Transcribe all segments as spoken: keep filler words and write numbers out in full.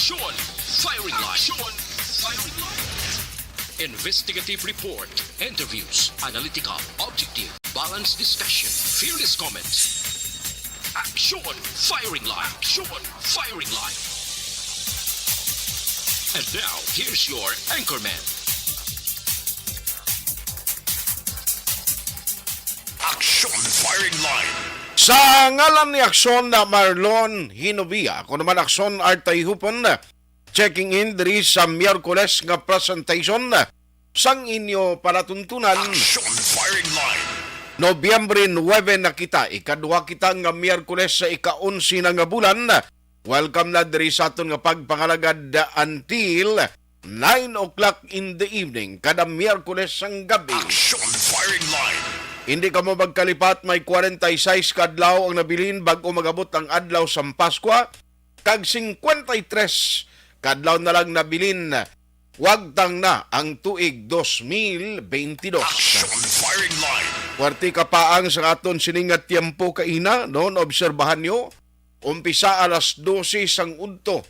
Action Firing Line. Action Firing Line. Investigative report, interviews, analytical, objective, balanced discussion, fearless comments. Action Firing Line. Action Firing Line. And now, here's your anchorman. Action Firing Line. Sa ngalan ni Aksyon na Marlon Hinovia, ako naman Aksyon Artay Hupon, checking in diri sa Miyerkules nga presentation sang inyo palatuntunan. Action Firing Line. Nobyembre nuebe na kita, ikaduha kita nga Miyerkules sa ika-onse na nga bulan. Welcome na diri sa aton nga pagpangalagad until nine o'clock in the evening kada Miyerkules sang gabi. Action Firing Line. Hindi kamo magkalipat, may kwarenta y seis ka adlaw ang nabilin bag-o mag-abot ang adlaw sang Paskwa, kag singkwenta y tres ka adlaw na lang nabilin, wagtang na ang tuig dos mil bentidós. Action Firing Line. Puwerte ka paang sa aton sini nga tiyempo kaina, no? Naobserbahan nyo? Umpisa alas dose sang udto,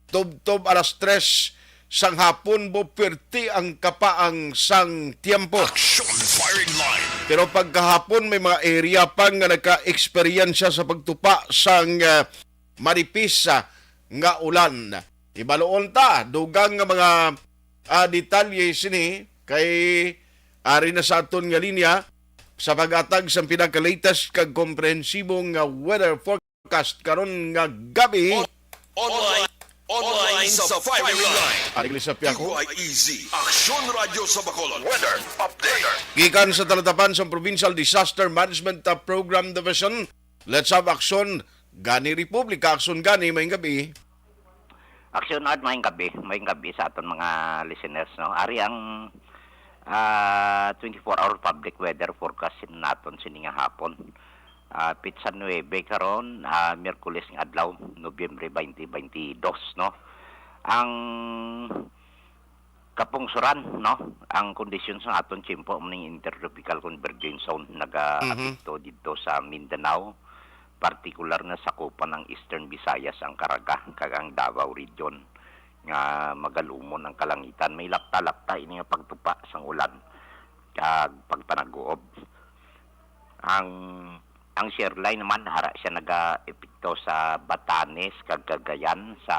tubtob alas tres sang hapon, bo, puwerte ang kapaang sang tiyempo. Action Firing Line. Pero pagkahapon, may mga area pa nga nagka-eksperyensya sa pagtupa sang, ah, manipis, ah, nga ulan. Ibaluon ta, dugang nga mga, ah, detalye sini kay ari na sa aton nga linya sa pag-atag sang pinaka-latest kag komprehensibo nga weather forecast karon nga gabi. On-, online, online sa Firing Line. Ari sa Piako. D Y E Z, Aksyon Radyo sa Bacolod. Weather update. Gikan sa talatapan sa Provincial Disaster Management, uh, Program Division, let's have action. Gani Republika, action gani, maayong gabi. Action Art, maayong gabi. Maayong gabi sa aton mga listeners, no? Ari ang, ah, twenty-four hour public weather forecast naton sini nga hapon. Ah, pitsa nuebe karon, ah, Miyerkules nga adlaw, Nobyembre twenty twenty-two, no? Ang kapungsoran, no? Ang kondisyon sa aton tiyempo amo ning intertropical convergence zone nagaapekto Mhm. didto sa Mindanao, partikular na sakupan ang Eastern Visayas, ang Caraga, kag ang Davao Region, nga magalumon ang kalangitan. May lapta-lapta ini nga pagtupa sang ulan kag pagpanag-uob. Ang, ang shear line naman, ara siya nagaepekto sa Batanes kag Cagayan, sa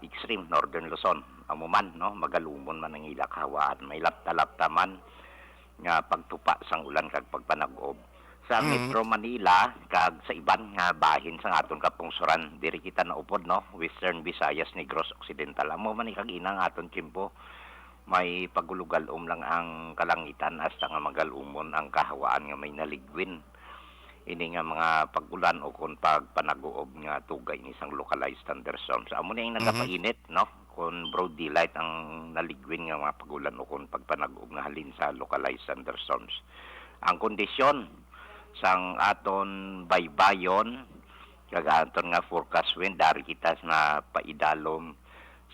extreme northern Luzon. Amo man, no, magalumon man ang ila kahawaan. May lapta-lapta man nga pagtupa sang ulan kag pagpanag-ob. Sa Mm. Metro Manila kag sa iban nga bahin sang aton kapungsoran, diri kita naupod, no, Western Visayas, Negros Occidental. Amo man ni kag ina ang aton tiyempo. May pagulugalom lang ang kalangitan hasta nga magalumon ang kahawaan nga may naligwin. Ini nga mga pag-ulan o kon pagpanaguob nga tugay ni sang localized thunderstorms. Amo ni ang Mhm. nagapainit, no? Kon broad daylight ang naligwin nga mga pag-ulan o kon pagpanaguob nga halin sa localized thunderstorms. Ang kondisyon sang aton baybayon, kag aton nga forecast wind, dari kita na paidalom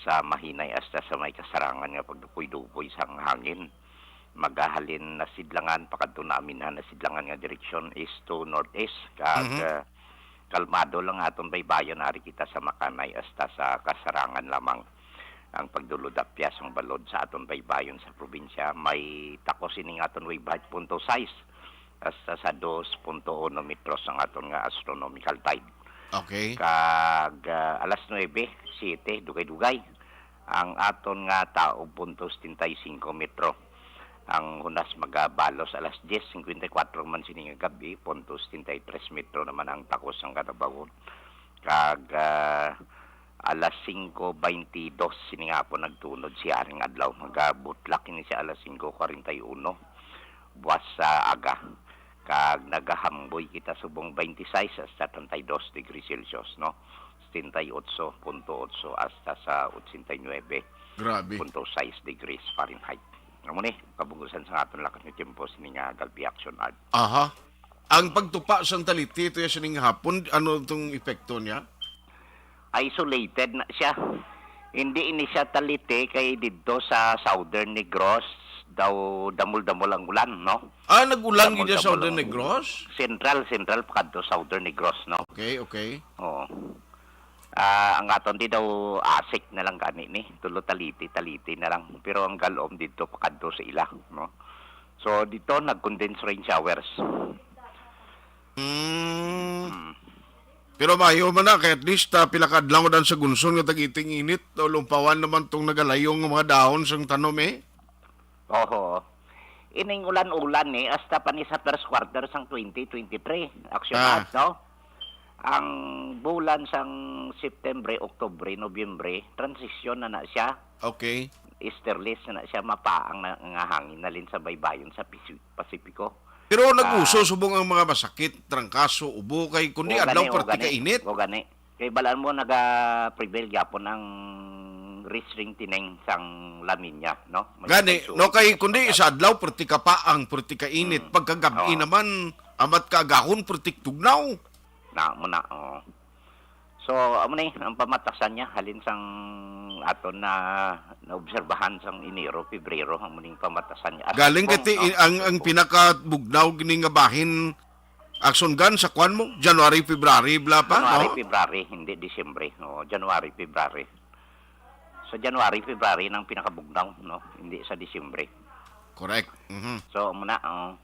sa mahinay hasta sa may kasarangan nga pagdupoy-dupoy sang hangin. Magahalin na sidlangan, pakadto na aminhan na sidlangan nga direksyon, east to northeast, kag, Mhm. ah, kalmado lang aton baybayon, ari kita sa makanay hasta sa kasarangan lamang. Ang pagdulod-apyas sang balod sa aton baybayon sa probinsya, may takos ini nga aton wave height, punto sais hasta sa dos punto uno metros ang aton nga astronomical tide. Okay. Kag, ah, alas nuebe, siyete, dugay-dugay, ang aton nga taob, punto setenta y cinco metro. Ang hunas magabalos alas diyes singkwenta y kuwatro man sini nga gab-i, punto setenta y tres metro naman ang takos sang kanabagon. Kag, ah, alas singko baynte dos sini nga hapon nagtunod si Haring Adlaw. Magabutlak ini siya alas singko kwarenta y uno buwas sa aga. Kag nagahamboy kita subong baynte sais hasta treinta y dos degrees Celsius, no? Setenta y ocho punto ocho hasta sa ochenta y nuebe Grabe. punto sais degrees Fahrenheit. Amo ni, kabungusan sa aton lakat nga tiyempo sini nga gab-i, Action Art. Aha. Ang pagtupa sang taliti, ito yung sining hapon, ano itong epekto niya? Isolated na siya. Hindi ini siya taliti kay didto sa Southern Negros daw damol-damol ang ulan, no? Ah, nag-ulan gid sa Damol-damol Southern ang Negros? Central, Central, pakadto Southern Negros, no? Okay, okay. Oo. Ah, ang aton di daw asik na lang gani ni, tulo taliti, taliti na lang. Pero ang galom dito pakadto sa ila, no? So dito nag-condense rain showers. Mm. Mm. Pero maayo man na, kay at least ah, pila ka adlaw dan sa gunson nga tag-iting init, o lumpawan naman tong nagalayong nga mga dahon sang tanom eh. Oho. Ining ulan-ulan ni hasta pa ni sa first quarter sang twenty twenty-three. Action Ah. out, no? Ang bulan sang September, October, November, transition na na siya. Okay. Easterlies na na siya, mapaang na nga hangin nalin sa baybayon sa Pisi- Pasipiko. Pero nag-uso Ah. subong ang mga masakit, trangkaso, ubo kay kundi O adlaw gani, o perti ka gani, init. o gani. Kay balaan mo naga-prevail gyapon ang risk ring tining sang La Nina, no? May Gani, pagsuot no kay sa kundi pagkat- sa adlaw perti ka pa ang perti ka init, Mm. pagkagabi Oo. naman amat kaagahon perti tugnaw. Na mo na, oh. So, amo ni ang pamatasan niya halin sang aton na naobserbahan sang Enero, Pebrero, amo ning pamatasan niya. As Galing kung, kati no? ang ang Kung- pinakabugnaw gini nga bahin aksyon gan sa kwan mo January, February bla pa, January, no? February, hindi Disyembre. Oo, January, February. Sa January, February nang pinakabugnaw, no? Hindi sa Disyembre. Correct. Mhm. So, muna, oh.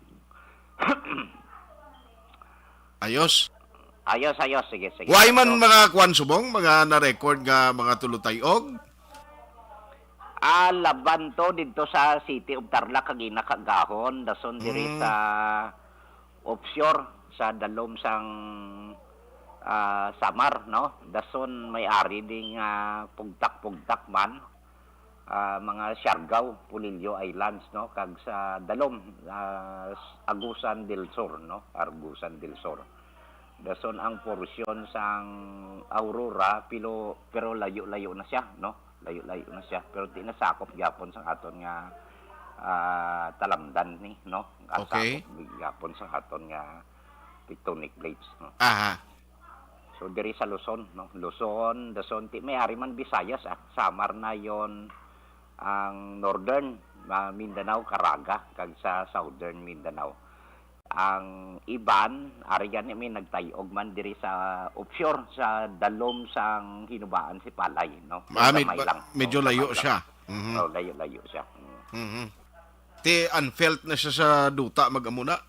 Ayos. Ayos, ayos. Sige, sige. Why man So, mga kwan subong, mga na-record nga mga tulutayog? Ah, laban to dito sa City of Tarlac kag ina kagahon, dason diri Mm. sa offshore sa dalom sang ah, Samar, no? Dason may ari ding ah, pugtak-pugtak man, ah, mga Siargao, Polillo Islands, no? Kag sa dalom, ah, Agusan del Sur, no? Agusan del Sur. Dason ang porsyon sang Aurora, pilo, pero layo-layo na siya, no? Layo-layo na siya, pero di nasakop gyapon sang aton nga ah, talamdan ni, no? Nga Okay. Sakop gyapon sang aton nga tectonic plates, no? Aha. So diri sa Luzon, no? Luzon, Luzon, ti may ari man Visayas, ah. Samar na yon ang Northern, ah, Mindanao, Caraga, kag sa Southern Mindanao. Ang iban, ari gani may nagtayog man diri sa offshore, sa dalom sang Hinubaan, Sipalay, no? Ah, med- Gamay lang. medyo Oh, layo gamay siya. lang. Mhm. Oh, layo-layo siya. Mm. Mhm. Ti unfelt na siya sa duta mag-amo na.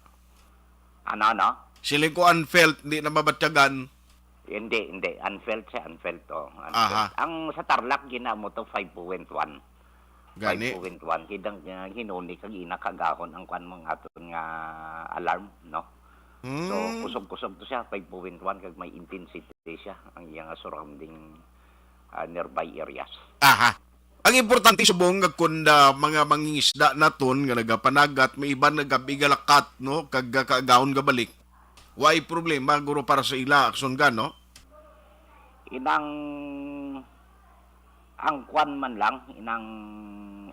Ano, ano? Siling ko unfelt, di na mabatyagan. Hindi, hindi. Unfelt siya, unfelt. Oh, unfelt. Aha. Ang sa Tarlac, ginamo to five point one. Gani. Five point one. Kidang uh, hinuni kag ina kagahon ang kwan mga aton nga alarm, no? So, Hmm. kusog-kusog to siya, five point one, kag may intensity siya, ang iya nga surrounding ah, nearby areas. Aha. Ang importante subong nga kun ah, mga mangingisda naton nga nagapanagat, may iban nga gabi galakat, no, kag ah, kaagahon gabalik. Way problema guro para sa ila, aksyon gan, no? Inang ang kwan man lang, inang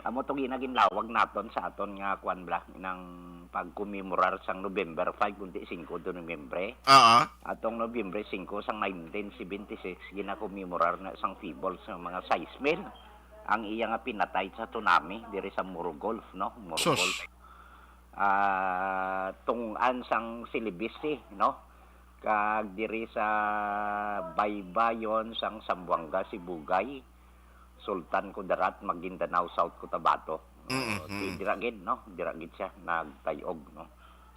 amo to ginaginlawag naton sa aton nga kwan bla, inang pagkomemorar sang November five kundi singko de Nobyembre. Ah, ah. Atong Nobyembre singko sang nineteen seventy-six, ginakomemorar na sang Peebles nga mga sais mil ang iya nga pinatay sa tsunami diri sa Moro Gulf, no? Moro Sus. Gulf. Ah, tungod sang Celebes, no? Kag diri sa baybayon sang Zamboanga, Sibugay, Sultan Kudarat, Maguindanao, South Cotabato. Mm, Oh, di mm. dira gid, no? Dira gid siya nagtayog, no?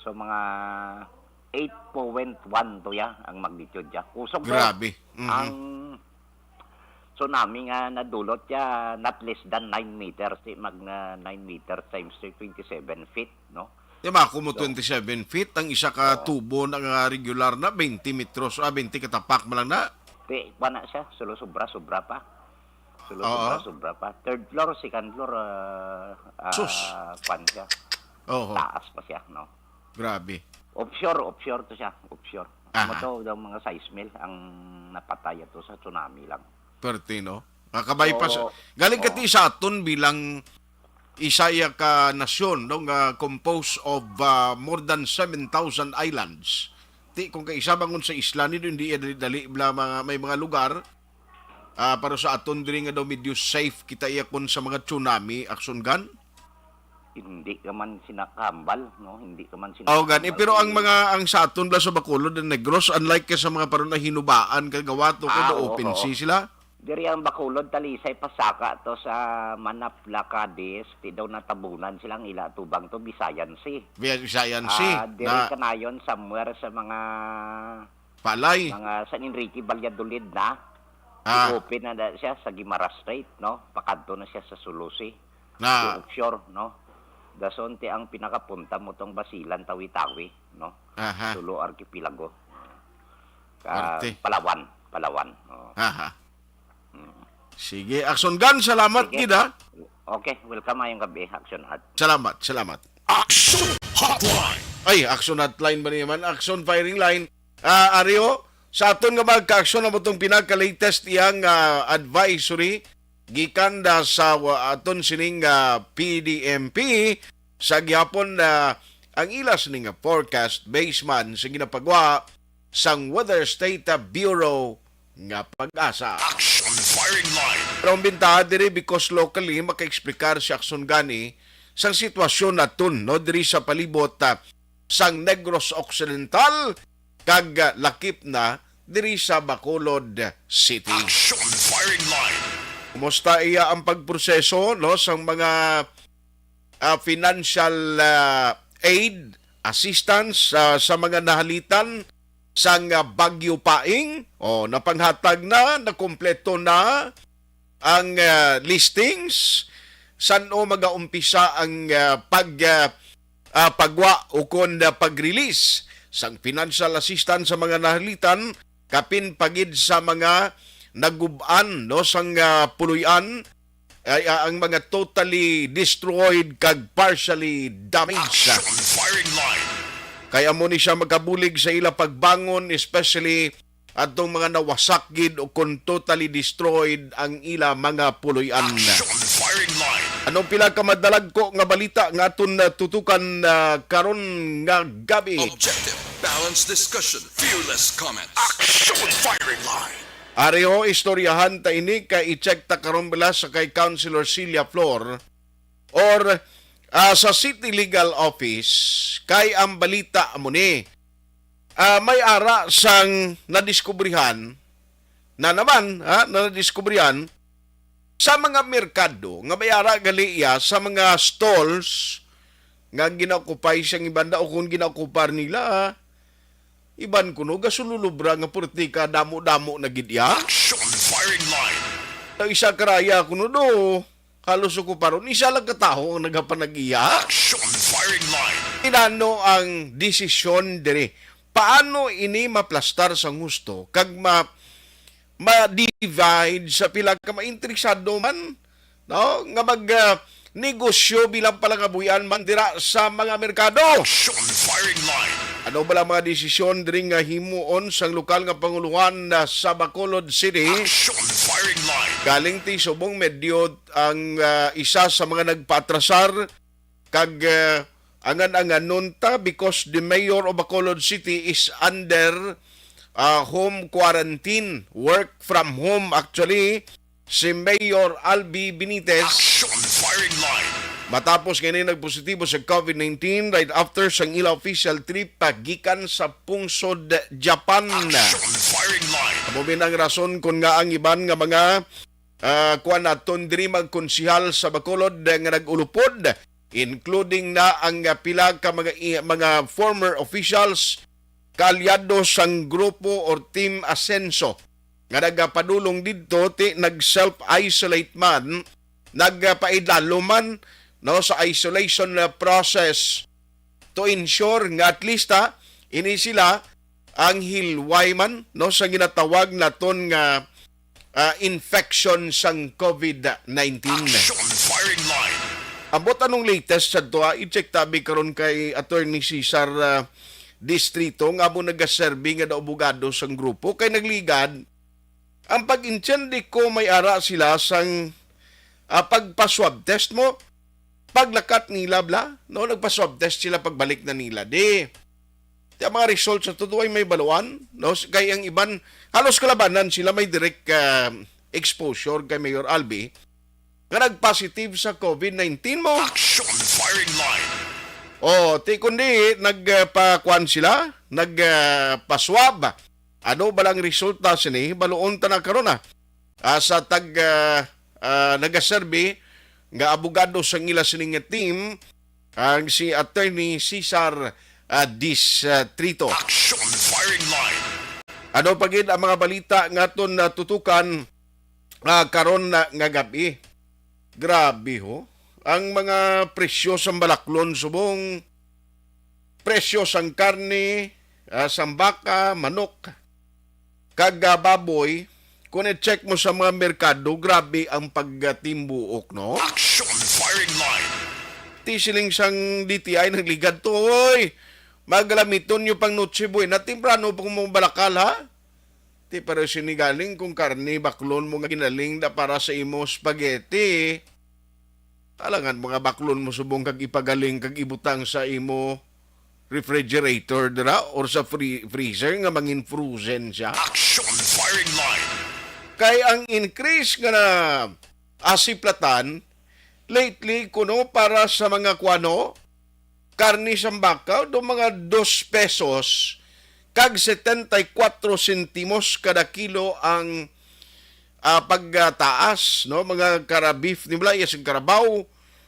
So mga eight point one to ya ang magnitude ya. Kusog to. Grabe. Mhm. Ang tsunami nga nadulot ya not less than nine meters, di mag na nine meters times twenty-seven feet, no? Di ba ako mo So, twenty-seven feet, ang isa ka Oo. tubo na nga regular na twenty metros, ah, twenty katapak man lang na. Di, pa na siya, sulo sobra, sobra pa. Sulo Oo. sobra, sobra pa. Third floor, second floor, ah, ah, Sus. Kwan siya. Oho. Taas pa siya, no? Grabe. Offshore, offshore to siya, offshore. Aha. Amo to daw mga sais mil ang napatay ato sa tsunami lang. Perti, no? Kakabay pa sa, Oo. galing Oo. kati sa aton bilang isa ya ka nasyon, no, nga composed of ah, more than seven thousand islands. Ti kung kaisa bangon sa isla ni hindi iya dali-dali bla mga, may mga lugar. Ah, pero sa aton diri nga daw medyo safe kita iya kun sa mga tsunami aksyon gan. hindi ka man sina kahambal, no? Hindi ka man sina Oh, gani. kahambal Pero ang kay mga, ang sa aton bala sa Bacolod and Negros, unlike ka sa mga paron na hinubaan, kagawato ko, Ah, do open oo. sea sila. Diri ang Bacolod, Talisay, pasaka to sa Manapla, Cadiz, ti daw natabunan silang ila tubang to, Visayan Sea. Via Visayan Sea. Ah, diri Na kanayon somewhere sa mga Palay. mga San Enrique, Valladolid na. Ah. I-open na, na siya sa Guimaras Strait, no? Pakadto na siya sa Sulu Sea. Na. Sa offshore, no? Dason ti ang pinakapunta mo tong Basilan, Tawi-Tawi, no? Aha. Sulu Archipelago. Ka-, Arte. Palawan, Palawan. Oh. Aha. Mm. Sige, Action Gun, salamat Sige. gid, ha? Okay, welcome, mayong gabi, Action Art. Salamat, salamat. Action Hotline. Ay, Action Hotline ba niya man? Action Firing Line. Ah, Ario, sa aton nga mga ka-action, amo tong pinaka-latest iyang, ah, advisory gikan da sa, ah, aton sining, ah, P D M P sa gihapon, ah, ang ila sining nga forecast based man sa ginapagwa sang Weather State Bureau nga PAGASA. Action Firing Line. Pero ang bintaha diri, because locally, maka-explicar si Action Gani sang sitwasyon naton, no, diri sa palibot, ah, sang Negros Occidental kag, ah, lakip na diri sa Bacolod City. Action Firing Line. Kumusta iya ang pagproseso, no, sang mga, ah, financial, ah, aid, assistance, ah, sa mga nahalitan sang, ah, Bagyo Paeng? O, napanghatag na, nakumpleto na ang, ah, listings? San-o magaumpisa ang, ah, pag, ah, ah, pagwa ukon, ah, pag-release sang financial assistance sa mga nahalitan, kapin pa gid sa mga nagub-an, no, sang, ah, puloy-an, ay, ah, ang mga totally destroyed kag partially damaged? Action Firing Line. Kay amo ni siya makabulig sa ila pagbangon, especially adtong mga nawasak gid o kon totally destroyed ang ila mga puloy-an. Action Firing Line. Anong pila ka madalagko nga balita nga aton, ah, tutukan, ah, karon nga gabi? Objective, balanced discussion, fearless comment. Action Firing Line. Ari ho, istoryahan ta ini, kay i-check ta karon bala sa kay Councilor Celia Flor or, ah, sa City Legal Office, kay ang balita amo ni, ah, may ara sang nadiskubrihan na naman, ha, na nadiskubrihan sa mga merkado nga may ara gali iya sa mga stalls nga ginaokupay sang iban daw kung ginaokupar nila, ha. Iban kuno gasululubra nga purti ka damo-damo na gid iya. Action Firing Line. Ang isa karaya kuno do, halos okuparon. Isa lang ka tawo ang nagapanag-iya. Action Firing Line. Inano ang desisyon diri? Paano ini maplastar sang husto kag ma-, ma-divide sa pila ka mainteresado man, no, nga mag, ah, negosyo bilang palangabuhian man dira sa mga merkado? Action Firing Line. Ano bala mga desisyon diri nga himuon sang lokal nga panguluhan, ah, sa Bacolod City? Action Firing Line. Galing ti subong medyo ang, ah, isa sa mga nagpaatrasar kag, ah, angan-anganon ta because the mayor of Bacolod City is under, ah, home quarantine, work from home actually, si Mayor Albi Benitez. Action Firing Line. Matapos nga ini nagpositibo sa COVID nineteen right after sang ila official trip pagikan sa pungsod Japan. Action Firing Line. Amo man ang rason kon ngaa ang iban nga mga, ah, kuan naton diri, mga konsehal sa Bacolod nga nag-ulupod, including na ang, ah, pila ka mga i-, mga former officials, kaalyado sang grupo or Team Asenso nga nagapadulong didto, ti nag-self-isolate man, nagpaidlalo man, no, sa isolation, ah, process to ensure nga at least, ah, ini sila ang hilway man, no, sa ginatawag naton nga, ah, infection sang COVID nineteen. Action Firing Line. Ambot anong latest sa to, ah, i-check tabi karon kay Attorney Cesar, ah, Distrito nga amo nagaserbi nga daw abogado sang grupo kay nagligad ang pag-intindi ko may ara sila sang, ah, pagpa-swab test mo, paglakat nila bla, no, nagpa-swab test sila pagbalik na nila. Di, di ang mga results sa tudo ay may baluan, no, kay ang iban, halos kalabanan sila may direct, ah, exposure kay Mayor Albi. nga nag-positive sa COVID nineteen mo? Action firing line. O, ti kundi nagpakuan sila, nagpaswab. Ano ba lang resulta sini? Baluon ta na karon, ah. Ah, sa tag ah, ah, nagaserbi nga abogado sang ila sini nga team, ang si Attorney Cesar, ah, Distrito. Action firing line. Ano pa gid ang mga balita nga aton natutukan, ah, karon na nga gab-i? Grabe, ho. Ang mga presyo sang balaklon subong, presyo sang karne, ah, sang baka, manok, kag, ah, baboy, kung i-check mo sa mga merkado, grabe ang pagtimbuok, no? Action firing line. Ti siling sang D T I nagligad to, oy. Magalamiton nyo pang Noche Buena, temprano pa mo balakal, ha? Ti, pero sinigaling kung karni, baklon mo nga ginaling na para sa imo spaghetti. Alangan mga baklon mo subong kag ipagaling kag ibutang sa imo refrigerator dira or sa free-, freezer nga mangin frozen siya. Action firing line. Kay ang increase nga na asiplatan lately kuno para sa mga kuano, karne sang baka do mga dos pesos kag setenta y cuatro sentimos kada kilo ang, ah, pagtaas, no, mga kara beef ni Blayas ang karabaw.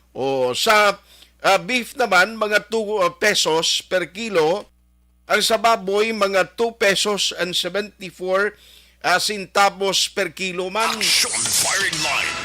O sa, ah, beef naman, mga two, ah, pesos per kilo. Ang sa baboy, mga two pesos and seventy-four, ah, centavos per kilo man. Action firing line.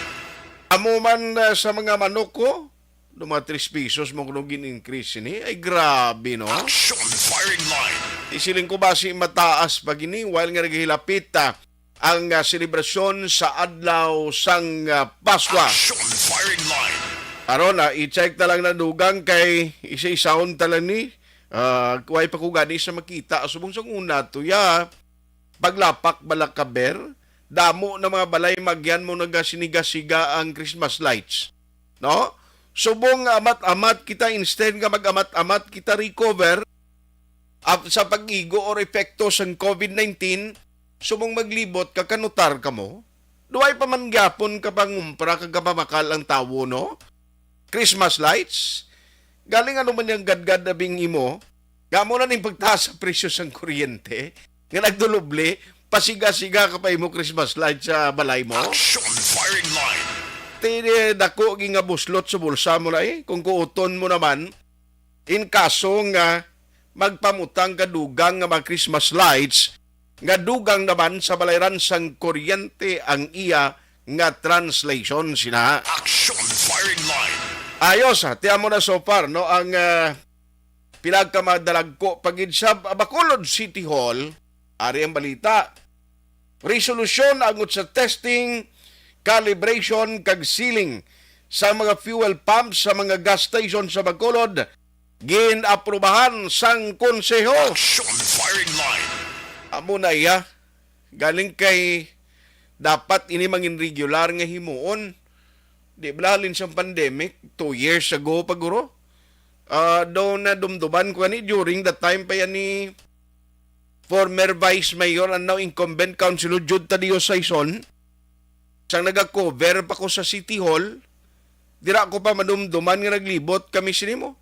Amo man, ah, sa mga manok ko, do mga tres pesos mo kuno gin-increase ini. Ay, grabe, no? Action firing line. Isiling ko basi mataas pa gini, while nga naghilapit, ah, ang, ah, selebrasyon sa adlaw sang, ah, Paswa. Action firing line. Aron, ah, i-check ta lang na dugang kay isa-isahon ta lang ni. Ah, way pa ko gani sa makita. Subong sa una to, ya. Paglapak bala ka, Ber, damo na mga balay magyan mo nagasiniga-siga ang Christmas lights. No? Subong nga amat-amat kita, instead nga mag-amat-amat kita recover ap-, sa pag-igo or epekto sang COVID nineteen, subong maglibot ka, kanutar ka mo. Duway pa man gyapon ka pangumpra kag kapamakal ang tawo, no? Christmas lights? Galing ano man yang gadgad abing imo? Gamo na ning pagtaas sa presyo sang kuryente nga nagduloble, pasiga-siga ka pa imo Christmas light sa balay mo? Action firing line. Ti, dako gi nga buslot sa bulsa mo na eh. Kung kuuton mo naman, in kaso nga magpamutang ka dugang nga mga Christmas lights, nga dugang naman sa balayran sang kuryente ang iya nga translation sina. Action firing line. Ayos, ha? Tiyan mo na so far, no? Ang, ah, pila ka madalagko pa gid sa Bacolod City Hall, ari ang balita. Resolusyon angot sa testing, calibration, kag sealing sa mga fuel pumps sa mga gas station sa Bacolod, gin-aprubahan sang konseho. Action firing line. Amo na iya. Galing kay dapat ini mangin regular nga himuon. Di ba halin sang pandemic, two years ago pa guro? Ah, daw nadumduman ko ani during the time pa yan ni former Vice Mayor and now incumbent Councilor Jude Tadeo Sison, sang naga-cover pa ko sa City Hall, dira ko pa madumduman nga naglibot kami sini mo.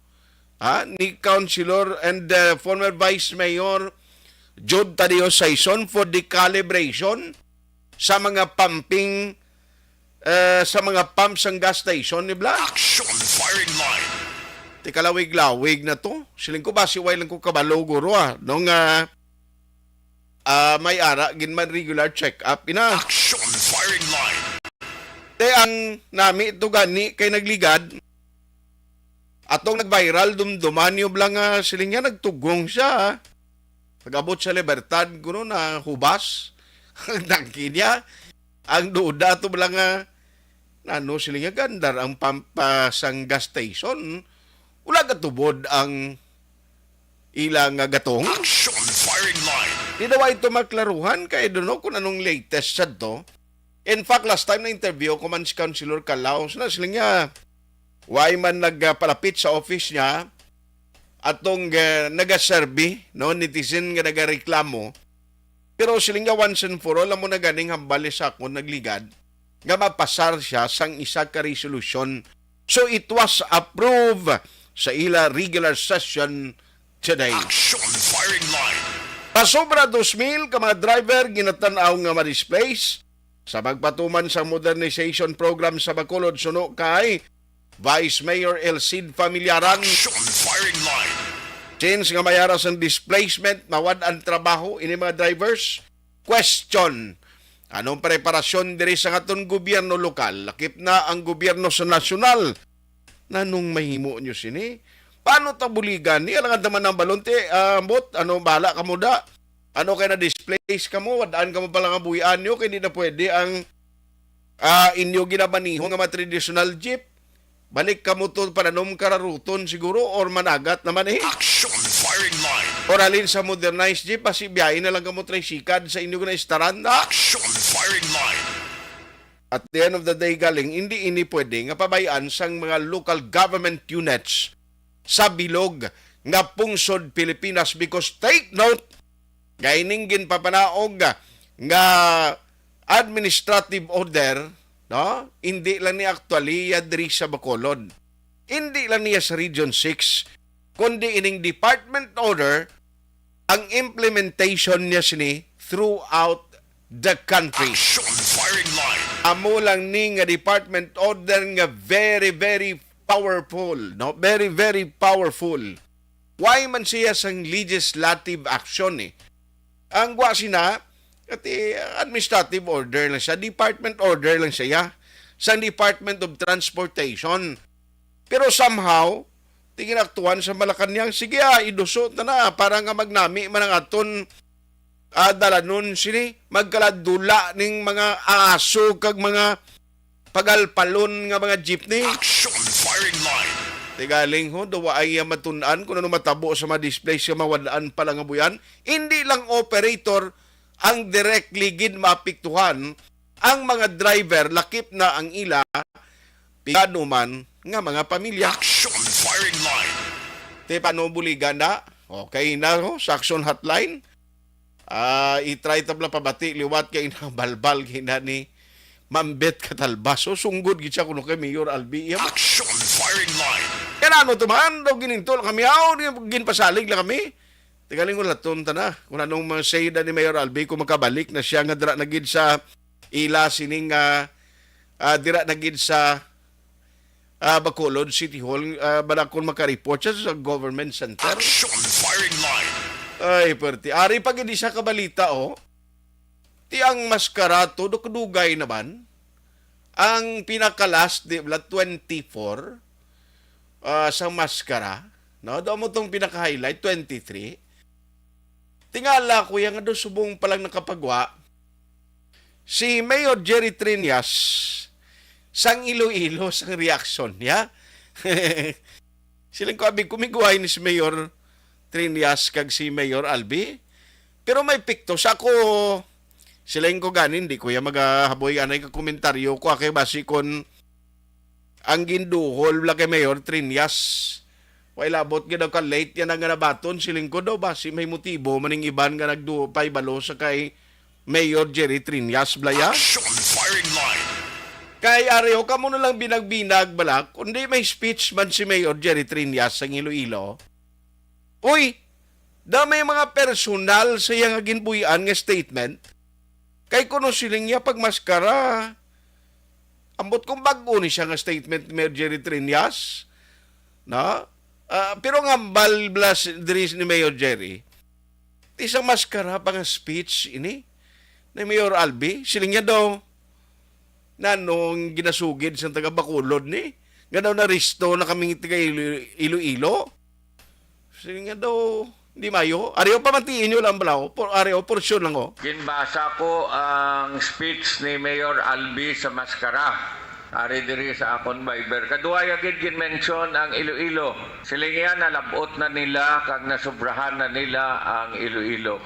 Ha? Ni Councilor and, uh, former Vice Mayor Jude Tadeo Sison for the calibration sa mga pumping, eh, sa mga pump sang gas station ni Blas. Action firing line. Ti kalawig-lawig na to. Siling ko ba, siway lang ko kabalo, guro, ah. Nung, ah, ah, may ara, gin man regular check-up, ina. Action firing line. Te ang nami ito gani kay nagligad. Atong nag-viral, dumduman niyo bala nga siling niya, nagtugong siya. Pag-abot sa Libertad, kuno na hubas. Ang tangke niya. Ang duda to bala nga, nano siling niya, gandar ang pampa sang gas station. Wala katubod ang ila nga gatong. Action firing line. Di daw ito maklaruhan kay don't know kung anong latest sa to. In fact, last time na interview ko man si Councilor Calao, na sila niya, why man nagpalapit sa office niya, atong, eh, nagaserbi, no, netizen nga nagareklamo. Pero sila niya, once and for all, amo na ganing hambal ni sa akon nagligad. nga mapasar siya sang isa ka resolusyon. So, it was approved sa ila regular session today. Action Firing Line. Pasobra dos mil ka mga driver ginatan-aw nga ma-displace sa pagpatuman sa modernization program sa Bacolod suno kay Vice Mayor El Cid Familiaran. Action Firing Line. Since nga may aras ang displacement, mawad ang trabaho ini mga drivers. Question, anong preparasyon diri sa aton gobyerno lokal? Lakip na ang gobyerno sa nasyonal. Nanong mahimo nyo sini? Paano ta buligan? Ni alangan naman ang balon, ti, ah, ambot, ano, bala ka mo da? Ano kay na-displace ka mo? Wadaan ka mo pala nga buhian nyo, kay di na pwede ang, ah, inyo ginabanihon nga mga traditional jeep. Balik ka mo to, pananom kararuton siguro, or managat naman eh. Action Firing Line. Or halin sa modernized jeep, basi biyahe na lang ka mo tricycad sa inyo na istaran na. Action Firing Line. At the end of the day, galing, hindi ini pwede nga pabayaan sang mga local government units sa bilog nga pungsod Pilipinas, because take note, nga ining ginpapanaog nga administrative order, no? Hindi lang ni actually ya diri sa Bacolod. Hindi lang niya sa Region six, kundi ining department order, ang implementation niya sini throughout the country. Action Firing Line. Amo lang ni nga department order nga very, very powerful, no? Very, very powerful. Why man siya sang legislative action eh? Ang wa sina, kati administrative order lang siya, department order lang siya, sang Department of Transportation. Pero somehow, tingin aktuan sa Malacañang, sige ah, iduso ta na, para nga magnami man ang aton, ah, dalanon sini, magkaladula ning mga aso kag mga pagalpalon nga mga jeepney. Action Firing Line. Tigaling ho, daw ay matun-an kung ano matabo sa mga displace nga mawadaan pala nga buyan. Hindi lang operator ang directly gid maapektuhan, ang mga driver, lakip na ang ila pigado man nga mga pamilya. Action Firing Line. Te, paano buligan na? Okay na, no? Sa action hotline. Ah, i-try ta bala pabati liwat kay nang balbal gina ni Mambet Catalbaso. Sunggod gid siya kuno kay Mayor Albi. Iya mo. Action Firing Line. Kaya ano to man? Daw gininto lang kami. Aw, di, ginpasalig lang kami. Tigaling ko laton ta na. Kung anong mga say ni Mayor Albi, kung makabalik na siya nga dira na gid sa ila sining, ah, ah, dira na gid sa, ah, Bacolod City Hall, ah, bala kung makareport siya sa government center. Action Firing Line. Ay, perte. Ari pa gid isa ka balita, oh. Ti ang maskara to, dugay naman. Ang pinaka-last, di ba, twenty-four, ah, sa maskara, no? Daw mo tong pinaka-highlight, twenty-three. Tingala ko yan nga daw subong palang nakapagwa, si Mayor Jerry Triñas, sang Iloilo, sang reaksyon niya. Siling ko, abi ko, miguway ni si Mayor Triñas kag si Mayor Albi. Pero may pikto sa ako, siling ko ganin, di ko ya magahaboy anay ka komentaryo ko, kay basi kon ang ginduhol la kay Mayor Triñas. Way labot gid daw ka late yan ang nabaton, siling ko daw basi may motibo man ning iban nga nagduo pay balo sa kay Mayor Jerry Triñas, blaya. Action Firing Line. Kay areho kamo na lang binag-binag bala, kundi may speech man si Mayor Jerry Triñas sa Iloilo. Uy, da may mga personal sa iya nga ginbuy-an nga statement. Kay kuno siling niya pagmaskara, ambot kung bag-o ni siya nga statement ni Mayor Jerry Triñas, no? Ah, pero ang hambal blas diri ni Mayor Jerry, ti sa maskara pa nga speech ini ni Mayor Albi, siling niya daw, nanong ginasugid sa taga Bacolod ni, nga daw naristo na kaming taga Ilo-, Iloilo. Sige nga daw, di mayo. Ariyo, pamatiin nyo lang bala, oh. Por, ariyo, porsyon lang, oh. Ginbasa ko ang speech ni Mayor Albi sa Maskara. Ari diri sa akon Viber. Kaduha ya gid gin-mention ang Iloilo. Siling niya, nalab-ot na nila kag nasobrahan na nila ang Iloilo.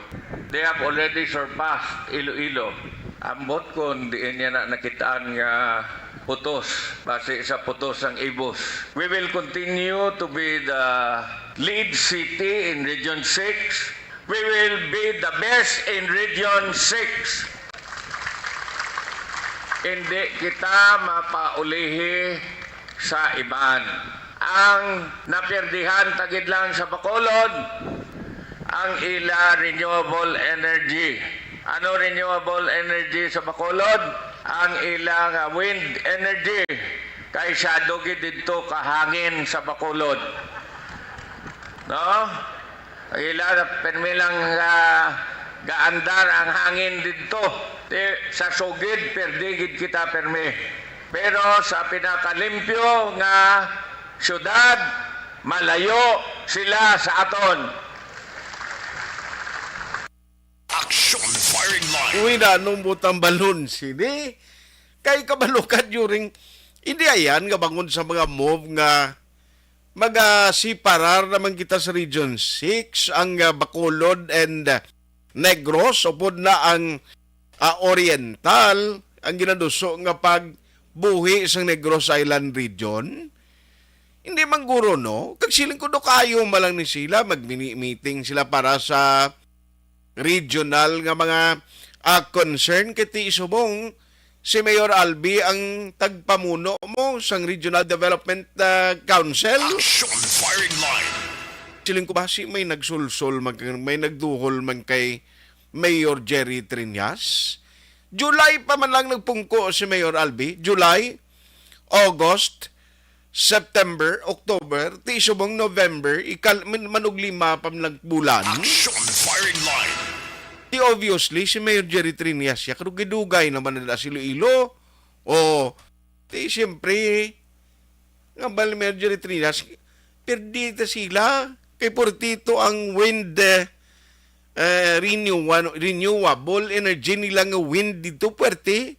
They have already surpassed Iloilo. Ambot kon diin niya na nakitaan nga putos, base sa putos sang ibos. We will continue to be the lead city in Region six. We will be the best in Region six. Hindi kita mapaulihi sa iban. Ang napirdihan tagid lang sa Bacolod, ang ila renewable energy. Ano renewable energy sa Bacolod? Ang ila nga wind energy. Kay siya dugi didto kahangin sa Bacolod. No? Ang ila, permi lang, ah, gaandar ang hangin didto. Ti, sa sugid, perdi gid kita permi. Pero sa pinakalimpyo nga syudad, malayo sila sa aton. Action firing line. Uy, nanong butang balon sini? Kay kabalo ka during, hindi ayan nga bangod sa mga move nga magasiparar naman kita sa Region six, ang, ah, Bacolod and, ah, Negros, upod na ang, ah, Oriental, ang ginaduso nga pagbuhi sa Negros Island Region. Hindi man guro, no? Kag siling ko, do kayo man lang ni sila, magmini-meeting sila para sa regional nga mga, ah, concern. Kay ti subong si Mayor Albi ang tagpamuno mo sang Regional Development, ah, Council. Action firing line. Siling ko, basi may nagsulsol man, may nagduhol man kay Mayor Jerry Triñas. July pa man lang nagpungko si Mayor Albi. July, August, September, October, ti subong November, ikal-, man-, manuglima pa man lang bulan. Action firing line. Di obviously, si Mayor Jerry Triñas, siya kadugay-dugay naman na sa Iloilo. O, di siyempre, nga bal Mayor Jerry Triñas, perdi ta sila. Kay portito ang wind, eh, eh, renewa-, renewable energy nila nga wind dito, puwerte.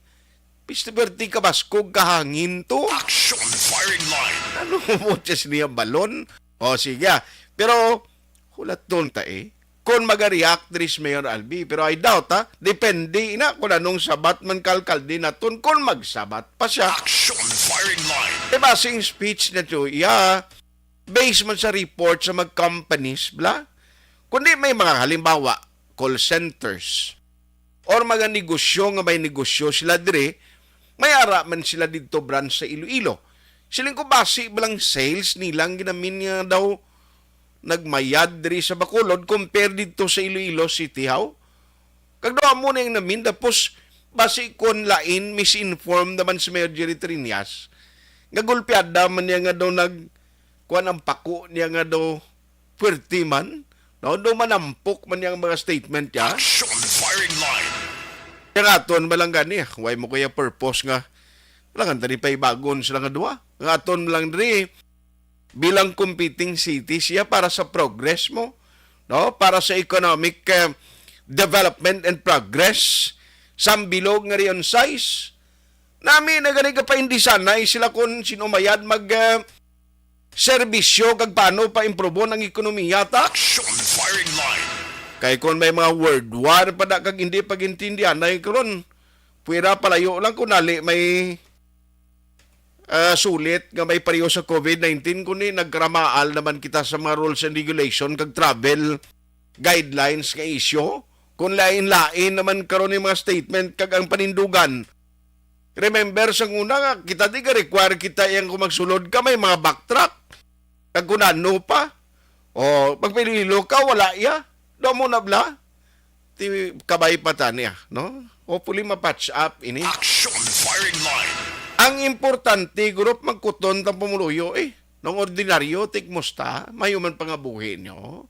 Pisto perti ka baskog ka hangin to. Action firing line. Ano mo, just niya balon? O, sige, ah. Pero, hulaton ta, eh. Kung mag-react diri si Mayor Albi. Pero I doubt, ha? Depende na kung anong sabat man ka alkalde naton, kung magsabat pa siya. Action firing line. Eh, basing speech na to, iya, based man sa report sa mga companies, bla? Kundi may mga halimbawa, call centers, or mga negosyo nga may negosyo sila diri, may ara man sila didto branch sa Iloilo. Siling ko, basi ba lang sales nilang ginamin nga daw nagmayad diri sa Bacolod compare didto sa Iloilo City, haw? Kag daw amo na yung namin, tapos basi kon lain, misinformed naman si Mayor Jerry Triñas. Nga gulpiada man niya nga daw nag-, kuwan ang pako niya nga daw puwerte man. No? Daw manampok man niya ang mga statement niya. Action firing line. Kaya nga aton man lang gani, ah. Why mo kaya purpose nga? Wala nga tani pa ibagon sila nga duha. Nga aton man lang diri, bilang competing city siya para sa progress mo, no? Para sa economic, eh, development and progress sang bilog nga Region sais. Nami na gani ka paindisanay sila kung sino mayad mag, eh, serbisyo kag paano pa improbon ang ekonomiya ta. Action firing line. Kay kung may mga word war pa da kag hindi pagintindihan na karon, pwera palayo lang kung nali may ah, sulit nga may pareho sa covid nineteen, kundi nagkaramaal naman kita sa mga rules and regulation kag travel guidelines nga isyu. Kung lain-lain naman karon yung mga statement kag ang panindugan. Remember sa una nga, kita di ka require kita yang kung magsulod ka, may mga backtrack. Kag kung ano pa. O, pag pinilo ka, wala iya. Daw mo na bla. Ti kabay pa ta niya, no? Hopefully, ma-patch up ini. Action firing line. Ang importante, guro, magkuton tang pumuluyo, eh. Nung ordinaryo, tikmusta, mayo man pangabuhi nyo.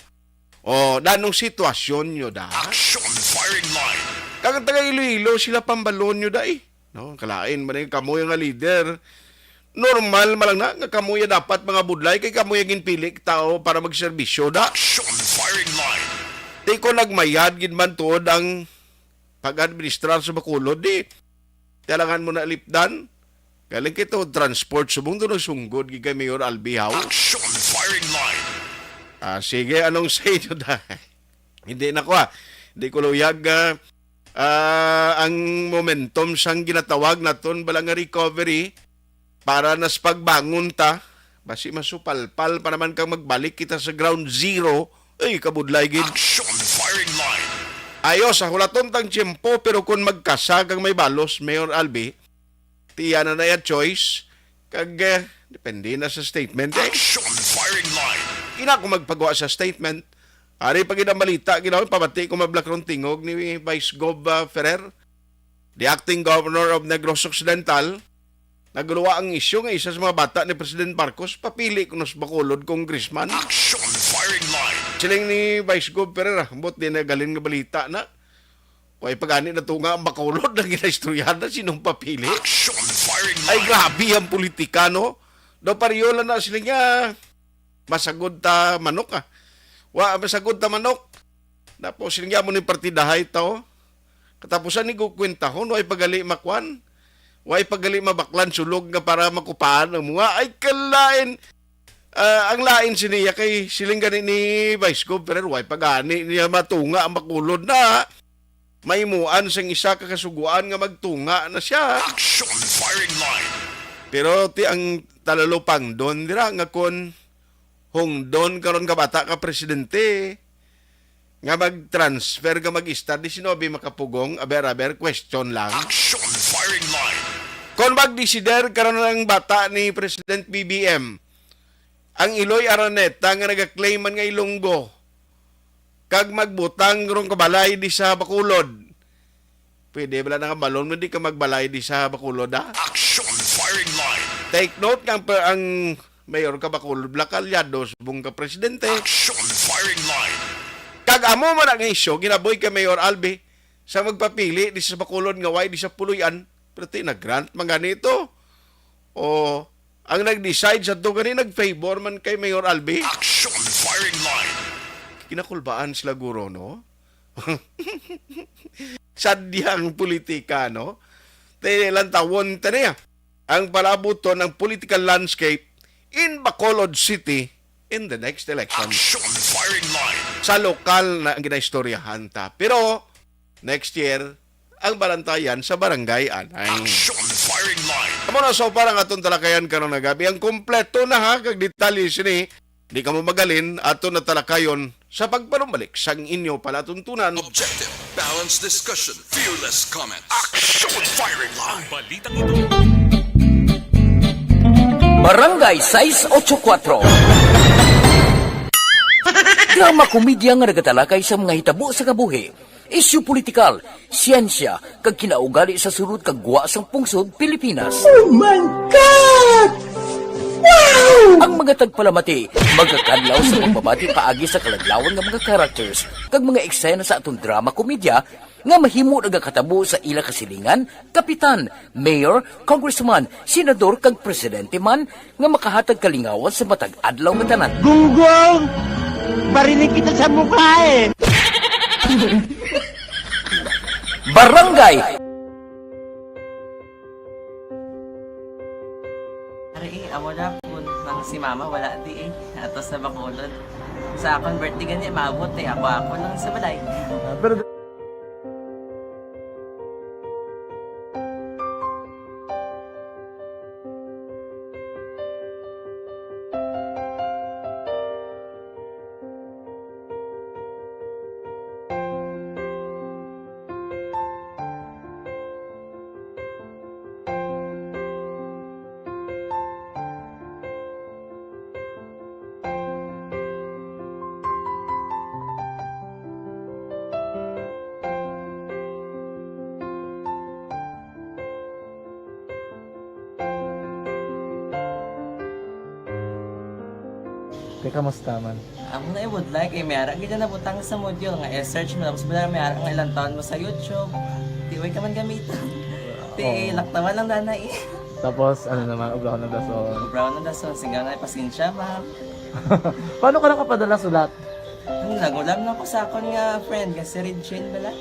O, danong sitwasyon nyo da? Action firing line. Kag ang taga Iloilo, sila pambalon nyo da, eh. No, kalain man yung kamoy nga leader. Normal man lang na nga kamoy dapat mga budlay kay kamoy ang ginpili tao para magserbisyo da. Action firing line. Di ko nagmayad gid man tuod ang pag-administrar sa Bacolod, di talangan mo na lipdan. Galing kito, transport subong doon ang sunggod gid kay Mayor Albi, haw. Action firing line. Ah, sige, anong say nyo da? Hindi na ko, ah. Hindi ko luyag, ah, ah, ang momentum sang ginatawag naton bala nga recovery para nas pagbangon ta, basi masupalpal pa naman kang magbalik kita sa ground zero. Ay, kabudlay gid. Action firing line. Ayo, sa hulaton tang tiyempo, pero kung magkasa kang may balos, Mayor Albi, Tiya na na iya choice. Kag, eh, depende na sa statement, eh. Action firing line. Ina ko magpagawa sa statement. Ari pa gid ang balita, ginawa, pabati ko mablakrong tingog ni Vice Gov, ah, Ferrer, the acting governor of Negros Occidental. Naguluwa ang isyu nga isa sa mga bata ni President Marcos, papili kuno sa Bacolod congressman. Action firing line. Siling ni Vice Gov Ferrer, ah, ambot di na galin nga balita na. Way pagani na tunga ang Bacolod na ginaistoryahan na sinong papili. Action firing line. Ay, grabe ang politika, no? Daw pareho lang na sila nga, masagod ta manok, ah. Wa, masagod ta manok. Tapos sila nga mo ni partidahay ta, oh. Katapusan ni kukwentahon, way pagali makwan. Way pagali mabaklan sulog nga para makupahan ang mga, ay, kalain. Ah, ang lain siniya kay siling gani ni Vice Gov Ferrer, way pagani niya matunga ang Bacolod na mahimuan sang isa ka kasuguan nga magtunga na siya. Action firing line. Pero ti ang talalupang don dira nga kon hungdon karon ka bata ka presidente nga mag-transfer ka mag-ista, di sino abi makapugong, aber-aber, question lang. Action firing line. Kon magdesider karon ang bata ni President B B M, ang Iloy Araneta nga nagaklaim man nga Ilonggo, kag magbutang rong kabalay di sa Bacolod. Pwede bala na nga balon mo di ka magbalay di sa Bacolod, ha? Action firing line. Take note nga ang, ang mayor ka Bacolod, bala kalyado subong ka presidente. Action firing line. Kag amo man ang isyu, ginaboy kay Mayor Albi, sa magpapili di sa Bacolod nga way di sa Puluyan, pero ti nag-grant man gani ito. O, ang nag-decide sa to gani, nag-favor man kay Mayor Albi. Action firing line. Kinakulbaan sila, guro, no? Sadyang politika, no? Te, lantawon ta niya ang palabuton ng political landscape in Bacolod City in the next election. Action firing line. Sa lokal na ang ginaistoryahan ta. Pero, next year, ang balantayan sa barangay anay. Action firing line. Amo na so para ang aton talakayan karon nga gabi. Ang kompleto na ha, kag detalye sini, di kamo magalin, aton na talakayon sa pagpanumbalik sang inyo palatuntunan. Objective, balanced discussion, fearless comment. Action firing line. Balitang ito. Barangay sais ocho kuatro. Drama komedya nga nagatalakay sa mga hitabo sa kabuhi, isyu politikal, siyensya, kag kinaugali sa sulod kag gwa sang pungsod Pilipinas. Oh my God! Wow! Ang mga tagpalamati magakadlaw sa pagbabati paagi sa kaladlawan nga mga characters kag mga eksena sa aton drama komedya nga mahimo nagakatabo sa ila kasilingan, kapitan, mayor, congressman, senador, kag presidente man nga makahatag kalingawan sa matag adlaw nga tanan. Gunggong! Barinig kita sa mukha eh! Barangay! Ari, eh, amo na po nang si mama wala di eh. Ato sa Bacolod. Sa akon birthday gani, maabot eh. Ako, ako lang sa balay. Ah, pero Te, kamusta man? Amo na, eh, would like, eh, may ara gid na nabutang sa module nga i-search mo, tapos wala, may ara nga ilang taon mo sa YouTube. Di, way ka man gamiton. Ti, oo, laktawan lang dana, eh. Tapos, ano naman, obrahon ng dason. Obrahon ng dason, singga na, pasensya, ma'am. Paano ka nakapadala sulat? Ano, nagulam na ko sa akon nga friend, nga si Regine bala.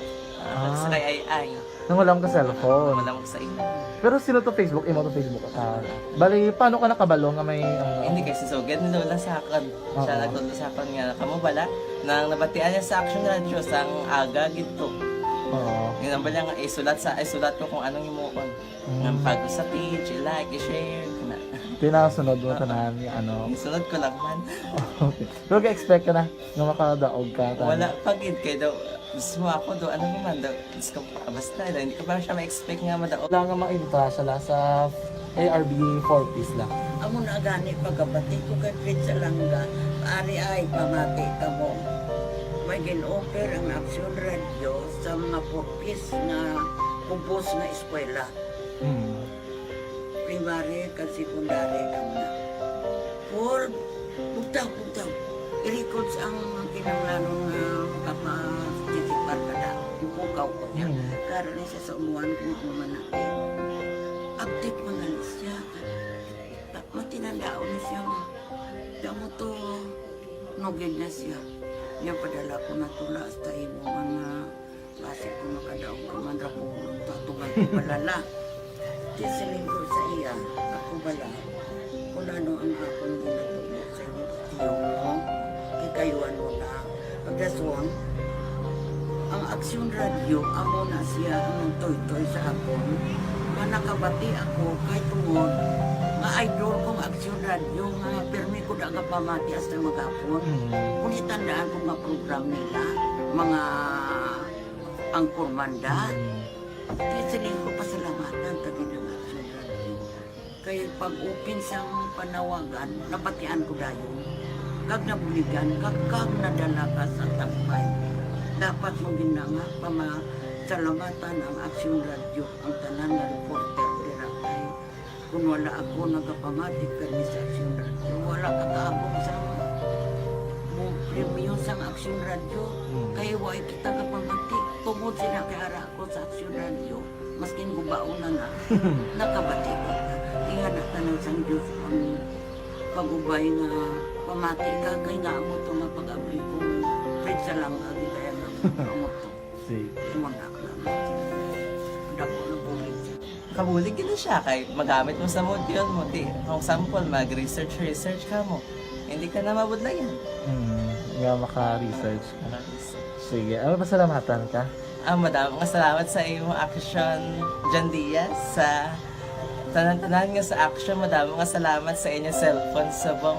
Ah, ah, sa kay Ay Ay. Nangulam ka cellphone. Wala mo sa imo. Pero sino to Facebook? Imo to Facebook account. Bali, paano ka nakabalo nga may, ano? Hindi, kay si Sugad ni Lola sa akon. Siya, oo, nagtudlo sa akon nga, kamo bala, nang nabatian niya sa Action Radio, sang aga gid to. Oo. Yun ang bala nga, isulat sa, isulat ko kung anong imuon. Mm. Nga pag sa page, i-like, i-share, kana. Tinasunod mo tanan, ano? Isunod ko lang man. Okay. Pero ka-expect ka na nga makadaog ka, tanan? Wala pa gid, kay daw, Gusto mo ako do, ano naman do? Diyos ko, basta, hindi ko pa siya ma-expect nga madaog. Wala nga maintra siya la sa A R B four Ps la. Amo na gani pagkabati ko kay Fred Salanga, ari ay pamati kamo. May gin-offer ang Aksyon Radyo sa mga four Ps nga kubos nga eskwela. Hmm. Primary kag secondary lang na. Paul, bugtaw, bugtaw. I-records ang kinahanglanon nga makapatikipar ka na. Bukaw ko niya. Hmm. Karon ni siya sa umuan kung ano man na. Update man na siya. Ta-, matinandaon na siya nga. Damo to, nugid na siya. Niya padala ko na tula hasta imo man nga basi ko makadaog ka man ra ko, tatugan ko balala. Di siling ko sa iya, ako bala, kung ano ang akong ginatubo sa iyo, kay kayuan mo na. Pagdason, ang Aksyon Radyo, amo na siya ang nagtoytoy sa akon. Nga nakabati ako kay tungod nga idol kong Aksyon Radyo nga pirmi ko daga pamati hasta maghapon. Mm. Kung itandaan ko nga program nila, mga angkor manda, Mm. di siling ko pasalamatan ta gid ang Aksyon Radyo. Kay pag-open sang panawagan, nabatian ko dayon. Kag nabuligan, kag, kag nadala ka sa tampay. Dapat mo gid na nga pamasalamatan ang Aksyon Radyo, ang tanan nga reporter dira kay kung wala ako nagapamati kani sa Aksyon Radyo, wala ka kaabot sa mo premyo sang Aksyon Radyo. Hmm. Kay wa kita kapamati. Tungod sila kay ara ako sa Aksyon Radyo, maskin gubaon na na, nakabati ko. Ingana tanan sang Diyos ang pag-ubay nga pamati ka, kay nga amo to nga pag-abli ko, Fred Salanga, gid kaya nga amo to. Sige. Imo na, dako na bulig. Kabulig gid siya kay magamit mo sa module mo. Di, for example, mag-research, research ka mo. Hindi ka na mabudlayan. Hmm, nga maka-research ka. Maka-research. Sige, ano, pasalamatan ka? Ah, madamo nga salamat sa imo, Action John Diaz, sa tanan-tanan nga sa Action. Madamo nga salamat sa inyo cellphone subong.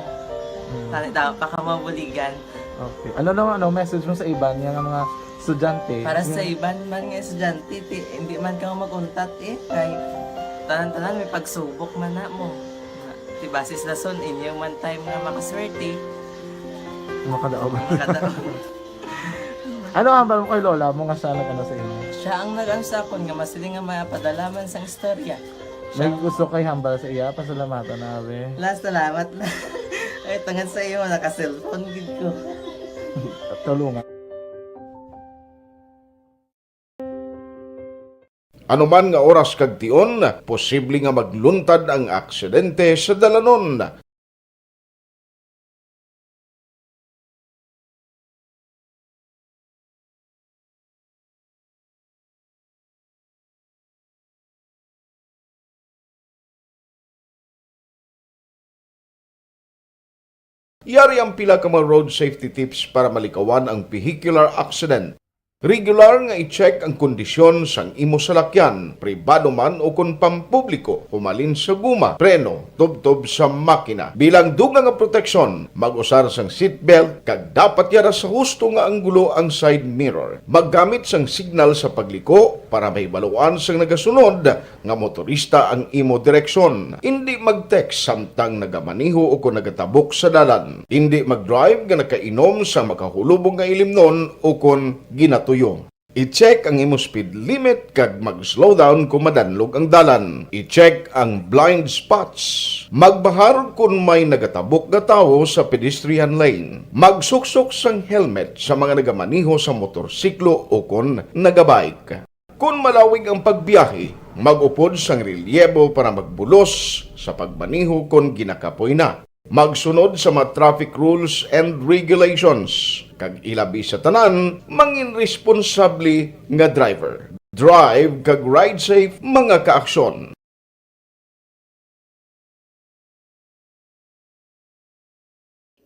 Hmm. Tani daw pa ka mabuligan. Okay. Ano naman, ano message mo sa iban nga mga estudyante? Para sa Yung iban man nga estudyante, ti, hindi man ka mag-untat eh. Kay tanan-tanan may pagsubok man na mo. Ti basis lason, inyo man time nga makaswerte. Makadaog. Makadaog. Ano ang hambal mo kay lola mo nga siya nag-ano sa imo? Siya ang nag-ano sa akon nga masiling nga mapadala man sang istorya. May Siya gusto kay hambal sa iya, pasalamatan na, be. La, salamat na. Ay, tungod sa iyo, naka-cellphone gid ko. Tulungan. Anuman nga oras kag tion, posible nga magluntad ang aksidente sa dalanon. Yari ang pila ka mga road safety tips para malikawan ang vehicular accident. Regular nga i-check ang kondisyon sang imo salakyan, pribado man o kon pampubliko, humalin sa guma, preno, tubtob sa makina. Bilang dugang nga proteksyon, mag-usar sang seatbelt kag dapat yara sa husto nga anggulo ang side mirror. Maggamit sang signal sa pagliko para mahibaluan sang nagasunod nga motorista ang imo direksyon. Indi mag-text samtang nagamaneho o kon nagatabok sa dalan. Indi mag-drive nga nakainom sa makahulubog nga ilimnon o kon ginatuyo. I-check ang imo speed limit kag mag-slow down kon madanlog ang dalan. I-check ang blind spots. Magbahar kon may nagatabok nga tawo sa pedestrian lane. Magsuksok sang helmet sa mga nagamaneho sa motorsiklo o kon nagabike. Kon malawig ang pagbiyahe, mag-upod sang relyebo para magbulos sa pagmaneho kon ginakapoy na. Magsunod sa mga traffic rules and regulations, kag ilabi sa tanan, mangin responsable nga driver. Drive kag ride safe, mga kaaksyon.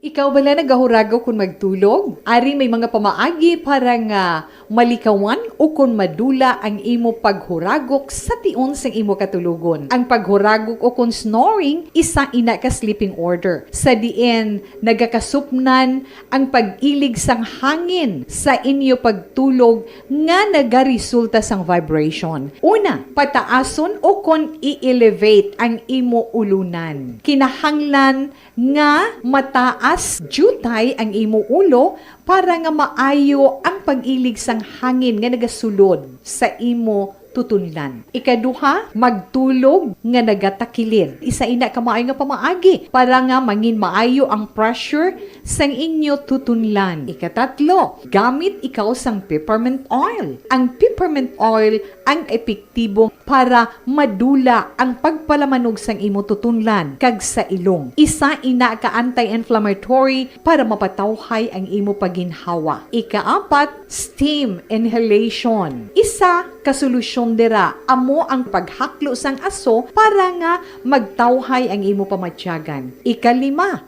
Ikaw bala nagahuragaw kon magtulog? Ari may mga pamaagi para nga malikawan ukon madula ang imo paghuragok sa tion sang imo katulogon. Ang paghuragok ukon snoring isa ina ka sleeping order, sa diin nagakasupnan ang pag-ilig sang hangin sa inyo pagtulog nga nagaresulta sang vibration. Una, pataason ukon i-elevate ang imo ulunan. Kinahanglan nga mataas diutay ang imo ulo para nga maayo ang pag-ilig sang hangin nga nagasulod sa imo tutunlan. Ikaduha, magtulog nga nagatakilid. Isa ina ka maayo nga pamaagi para nga mangin maayo ang pressure sang inyo tutunlan. Ikatatlo, gamit ikaw sang peppermint oil. Ang peppermint oil ang epektibo para madula ang pagpalamanog sang imo tutunlan kag sa ilong. Isa ina ka anti-inflammatory para mapatawhay ang imo paginhawa. Ikaapat, steam inhalation. Isa ka solusyon dira amo ang paghaklo sang aso para nga magtawhay ang imo pamatyagan. Ikalima,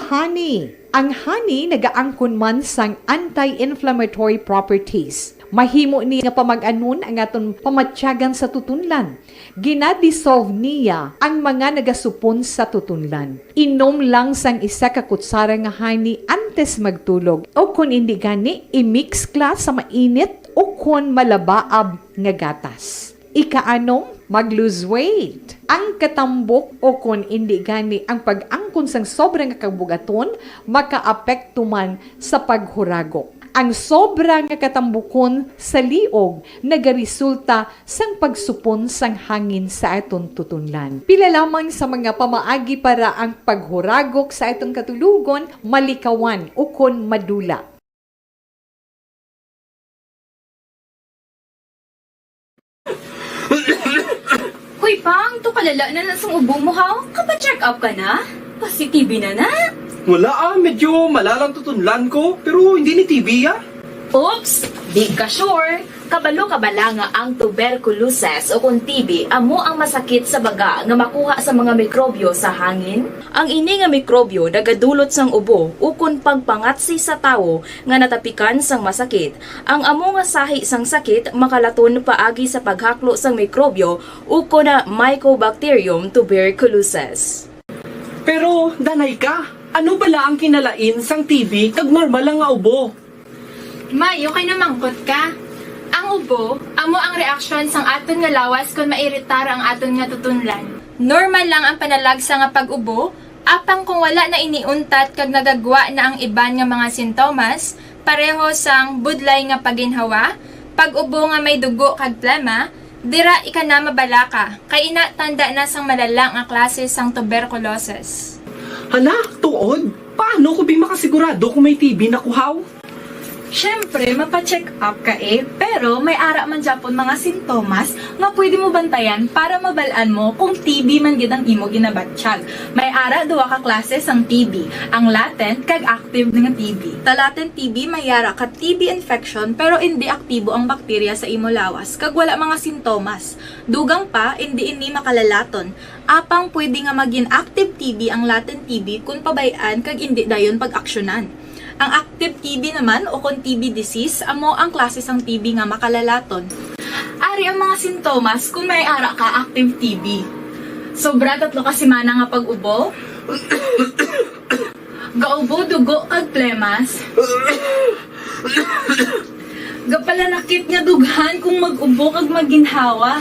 honey. Ang honey nagaangkon man sang anti-inflammatory properties. Mahimo ni nga pamag-anon ang aton pamatyagan sa tutunlan. Gina-dissolve niya ang mga nagasupon sa tutunlan. Inom lang sang isa ka kutsara nga honey antes magtulog, o kon indi gani, i-mix ka sa mainit o kon malabaab nga gatas. Ikaanom, mag-lose weight. Ang katambok o kon indi gani ang pag-angkon sang sobra nga kabug-aton makaapekto man sa paghuragok. Ang sobra nga katambukon sa liog nagaresulta sang pagsupon sang hangin sa aton tutunlan. Pila lamang sa mga pamaagi para ang paghuragok sa aton katulogon malikawan ukon madula. Hoy, Pang, to kalala na na sang ubo mo, ha? Kapa-check up ka na? Positive na na? Wala, ah, medyo malalang tutunlan ko, pero hindi ni T B, ah. Oops! Di ka sure? Kabalo ka bala nga ang tuberculosis o kon T B amo ang masakit sa baga nga makuha sa mga mikrobyo sa hangin? Ang ini nga mikrobyo nagadulot sang ubo ukon pagpangatsi sa tawo nga natapikan sang masakit. Ang amo nga sahi sang sakit makalaton paagi sa paghaklo sang mikrobyo ukon Mycobacterium tuberculosis. Pero, danay ka, ano bala ang kinalain sang T B kag normal lang nga ubo? May, okay na mangkot ka. Ang ubo, amo ang reaksyon sang aton nga lawas kon mairitar ang aton nga tutunlan. Normal lang ang panalagsa nga pag-ubo, apang kung wala na ini untat kag nagagwa na ang iban nga mga sintomas, pareho sang budlay nga paginhawa, pag-ubo nga may dugo kag plema, dira ika na mabalaka, kay ina tanda na sang malala nga klase sang tuberculosis. Hala, tuod? Paano ko bi makasigurado kung may T B na ko, haw? Siyempre, mapa-check up ka, eh, pero may ara man gyapon mga sintomas nga pwede mo bantayan para mabal-an mo kung T B man gid ang imo ginabatyag. May ara duha ka klase sang T B, ang latent kag active nga T B. Sa latent T B, may ara ka T B infection pero indi aktibo ang bakterya sa imo lawas kag wala mga sintomas. Dugang pa, indi ini makalalaton. Apang pwede nga magin active T B ang latent T B kon pabay-an kag indi dayon pag-aksyonan. Ang active T B naman, o kon T B disease, amo ang klase sang T B nga makalalaton. Ari ang mga sintomas kon may ara ka active T B. Sobra tatlo ka semana nga pag-ubo. Gaubo dugo kag plemas. Gapalanakit nga dughan kung mag-ubo kag maginhawa.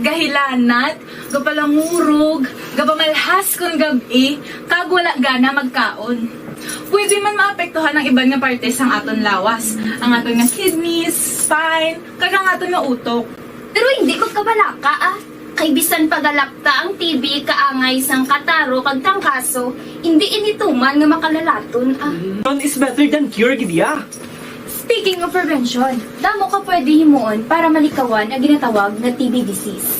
Gahilanat, gapalangurog, gapamalhas kon gab-i, kag wala gana magkaon. Pwede man maapektuhan ang iban nga parte sang aton lawas, ang aton nga kidneys, spine, kag ang aton nga utok. Pero hindi magkabalaka, ah. Kay bisan pa galakta ang T B kaangay sang kataro kag trangkaso, hindi ini tuman nga makalalaton, ah. Prevention is better than cure, gid ya. Speaking of prevention, damo ka pwede himuon para malikawan ang ginatawag nga T B disease.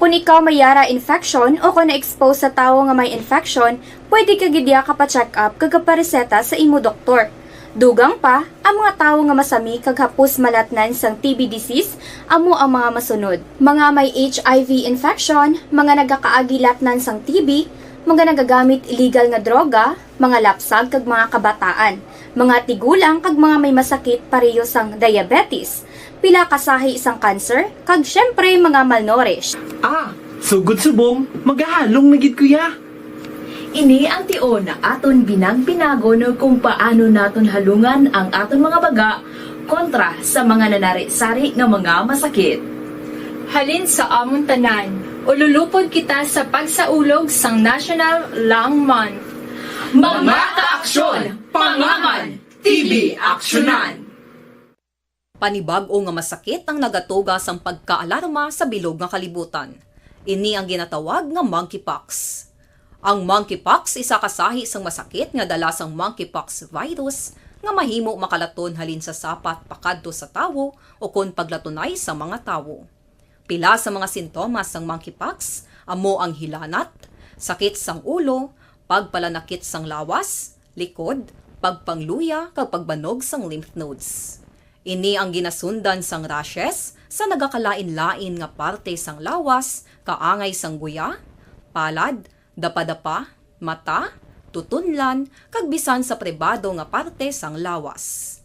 Kung ikaw may yara infection o kung na-expose sa tawo nga may infection, pwede ka gid ya kapa-check up kag kapareseta sa imo doktor. Dugang pa, ang mga tawo nga masami kag hapos malatnan sang T B disease amo ang mga masunod: mga may H I V infection, mga nagakaagi latnan sang T B, mga nagagamit illegal nga droga, mga lapsag kag mga kabataan, mga tigulang kag mga may masakit pareho sang diabetes, pila ka sahi sang cancer, kag syempre mga malnourished. Ah, sugod subong, magahalong na gid ko ya. Ini ang tion nga aton binag-binagon kung paano naton halungan ang aton mga baga kontra sa mga nanari-sari nga mga masakit. Halin sa amon tanan, ululupod kita sa pagsaulog sang National Lung Month. Mga kaaksyon, pangaman, T B Aksyonan! Panibag-o nga masakit ang nagatuga sang pagkaalarma sa bilog nga kalibutan. Ini ang ginatawag nga monkeypox. Ang monkeypox isa ka sahi sang masakit nga dala sang monkeypox virus nga mahimo makalaton halin sa sapat pakadto sa tawo ukon paglatunay sa mga tawo. Pila sa mga sintomas sang monkeypox amo ang hilanat, sakit sang ulo, pagpalanakit sang lawas, likod, pagpangluya, kag pagbanog sang lymph nodes. Ini ang ginasundan sang rashes sa nagakalain-lain nga parte sang lawas, kaangay sang guya, palad, dapadapa, mata, tutunlan, kag bisan sa pribado nga parte sang lawas.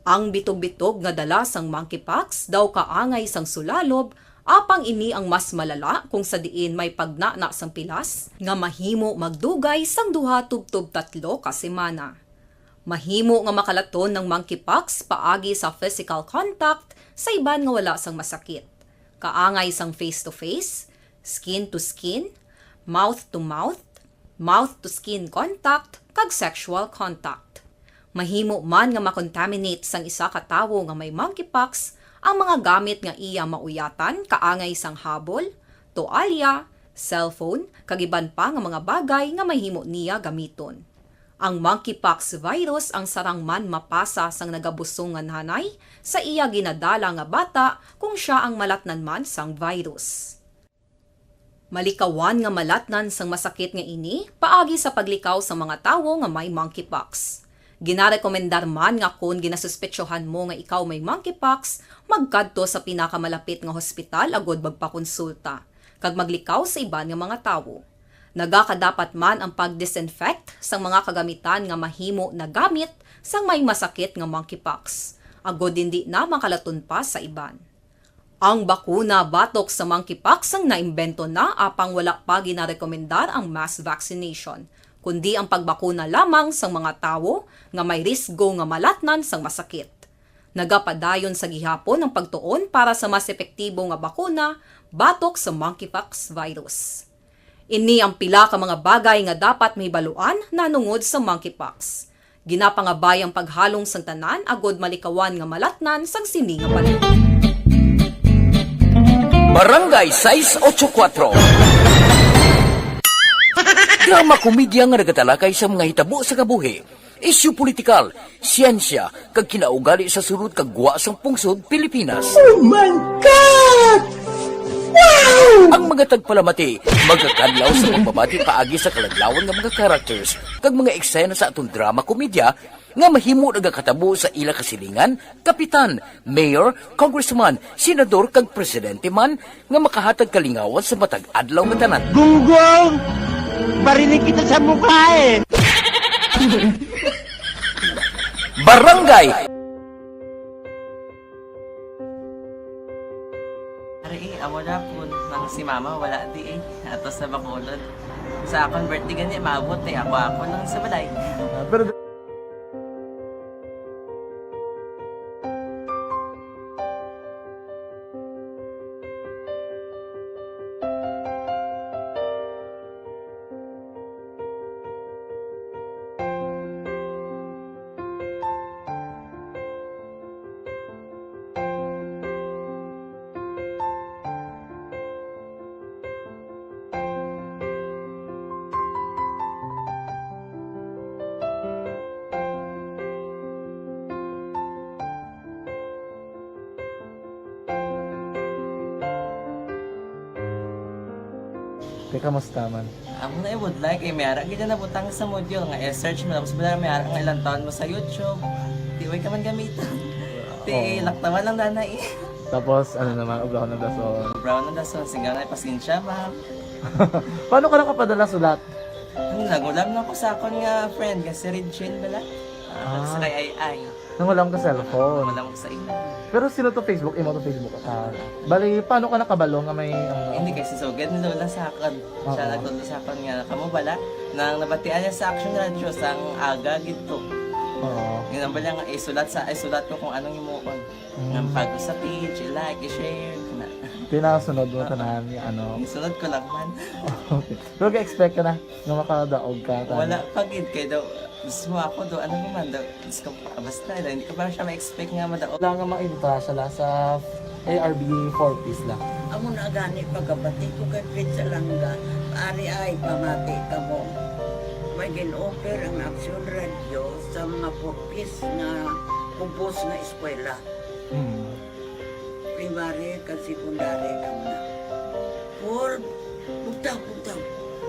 Ang bitog-bitog nga dala sang monkeypox daw kaangay sang sulalob, apang ini ang mas malala kung sa diin may pagnana sang pilas nga mahimo magdugay sang duha tubtob tatlo ka semana. Mahimo nga makalaton ang monkeypox paagi sa physical contact sa iban nga wala sang masakit, kaangay sang face-to-face, skin-to-skin, mouth-to-mouth, mouth-to-skin contact, kag sexual contact. Mahimo man nga makontaminate sang isa ka tawo nga may monkeypox ang mga gamit nga iya mauyatan, kaangay sang habol, toalya, cellphone, kag iban pa nga mga bagay nga mahimo niya gamiton. Ang monkeypox virus ang sarang man mapasa sang nagabusong nga nanay sa iya ginadala nga bata kung sia ang malatnan man sang virus. Malikawan nga malatnan sang masakit nga ini paagi sa paglikaw sang mga tawo nga may monkeypox. Ginarekomendar man nga kon ginasuspetsohan mo nga ikaw may monkeypox, magkadto sa pinakamalapit nga hospital agud magpakonsulta kag maglikaw sa iban nga mga tawo. Nagakadapat man ang pag-disinfect sang mga kagamitan nga mahimo nagamit sang may masakit nga monkeypox, agud indi na makalaton pa sa iban. Ang bakuna batok sa monkeypox ang naimbento na, apang wala pa ginarekomendar ang mass vaccination, kundi ang pagbakuna lamang sang mga tawo nga may risgo nga malatnan sang masakit. Nagapadayon sa gihapon ang pagtuon para sa mas epektibo nga bakuna batok sa monkeypox virus. Ini ang pila ka mga bagay nga dapat mahibaluan nahanungod sa monkeypox. Ginapangabay ang paghalong sang tanan agud malikawan nga malatnan sang sini nga panahon. Barangay sais otso kuwatro. Drama komedya nga nagatalakay sa mga hitabo sa kabuhi, isyu politikal, siyensya, kag kinaugali sa sulod kag gwa sang pungsod Pilipinas. Oh my God! Wow! Ang mga tagpalamati magakadlaw sa pagbabati paagi sa kaladlawan nga mga characters kag mga eksena sa aton drama komedya nga mahimo nagakatabo sa ila kasilingan, kapitan, mayor, congressman, senador, kag presidente man nga makahatag kalingawan sa matag adlaw nga tanan. Gunggong! Barinig kita sa mukha eh! Barangay! Ari eh, amo na po. Nang si mama wala di eh. Ato sa Bacolod. Sa akon birthday gani, maabot eh. Ako, ako lang sa balay. Ah, pero Te, kamusta man? Amo na i-would like, eh, may ara gid na nabutang sa module nga i-search mo, tapos wala may ara nga ilang taon mo sa YouTube. Di, way ka man gamiton. Di, Oo. Laktawan lang dana eh. Tapos, ano naman, obrahon ng dason. Obrahon ng dason, singga na, pasensya, ma'am. Paano ka nakapadala sulat? Ano, nagulam na ko sa akon nga friend, nga si Regine bala. Ah. Sa kay Ay Ay. Nang wala ka cellphone. Wala mo sa imo. Pero sino to Facebook? Imo to Facebook? Ah, bali, paano ka nakabalo nga may, ano? Hindi, kay si Sugad, nagdula sa akon. Siya Oo. nagdula sa akon nga, kamo bala, nang nabatian niya sa Action Radio, sang aga gid to. Oo. Yun ang bala nga, isulat sa, isulat ko kung anong himuon. Mm. Nga pag sa page, i-like, i-share, na. Pinasunod mo Ah. tanan, ano? Isunod ko lang man. Okay. Pero ga-expect ka na nga makadaog ka, tama? Wala pa gid, kay daw, mismo ako daw, ano naman daw, Diyos ko, basta, daw, hindi ko pa siya ma-expect nga madaog. Wala nga maintra siya la sa A R B four Ps la. Amo na gani pagkabati ko kay Fred Salanga, ari ay pamati kamo. May gin-offer ang Action Radio sa mga four Ps nga kubos nga eskwela. Hmm. Primary kag secondary kamo na. Paul, bugtaw, bugtaw.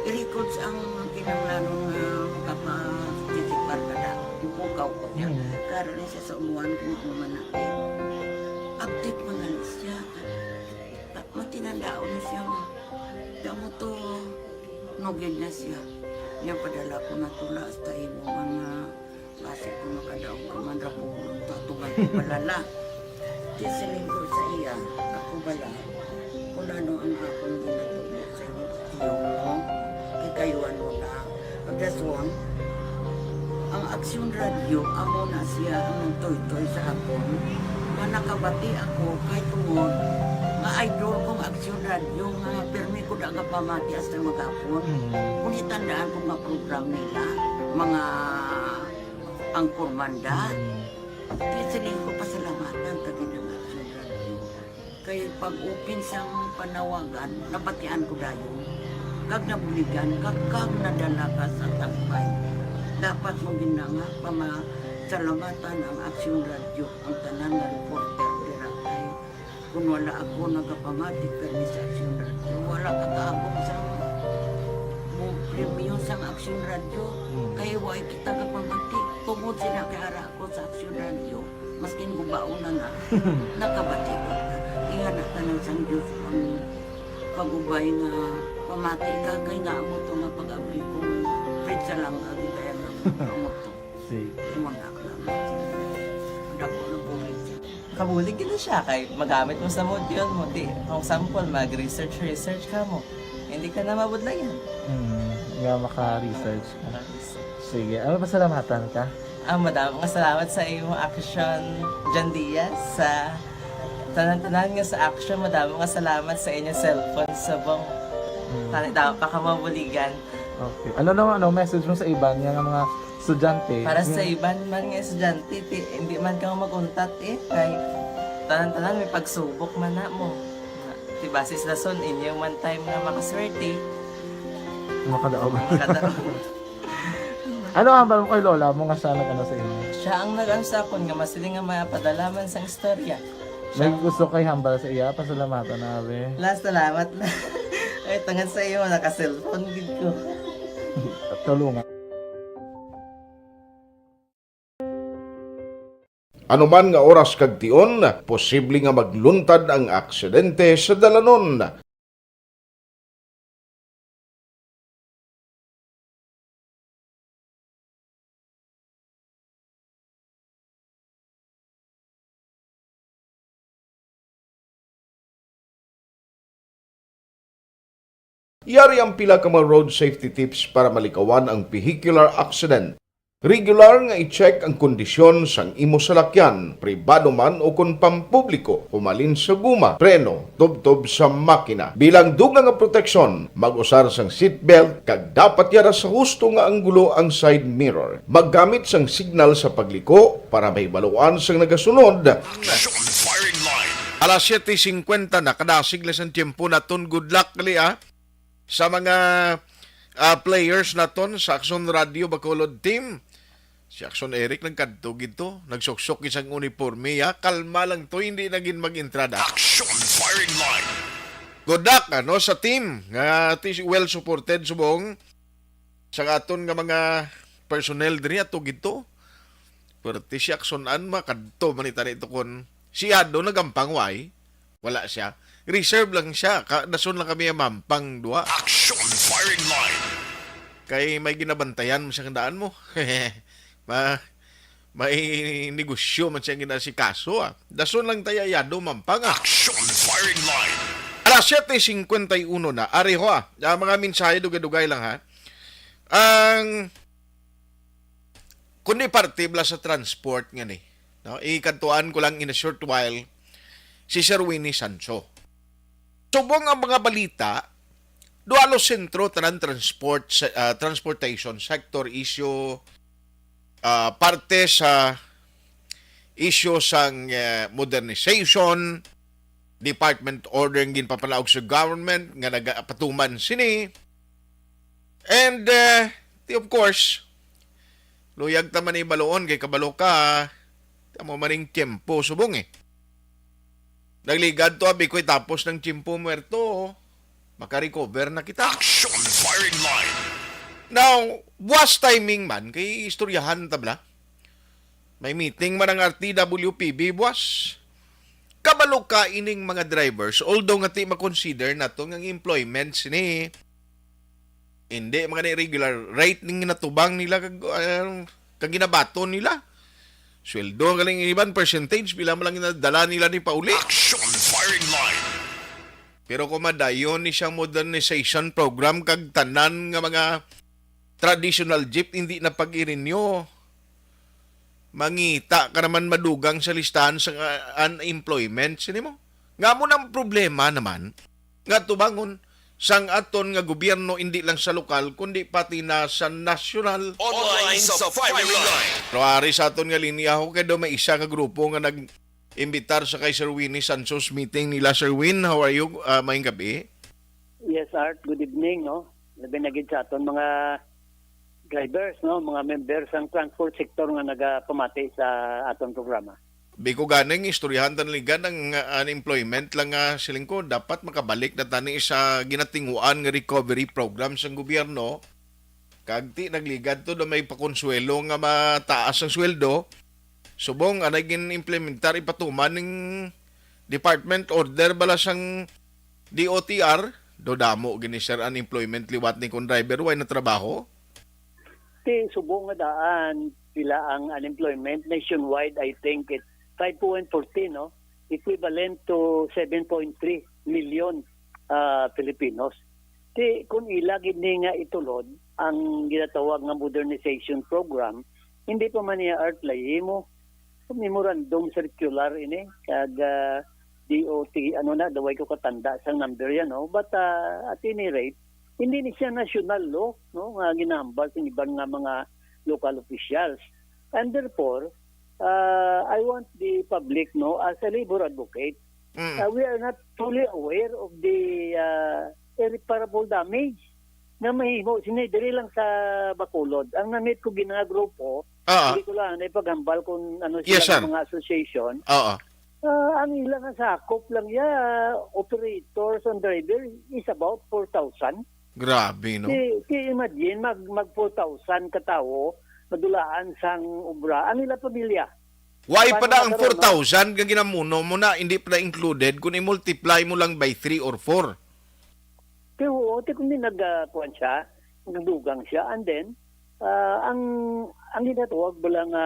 I-records ang kinahanglanon nga makaparticipar ka na. Ipukaw ko niya. Hmm. Karon ni siya sa umuan kung ano man na. Update mo na lang siya. Ta-, matinandaon na siya nga. Damo to, nugid na siya. Niya padala ko na tula hasta imo mga Basi kung makadaog ka man ra po, tatuman ko palala. Di siling ko sa iya, ako bala, kung ano ang akong ginatubo sa iyo, iyo mo, kikayuan mo na. Pagdason, ang Aksyon Radio, amo na siya ang nagtoytoy sa akon. Nga nakabati ako, kay tungod, nga idol kong Aksyon Radio, nga pirmi ko da nga pamati hasta magapon. Mm. Kung itandaan ko nga program nila, mga Ang Kurmanda. Mm. Kaya siling ko, pasalamatan ta gid ang Action Radio. Kay pag-open sang panawagan, nabatian ko dayon. Kag nabuligan, kag, kag nadala ka sa tagpay. Dapat mo gid na nga pamasalamatan ang Action Radio, ang tanan nga reporter dira kay Kung wala ako nagapamati permi sa Aksyon Radio, wala ka kaabot sa mo premyo sang Aksyon Radio. Hmm. Kay wa kita gapamati. Tungod sila kay ara ako sa Aksyon Radio, maskin gubaon na na, nakabati ko na. Iya na tanan sang Diyos ang pagubay nga pamati ka kay nga amo to nga pag-abri ko. Fred Salanga gid ang amo to. Sige. Imo na ako lang. Dako na bulig. Kabulig gid na siya kay magamit mo sa module mo. Di, kung sample, mag-research, research ka mo. Hindi ka na mabudlayan. Hmm, nga maka-research ka. Maka-research. Sige, ano, pasalamatan ka? Ah, madamo nga salamat sa imo, Action John Diaz, sa tanan-tanan nga sa Action. Madamo nga salamat sa inyo cellphone subong. Hmm. Tani daw pa ka mabuligan. Okay. Ano naman, ano, message mo sa iban nga, nga mga estudyante? Para sa Nga iban man nga estudyante, ti, hindi man ka mag-untat eh. Kay tanan-tanan may pagsubok man na mo. Ti, base sa rason, inyo man time nga makaswerte. Makadaog. Makadaog. Ano ang hambal mo kay lola mo nga siya nag-ano sa inyo? Siya ang nag-ano sa akon nga masiling nga mapadala man sang istorya. May Siya gusto kay hambal sa iya, pasalamatan na, be. La, salamat na. Ay, tungod sa iyo, naka-cellphone gid ko. Tulungan. Anuman nga oras kag tion, posible nga magluntad ang aksidente sa dalanon. Yari ang pila ka mga road safety tips para malikawan ang vehicular accident. Regular nga i-check ang kondisyon sang imo salakyan, pribado man o kon pampubliko, humalin sa guma, preno, tubtob sa makina. Bilang dugang nga proteksyon, mag-usar sang seatbelt kag dapat yara sa husto nga anggulo ang side mirror. Maggamit sang signal sa pagliko para mahibaluan sang nagasunod. Action Firing Line. Alas siyete cincuenta na, kadasig lang sang tiyempo naton. Good luck gali, ah, sa mga, ah, players naton sa Action Radio Bacolod team. Si Action Eric nagkadto gid to, nagsuksok isang uniforme, ya. Kalma lang to, hindi na gid mag-entrada. Action Firing Line. Good luck, ano, sa team nga ti-, well supported subong sa aton nga mga personnel diri ato gid to. Pero ti si Action Ann makadto man itani to kon si Ado nagampang, way. Wala siya. Reserve lang siya. Ka, dason lang kami ang mampang duha. Action Firing Line. Kay may ginabantayan mo siya nga daan mo. Ma-, May negosyo man siyang ginasikaso, ah. Dason lang tayo, yado, mampang, ah. Action firing line. Alas siyete cincuenta y uno na. Ari ho, ah. Ah, mga mensahe, dugay-dugay lang, ha. Ang, kundi parte bala sa transport nga ni, no? Ikadtuan ko lang in a short while si Sir Winnie Sancho. Subong ang mga balita, duha lo sentro tanan transport se-, ah, transportation sector issue, ah, parte sa issue sang, eh, modernization, department order nga ginpapanaog sa government nga nagapatuman sini. And, eh, di, of course, luyag ta man ibaluon kay kabalo ka, amo maning tiyempo subong eh. Nagligad to, abi ko'y tapos ng tiyempo muerto, makarecover na kita. Action firing line. Now, buwas timing man, kay istoryahan ta bala. May meeting man ang R T W P B buwas. Kabalo ka ining mga drivers, although nga ti makonsider nato nga employment sini, hindi man gani regular rate ning ginatubang nila kag, ah, kag ginabaton nila. Sweldo galing iban percentage, pila man lang ginadala nila ni pauli. Action firing line. Pero kung madayon ni siyang modernization program kag tanan nga mga traditional jeep hindi na pag-i-renew, mangita ka naman madugang sa listahan sa, ah, unemployment. Sini mo? Nga mo nang problema naman, nga tubangon sang aton nga gobyerno, hindi lang sa lokal, kundi pati na sa nasyonal. Online sa firing line. Pero ari sa aton nga linya, ho, kay do may isa ka grupo nga nag-imbitar sa kay Sir Winnie Sancho's meeting nila. Sir Win, how are you? Ah, maayong gabi. Yes, Art. Good evening, no? Labi na gid sa aton mga drivers, no? Mga member sang transport sector nga nagapamati sa aton programa. Biko ganing istoryahan ta nila ang, uh, unemployment lang nga siling ko, dapat makabalik na tani sa ginatinguan nga recovery program sang gobyerno. Kag ti nagligad to na may pakonsuelo nga mataas ang sweldo. Subong anay gin-implementar, ipatuman ning department order bala sang D O T R, do damo gini, sir, unemployment liwat ni kon driver way na trabaho. Ti subong nga daan, pila ang unemployment nationwide, I think it's five point fourteen, no? Equivalent to seven point three million, ah, Filipinos. Ti, kung ila gid ni nga itulod ang ginatawag nga modernization program, hindi pa man niya, Art, lahimo. Memorandum circular ini, kag, ah, D O T, ano na, daway ko katanda sang number yan, no? But, ah, at any rate, hindi ni siya national law, no, nga ginahambal sa iban nga mga local officials. And therefore, ah, I want the public, no, as a labor advocate, Mm. ah, we are not fully aware of the, ah, irreparable damage nga mahimo sini diri lang sa Bacolod. Ang namit ko gina grupo, Ah. hindi ko lang na ipaghambal kung ano Yes, sila sir. nga mga association. Oo. Ah, ang ilang nga sakop lang ya, operators and driver is about four thousand. Grabe, no? Ti, ti imagine, mag, mag four thousand ka tawo, madulaan sang obra. Ang ila pamilya. Why pa Paano na ang nagkaroon, no? four thousand nga ginamuno mo na, hindi pa na included kung i-multiply mo lang by three or four? Pero oo, ti kung di nag, ah, kuwan siya, nagdugang siya, and then, ah, ang, ang ginatawag bala nga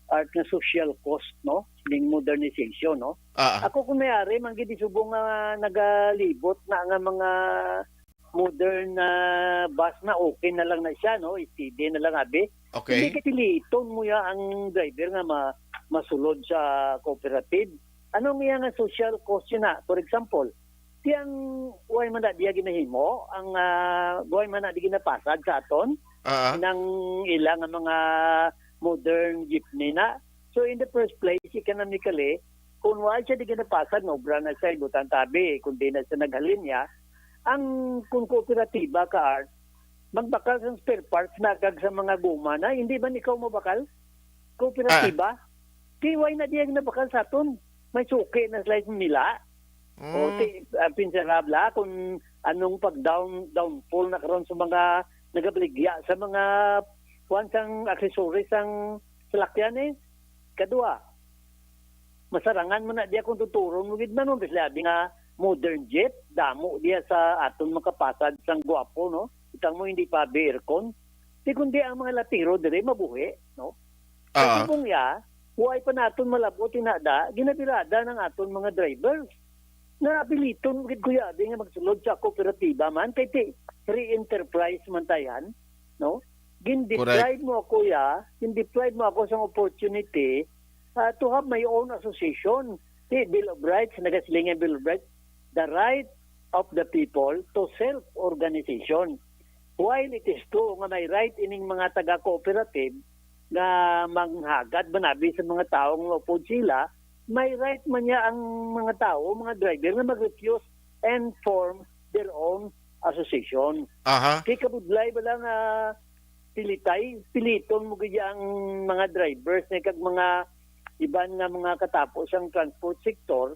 art nga social cost, no? Ning modernization, no? Ah, ah. Ako kung may-ari, man gid subong nga nagalibot na nga mga modern na bus na okay na lang na siya, no? Steady na lang, abi. Okay. Hindi katiliton mo ya ang driver nga ma-, masulod sa cooperative. Ano ang iya nga social cost yun na? For example, tiyang way man na diya ginahimo, ang, ah, way man na di ginapasad sa aton, Ah. nang ila nga mga modern jeepney na. So, in the first place, economically, kung wala siya di ginapasad, nga obra na siya, ibutang tabi, kung di na siya naghalin niya, ang, kung kooperatiba ka, Art, magbakal sa spare parts na kag sa mga goma na, hindi man ikaw mabakal? Kooperatiba? Ah. Kay why na diya nabakal sa aton? May suki na sila nila. O, Mm. ti, ah, pinsarab la kung anong pag-down, downfall na karon sa mga nagabaligya sa mga kuwan sang accessories sang salakyan, eh. Kadua, masarangan mo na diya kung tuturon mo gid man, no? Bisan abi nga modern jeep, damo diya sa aton makapasad sang gwapo, no? Itang mo hindi pa abi aircon. Di kundi ang mga latiro diri mabuhi, no? Sa Ah. subong iya, way pa naton malab-ot inada, ginabirada ng aton mga drivers. Napiliton gid, Kuya Abi, nga magsulod sa kooperatiba man, kay ti-, free enterprise man tayan, no? Gin-deprive Correct. mo ako, ya, gin-deprive mo ako sa opportunity, ah, to have my own association. Ti, Bill of Rights, nagasiling ang Bill of Rights, the right of the people to self-organization. While it is true nga may right ining mga taga-cooperative nga manghagad manabi sa mga tawo nga maupod sila, may right man niya ang mga tawo, mga driver, nga mag-refuse and form their own association. Aha. Kay kabudlay ba lang, ah, pilitay, piliton mo gid ang mga drivers ni kag mga iban nga mga katapo sang transport sector,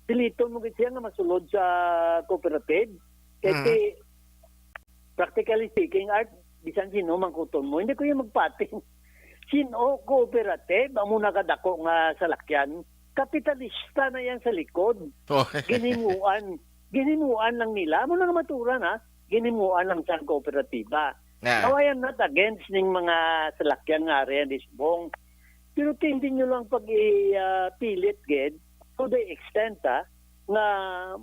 piliton mo gid siya nga masulod sa cooperative. Kay Mhm. ti-, practically speaking, Art, bisan sino mangkuton mo, hindi ko yung magpati. Sino cooperative, amo na kadako nga salakyan, kapitalista na yan sa likod. Oh. Ginimuan, ginimuan lang nila. Amo na nga maturan, ha? Ginimuan lang sa kooperatiba. Ah. Now, I am not against ning mga salakyan nga area ni Subong. Pero ti hindi nyo lang pag i, ah, pilit gid to the extent, ah, nga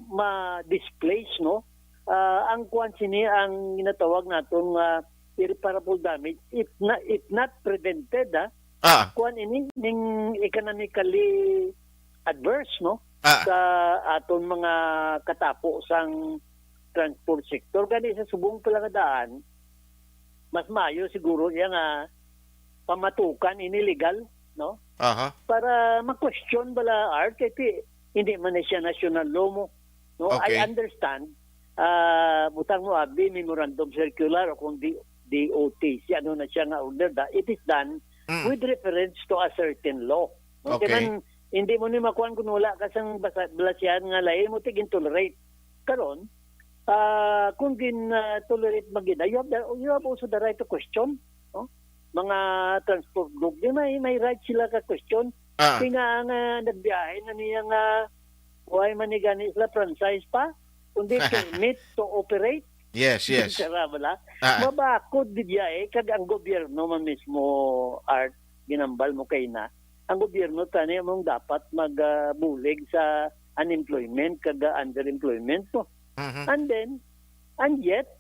ma-displace, no? Ah, ang kuwan sini ang ginatawag naton nga irreparable damage if na, if not prevented, ah. Ah. Kuwan ini ning economically adverse, no? Ah. Sa aton mga katapo sang transport sector. Gani sa subong pa lang nga daan, mas maayo siguro iya nga pamatukan ini legal, no? Aha. Para ma-question bala, Art, kay ti-, hindi man na siya national law mo, no? I Okay. understand, ah, butang mo abi, memorandum circular o kung di, D O T C, ano na siya nga order da, it is done Mm. with reference to a certain law. No? Kay Okay. man, hindi mo ni makuan kung wala ka sang basa-, balasihan nga lain mo ti gin-tolerate. Karon, ah, kung gin, ah, tolerate man gid, you have the, you have also the right to question, no? Mga transport group, di may, may right sila ka question. Ah. Kay nga, nga nagbiyahe na niya nga, why man ni gani sila franchise pa? Kundi permit to operate. Yes, yes. Sara bala. Ah. Mabakod di biya eh, kag ang gobyerno man mismo, Art, ginambal mo kay na. Ang gobyerno tani among dapat mag, ah, bulig sa unemployment kag, ah, underemployment, no? Mhm. And then, and yet,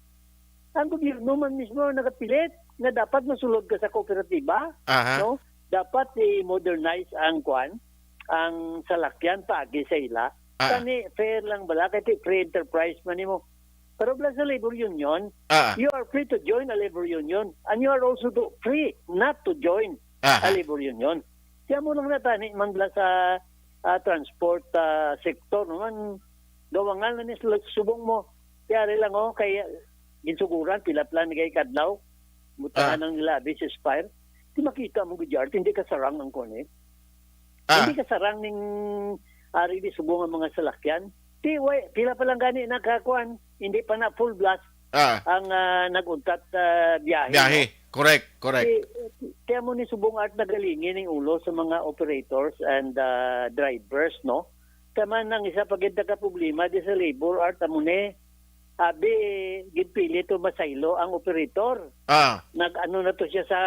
ang gobyerno man mismo nagapilit nga dapat masulod ka sa kooperatiba, Aha. no? Dapat i-modernize ang kwan, ang salakyan paagi sa ila. Ah. Kani fair lang bala kay ti free enterprise man nimo. Pero bala sa labor union, Ah. you are free to join a labor union and you are also to, free not to join Aha. a labor union. Kaya mo lang natani man bala sa, ah, transport, ah, sector, no? Man, gawangan na ni sila subong mo. Kaya rin lang, oh, kay, ah, ginsuguran, pila pala ni kay kadlaw. Butangan Ah. ng nila, abi, ceasefire. Di makita mo, gid, Art, hindi ka sarang ang kuwan, eh. Ah. Hindi ka sarang ning ari di subong ang mga salakyan. Ti, way, pila pa lang gani nakakuan, hindi pa na full blast Ah. ang, ah, nag-untat, ah, biyahe, Biyahe. no? Correct, correct. Ti, kaya mo ni subong, Art, nagalingi ning ulo sa mga operators and, ah, drivers, no? Kaya man ang isa pa gid ka problema di sa labor, Art, amo ni, abi, ginpilit to masaylo ang operator. Ah. Nag-ano na to siya sa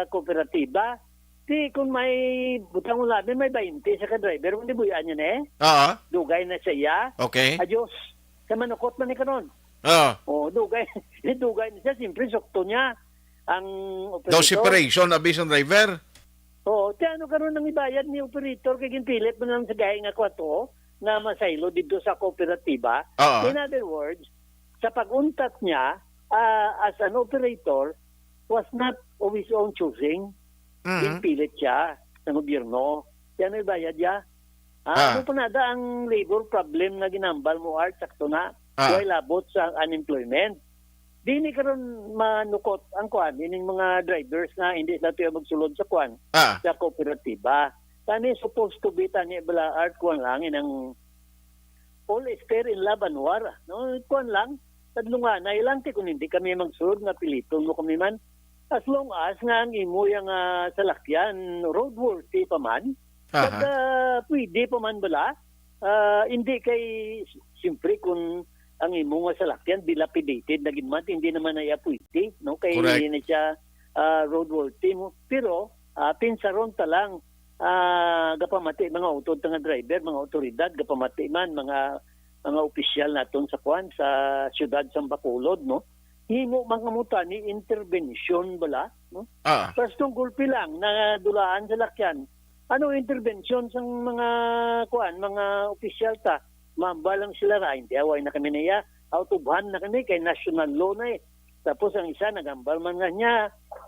kooperatiba. Ti, kung may butang mo labi, may bainte sa ka-driver, kung di buyan niya na eh. Ah. Dugay na siya. Okay. Adios. Sa manukot man ni karon. Ah. Oh, dugay. Dugay na siya, siyempre, sukto niya ang Daw operator. Separation, abi, sa driver. Oo, ti ano karon ang ibayad ni operator kay ginpilit mo lang sa gahi nga kwarto nga masaylo dito sa kooperatiba? Oo. In other words, sa pag-untat niya, ah, as an operator, was not of his own choosing. Mhm. Ginpilit siya sa gobyerno. Ti ano ibayad niya? Ah, Ah. Ano pa na da ang labor problem nga ginambal mo, Art? Sakto na. Ah. Way labot sa unemployment. Di ni karon manukot ang kuan, ining mga drivers nga hindi sila tuyo magsulod sa kuan, Ah. sa kooperatiba. Tani supposed to be tani bala, Art, kuan lang, inang all is fair in love and war, no? Kuan lang, tadlunganay lang, ti kung hindi kami magsulod nga piliton mo kami man. As long as nga ang imo yang, ah, salakyan roadworthy pa man, Aha. pag, ah, pwede pa man bala, ah, hindi kay, siyempre, kung ang imo nga salakyan dilapidated na gid man, hindi naman na iya pwede, no? Kay Correct. hindi na siya, ah, roadworthy mo. Pero, Ah, pinsaron ta lang, ah, gapamati mga utod nga driver, mga awtoridad, gapamati man mga, mga opisyal naton sa kuan, sa siyudad sa Bacolod, no? Himo man kamo tani intervention bala, no? Ah. Basta gulpi lang, nadulaan sa lakyan. Ano intervention sang mga kuan, mga opisyal ta? Mambal lang sila nga, "Hindi, away na kami niya. Out of hand na kami kay national law na eh." Tapos ang isa nagambal man nga niya,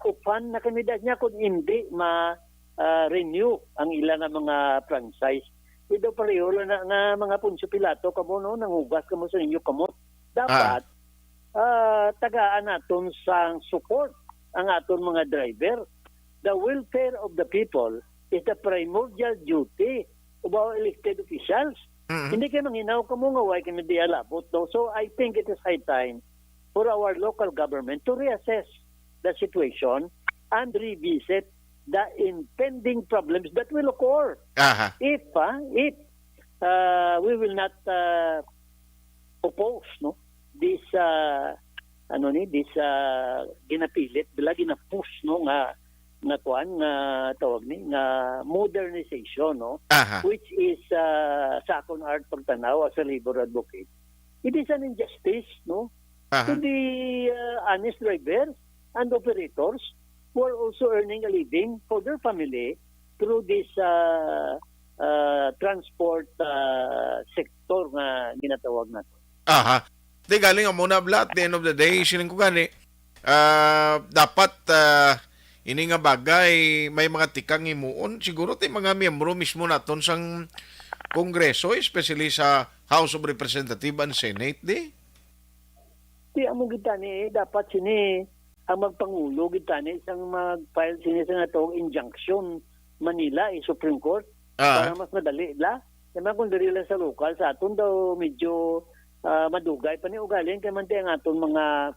"Uphan na kami da niya kung hindi ma ah, renew ang ila nga mga franchise." Di daw pareho lang na nga mga Poncio Pilato kamo, no, nanghugas kamo sa inyo kamot. Dapat, ah, tagaan naton sang support ang aton mga driver. The welfare of the people is the primordial duty of our elected officials. Mhm. Hindi kay manghinaw kamo nga why kami di alabot, no? So, I think it is high time for our local government to reassess the situation and revisit the impending problems that will occur Aha. if, ah, if, ah, we will not, ah, oppose, no, this, ah, ano ni, this, ah, ginapilit, bila ginapus, no, nga, nga kuan, nga tawag ni, nga modernization, no, Aha. which is, ah, sa akon art pagtanaw as a labor advocate, it is an injustice, no, Aha. to the, uh, honest drivers and operators who are also earning a living for their family through this, uh, uh, transport, uh, sector nga ginatawag nato. Aha. Di galing amo na bala, at the end of the day, siling ko gani, ah, dapat, ah, ini nga bagay may mga tikang himuon. Siguro ti mga miyembro mismo naton sang Kongreso, especially sa House of Representative and Senate, di? Di amo gid tani, eh, dapat sini ang magpangulo gid tani sang mag-file sini sa natong injunction Manila, eh, Supreme Court, Ah. para mas madali la. Kaya man kung diri lang sa lokal, sa aton daw medyo, ah, madugay pa ni ugaling kay man ti ang aton mga,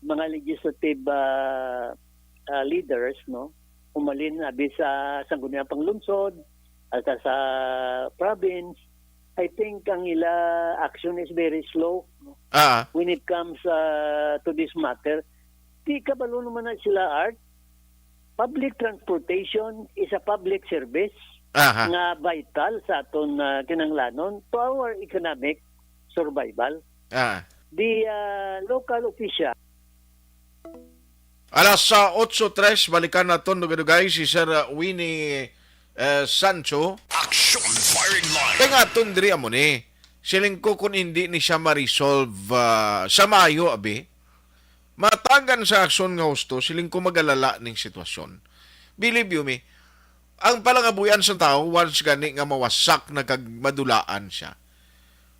mga legislative, ah, ah, leaders, no? Umalin abi sa Sangguniang Panglungsod, at sa, sa province, I think ang ila action is very slow, no? Ah. When it comes, ah, to this matter. Di kabalo naman na sila, Art. Public transportation is a public service Aha. nga vital sa aton, ah, kinahanglanon to our economic survival. Ah. The, ah, local official Alas sa otso tres, balikan naton dugay-dugay si Sir, uh, Winnie, uh, Sancho. Action Firing Line. Kay nga aton diri amo ni, siling ko, kung hindi ni siya ma-resolve, uh, sa maayo, abi, matagan sa aksyon nga husto, siling ko, magalala ning sitwasyon. Believe you me, ang palangabuhian sa tawo, once gani nga mawasak na kag madulaan siya,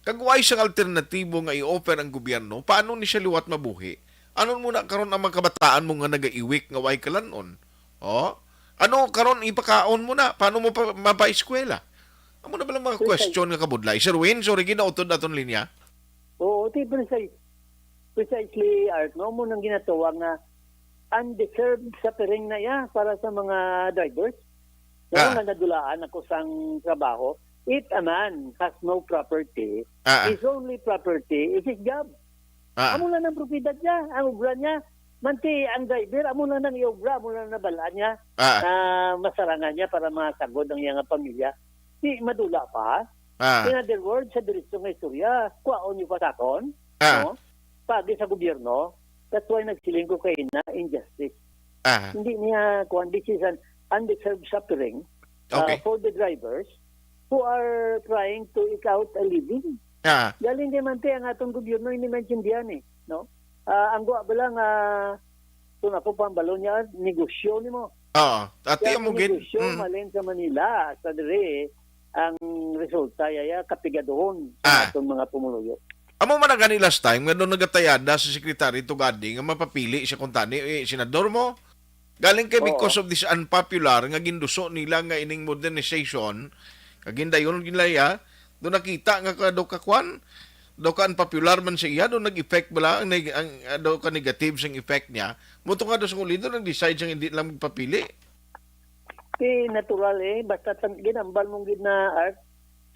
kag way sang alternatibo nga i-offer ang gobyerno, paano ni siya liwat mabuhi? Anon mo na karon ang mga kabataan mo nga nagaiwik nga way kalan-on? Oh? Ano karon ipakaon mo na? Paano mo pa, mapaeskwela? Amo na ba lang mga Precise. Question nga kabudlay? Sir Win, sorry, ginautod aton linya. Oo, ti precise. Precisely, Art, no? Mo nang ginatuwa nga undeserved suffering na iya para sa mga drivers. No, Ah. nga nadulaan ako sang trabaho. If a man has no property, Ah, ah. his only property is his job. Ah, ah. Amo lang ang propiedad niya, ang obra niya. Manti ang driver, amo lang ang iobra, amo lang nabalaan niya Ah, ah. na masarangan niya para masagod ang iyang pamilya. Di madula pa. Ah. In other words, sa diretso nga istorya, kwaon niyo pa sa akon, Ah. no? Pagi sa gobyerno, that's why nagsiling ko kay na injustice. Ah. Hindi niya, kuwan, this is an undeserved suffering, uh, Okay. for the drivers who are trying to eke out a living. Ah. Galing kay manti ang atong gobyerno, hindi maintindihan eh, no? Ah, ang guwa ba lang, ah, kung ako pang balon niya, negosyo ni mo. Oo. Ati Kaya mo ang gid. negosyo, Mm. malin sa Manila, sa dire, ang resulta, yaya, kapigaduhon sa Ah. atong mga pumuluyo. Amo man na gani last time, nga doon nagatayada si Secretary Tugadi nga mapapili siya kung tani, eh, senador mo. Galing kay Oo. because of this unpopular nga ginduso nila nga ining modernization, nga gindayon ginlaya, doon nakita nga ka, daw ka kwan, daw ka unpopular man sa iya, doon nag-effect bala ang, neg-, ang, ah, daw ka negative sing effect niya. Muto nga daw sa kulido, nag-decide siyang hindi lang magpapili. Di natural eh, basta tan-, ginambal mong gid na art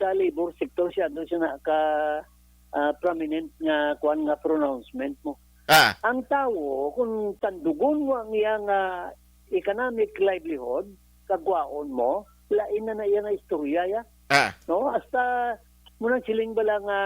sa labor sector siya, doon siya na ka, ah, prominent nga kwan nga pronouncement mo. Ah. Ang tawo, kung tandugon mo ang iyang, ah, economic livelihood, kagwaon mo, lain na na iya nga istorya, ya. Ah. No? Hasta, muna siling bala nga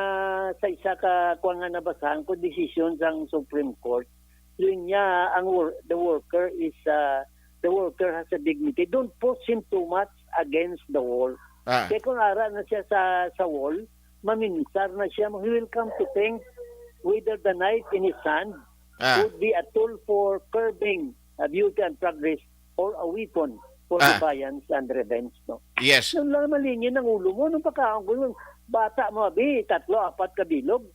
sa isa ka kuwan nga nabasahan ko, decision sang Supreme Court, siling niya, ang wor-, the worker is, ah, the worker has a dignity. Don't push him too much against the wall. Ah. Kaya kung ara na siya sa, sa wall, maminsar na siya, he will come to think whether the knife in his hand Ah. would be a tool for curbing, uh, beauty and progress or a weapon for Ah. defiance and revenge, no? Yes. Yun lang, malingin ang ulo mo. Nung pagkaon ko yun, bata mo, abi, tatlo, apat ka bilog.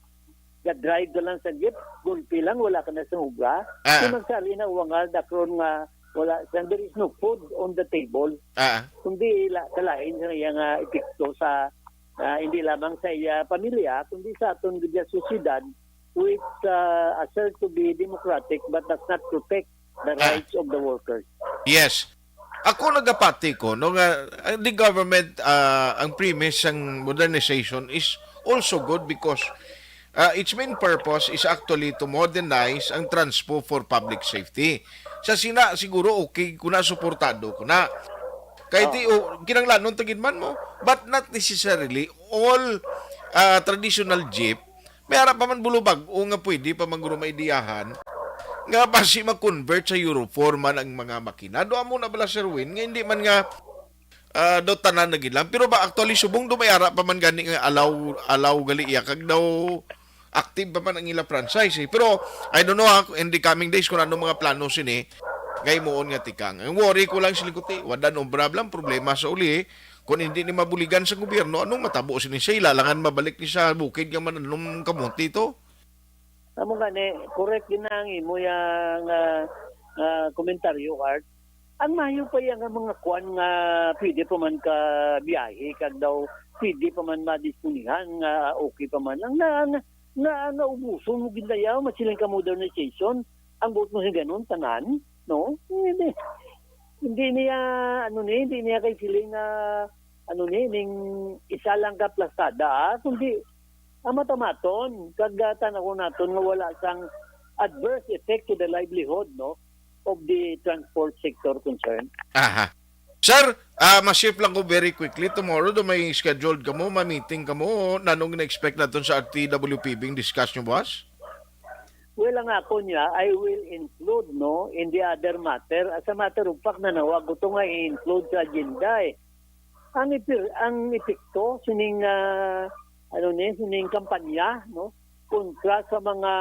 Ga-drive ka lang sa jeep, gulpi lang, wala ka na sa huga. Ah. Kung nagsali na uwangal, dakron nga, wala, there is no food on the table. Ah. Kundi la-, kalain sa iya nga epekto sa, ah, hindi lamang sa iya pamilya, kundi sa aton gid nga sosyedad, which, ah, assert to be democratic but does not protect the Ah. rights of the workers. Yes. Ako nagapati ko, no, nga, ah, the government, ah, ang premise sang modernization is also good because, ah, its main purpose is actually to modernize ang transpo for public safety. Sa sina, siguro okay ko na, suportado ko na. Kay ti, Oh. oh, kinanglanon ta gid man mo, but not necessarily all, ah, traditional jeep. May ara pa man bulubag-o nga pwede pa man guro maidiyahan nga basi ma-convert sa Euro four man ang mga makina. Do amo na bala, Sir Win, nga hindi man nga, ah, daw tanan na gid lang. Pero ba, actually, subong do may ara pa man gani nga allow, allow gali iya, kag daw active pa man ang ila franchise, eh. Pero I don't know, ha, in the coming days kung ano mga plano sini nga himuon nga tikang. Ang worry ko lang, silikuti, wala no problem, problema sa uli, eh. Kung hindi ni mabuligan sa gobyerno, anong matabo sini sa ila? Langan mabalik ni sa bukid nga mananom kamote to? Amo gani, correct din ang imo yang, ah, ah, komentaryo, Art. Ang mayo pa iya nga mga kwan nga pwede pa man ka biyahe, kag daw pwede pa man madisponihan nga okay pa man. Ang na, na, na, naubuson mo gid na yaw, masiling ka modernization. Ang buot mo sa ganun, tanan, no? Hindi. Hindi niya, ano ni, hindi niya kay siling nga, ano ni, ning isa lang ka plastada, ah, kundi ang matamaton, kag, ah, tan-awon naton nga wala sang adverse effect to the livelihood, no, of the transport sector concerned. Aha. Sir, ah, ma-shift lang ko very quickly. Tomorrow do may scheduled kamo, may meeting kamo. Nanong na-expect naton sa R T W P B ang discuss nyo, boss? Well, ang ako niya, I will include, no, in the other matter. As a matter of fact, nanawag ko to nga i-include sa agenda, eh. Ang epi-, ang epekto sining, ah, ano ni, sining kampanya, no, kontra sa mga,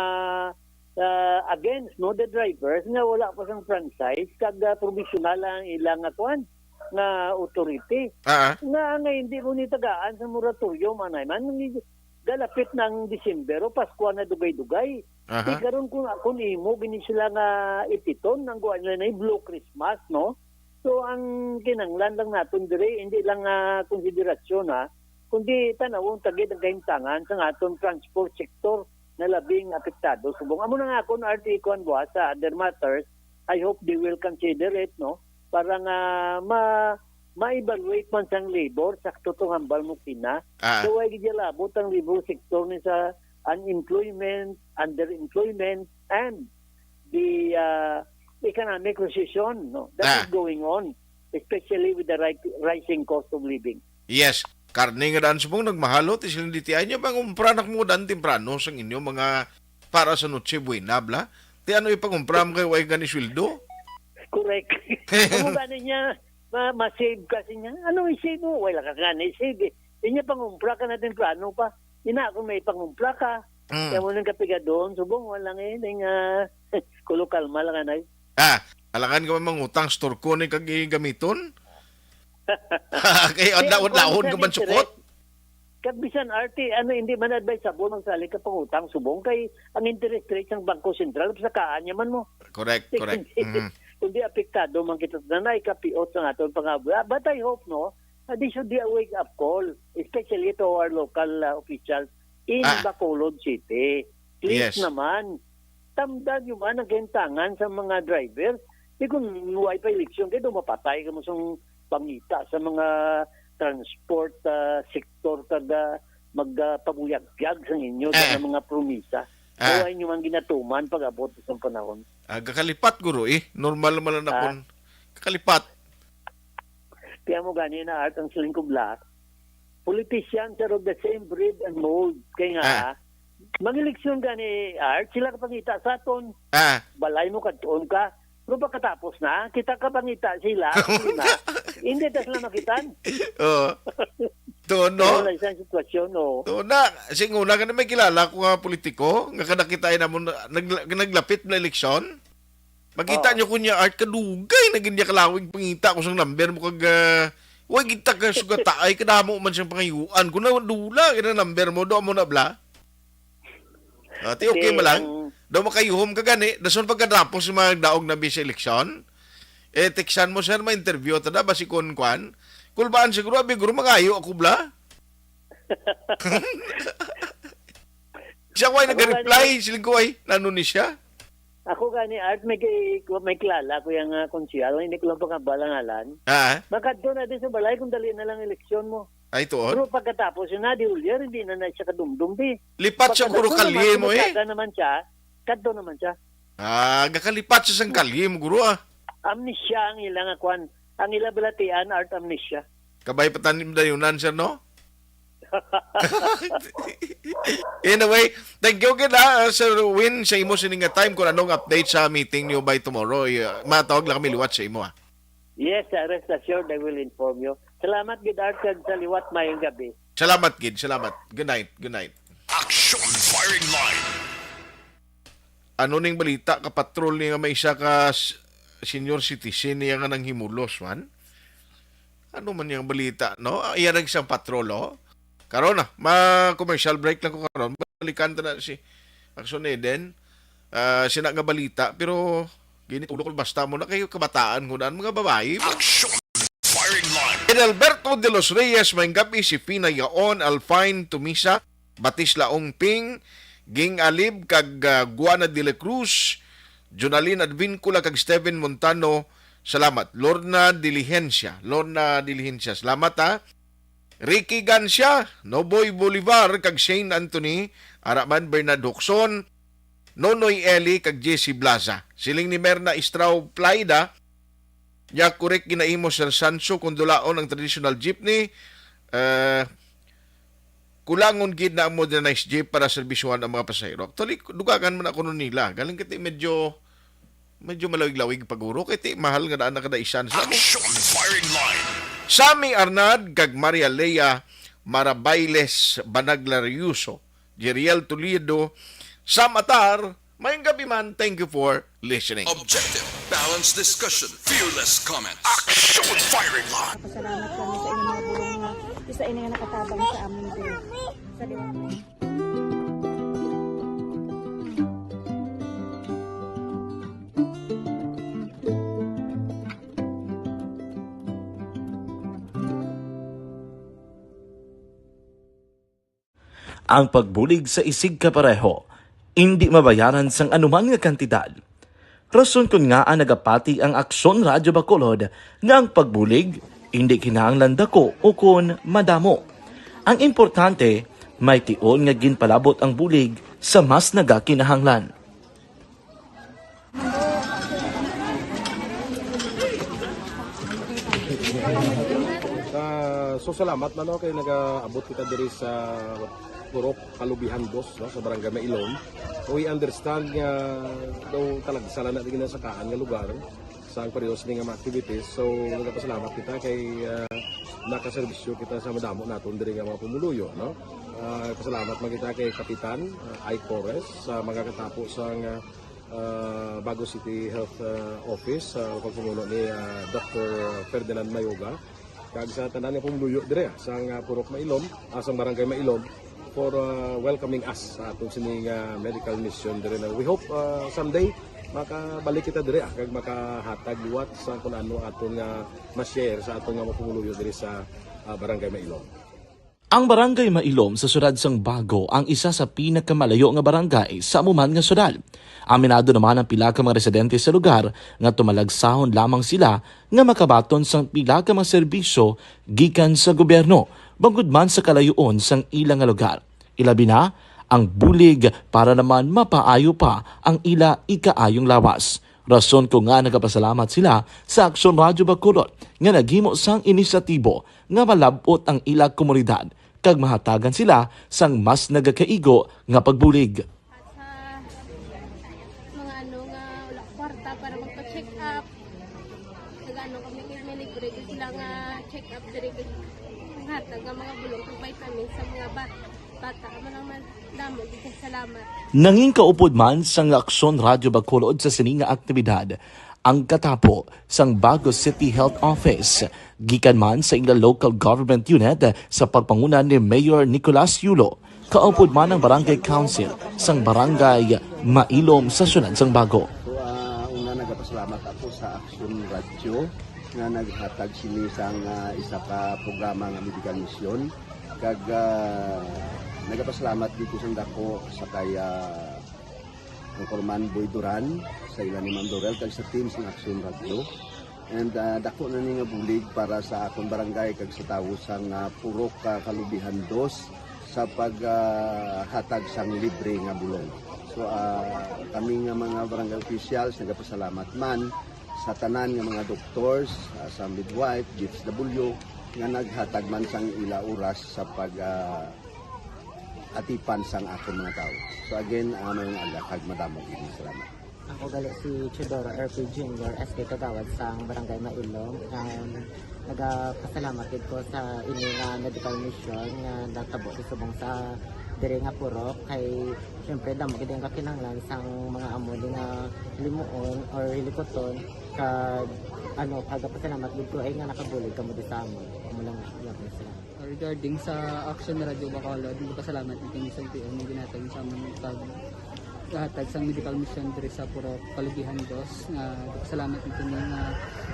ah, against, no, the drivers nga wala pa sang franchise kag, ah, provisional ang ilang nga kuan, nga authority. Ah. Nga, nga hindi mo ni tagaan sa moratorium, anay man, galapit na ang December, o Pasko na dugay-dugay. Aha. Di karon kung, kung imo gini sila nga ititon, ang kuan nila na blue Christmas, no? So, ang kinanglan lang naton diri, hindi lang nga konsiderasyon, ha, kundi tan-awon ta gid ang kahimtangan sa aton transport sector na labing apektado subong. Amo na nga akon R T kuan buwas sa other matters, I hope they will consider it, no? Para nga ma-, ma-evaluate man sang labor, sakto tong hambal mo kina. Ah. So, way gid labot ang labor sector ni sa unemployment, underemployment, and the, uh, economic recession, no, that Ah. is going on, especially with the ri-, rising cost of living. Yes, karne nga daan subong nagmahal, ti siling D T I, inyo pangumpra na mo daan temprano sang inyo mga para sa Noche Buena, bla? Ti ano ipangumpra mo kay way gani sweldo? Correct. Amo gani niya, ma-, ma-save ka sa niya. Ano i-save mo? Wala ka nga na i-save, eh. Inya pangumpra ka na temprano pa. Ina, kung may pangumpra ka, Mm. kaya mo nang kapigadon, subong, wala nga yun, yung, ah, kulo kalma lang, anay. Ah, alangan ka man mangutang, store ko ni kag gamiton? Kay Kaya ang adlaw-adlawon kuwan ka sa man interest, sukot? Kag bisan, R T, ano, hindi man advisable ang sali ka pangutang subong kay ang interest rate sang Bangko Sentral, sa kaan niya man mo. Correct, correct. Kundi, Mhm. kundi apektado man kita na naikapiot sa aton pangabuhi. Ah, but I hope, no, ah, this should be a wake-up call, especially to our local, ah, officials in Ah. Bacolod City. Please Yes. naman, tamdan nyo man ang kahintangan sa mga driver. Di kung way pa eleksyon, kaya daw mapatay ka mo sa pangita sa mga transport, ah, sektor, kag, ah, mag, ah, pabuyagyag sa inyo sa Ah. mga promisa. Ah. Kaya nyo man ginatuman pag-abot sa panahon. Ah, gakalipat, guro, eh. Normal naman lang Ah. akon. Kalipat. Kaya mo gani na, Art, ang siling ko, Bla, politicians are of the same breed and mold. Kaya nga, Ah. Mang-eleksyon gani, Art, sila kapangita sa aton. Ah. Balay mo, kadtuon ka. Pero pagkatapos na, kita kapangita sila, hindi na. Hindi ta sila makitan. Oo. Tuon, no? Wala isang sitwasyon, no? Tuon na. Sing una ka na may kilala ko nga politiko, nga kada kita ay namon, nagla-, naglapit na eleksyon. Makita Oo. nyo kunya, Art, kadugay na gid niya kalawig pangita ko sang number mo kag, ah, wa gid ta ka sugata ay kadamo man siyang pangayuan. Kung na dula gid ang number mo, do mo na, Bla. Ah, ti okay Ti man lang. ang Daw makayuhom ka gani, dason pagkatapos yung mga daog na bi sa eleksyon, eh, teksan mo, "Sir, may interview ta da, basi kun kwan." Kulbaan siguro, abi, guro, mangayo ako, Bla. Siya ko ay Ako nag-reply, gani, siling ko ay, nano ni siya? Ako gani, Art, may ki-, may kilala ko yung, ah, konsehal, hindi ko lang pagkabalangalan. Ah. Makadto na din sa balay kung dali na lang eleksyon mo. Ay, tuon? Pero pagkatapos yun na, di ulyar, hindi na na siya kadumdum, di. Lipat siya, Pagkadto guro, naman, kalye mo, eh. Kumitaga naman siya, kadto naman siya. Ah, gakalipat siya sang kalye mo, guro, ah. Amnesia ang ilang, ah, kwan. Ang ila balatian, Art, amnesia. Kabay pa tanim dayunan, sir, no? Anyway, thank you gid, ah, Sir Win, sa imo sini nga time kung anong update sa meeting niyo by tomorrow. Eh, matawag lang kami liwat sa imo, ah. Yes, sir. Rest assured, I will inform you. Salamat gid, Art, kag sa liwat, mayong gabi. Salamat gid, salamat. Good night, good night. Action Firing Line. Ano ning balita, kapatrol niya nga may isa ka s-, senior citizen niya nga nanghimulos man? Ano man yang balita, no? Ah, iya nag isang patrol, oh. Karon na, ma-commercial break lang ko karon. Balikan ta na si Action Eden. Ah, sina nga balita, pero ginitulo ko basta mo na kayo kabataan ko na mga babae. Action Firing Line. Edalberto de los Reyes, may gabi si Fina Yaon, Alfine Tumisa, Batis Laong Ping, Ging Alib, kag, ah, Guana de la Cruz, Jonalyn Advincula, kag Steven Montano. Salamat. Lorna Diligencia. Lorna Diligencia. Salamat, ha. Ricky Gancia, Noboy Bolivar, kag Shane Anthony, Araman Bernard Huxon, Nonoy Eli, kag Jessie Blaza. Siling ni Merna Istrao Plaida, ya, correct ginaimo, Sir Sancho, kung dulaon ang traditional jeepney, eh, kulangon gid na ang modernized jeep para serbisyuhan ang mga pasahero. Actually, dugangan man ako nun nila. Galing kiti medyo Medyo malawig-lawig pa guro, kay ti mahal nga daan na kada isan sa Action Firing Line. Sammy Arnad kag Maria Lea Marabailes Banaglarioso, Jeriel Toledo, Sam Atar, mayong gabi man. Thank you for listening. Objective, balanced discussion, fearless comments. Action Firing Line. Pasalamat kami sa inyong mga bulong nga isa ini nga nakatabang sa amon diri. Sa liwat. Ang pagbulig sa isigkapareho indi mabayaran sang anuman nga kantidad. Rason kon ngaa nagapati ang Aksyon Radyo Bacolod nga ang pagbulig indi kinahanglan dako ukon madamo. Ang importante, may tion nga ginpalabot ang bulig sa mas nagakinahanglan. Ah, so salamat na, no, kay nagaabot kita diri sa Purok Kalubihan Dos, no, sa Barangay Mailom. We understand nga daw talagsa lang na din sa kaan nga lugar sa ang periodo sini nga mga activities. So, nagapasalamat kita kay, ah, nakaserbisyo kita sa madamo naton diri nga mga pumuluyo, no? Ah, pasalamat man kita kay Kapitan, ah, Ike Torres sa magakatapo sa nga, ah, Bago City Health, ah, Office sa pagpumuno ni, ah, Doctor Ferdinand Mayoga. Kag sa tanan nga pumuluyo dire, ah, sa nga Purok Mailom, ah, sa Barangay Mailom, for, ah, welcoming us sa aton sini nga medical mission dire na. We hope, ah, someday makabalik kita dire, ah, kag makahatag liwat sa kun ano aton nga ma-share sa aton nga mga pumuluyo dire sa, ah, Barangay Mailom. Ang Barangay Mailom sa siyudad sang Bago ang isa sa pinakamalayo nga barangay sa amo man nga siyudad. Aminado naman ang pila ka mga residente sa lugar nga tumalagsahon lamang sila nga makabaton sang pila ka mga serbisyo gikan sa gobyerno, bangod man sa kalayoon sang ila nga lugar. Ilabi na ang bulig para naman mapaayo pa ang ila ikaayong lawas. Rason ko nga nagapasalamat sila sa Aksyon Radyo Bacolod nga naghimo sang inisyatibo nga malab-ot ang ila komunidad kag mahatagan sila sang mas nagakaigo nga pagbulig. At sa mga ano nga wala kwarta para magpa-check up, nag-ano kami, may libre ko sila nga check up diri, kay hatag nga mga bulong kag vitamins sa mga bat-, bata. Amo lang man, damo gid kay salamat. Nangin kaupod man sang Aksyon Radyo Bacolod sa sini nga aktibidad ang katapo sang Bago City Health Office, gikan man sa ila local government unit sa pagpanguna ni Mayor Nicolas Yulo. Kaupod man ang Barangay Council sang Barangay Mailom sa siyudad sang Bago. So, ah, una, nagapasalamat ako sa Aksyon Radyo nga naghatag sini sang, ah, isa ka programa nga medical mission. Kag, ah, nagapasalamat dito sang dako sa kay, ah, Anchorman Boy Duran, sa ila ni Ma'am Dorel, kag sa team sang Aksyon Radyo. And, ah, dako na ni nga bulig para sa akon barangay kag sa tawo sang, ah, Purok, ah, Kalubihan Dos sa pag, ah, hatag sang libre nga bulong. So, ah, kami nga mga barangay officials nagapasalamat man sa tanan nga mga doctors, ah, sa midwife, D S W, nga naghatag man sang ila oras sa pag, ah, atipan sang akon mga tawo. So again, ah, maayong aga kag madamo gid nga salamat. Ako gali si Teodoro R P Junior, S K Kagawad sang Barangay Mailom. Um, nagapasalamat gid ko sa ini nga medical mission nga natabo sa subong sa diri nga purok. Kay, syempre, damo gid ang kakinahanglan sang mga amo ni nga limuon or hilikuton. Kag, ano, nagapasalamat gid ko ay nga nakabulig kamo di sa amon. Amo lang, lang sila. Regarding sa Action Radio Bacolod, nagpasalamat kami sa L T O nga ginhatag sa amon pag hatag sang medical mission diri sa Purok Kalubihan Dos. Nga nagpasalamat kami nga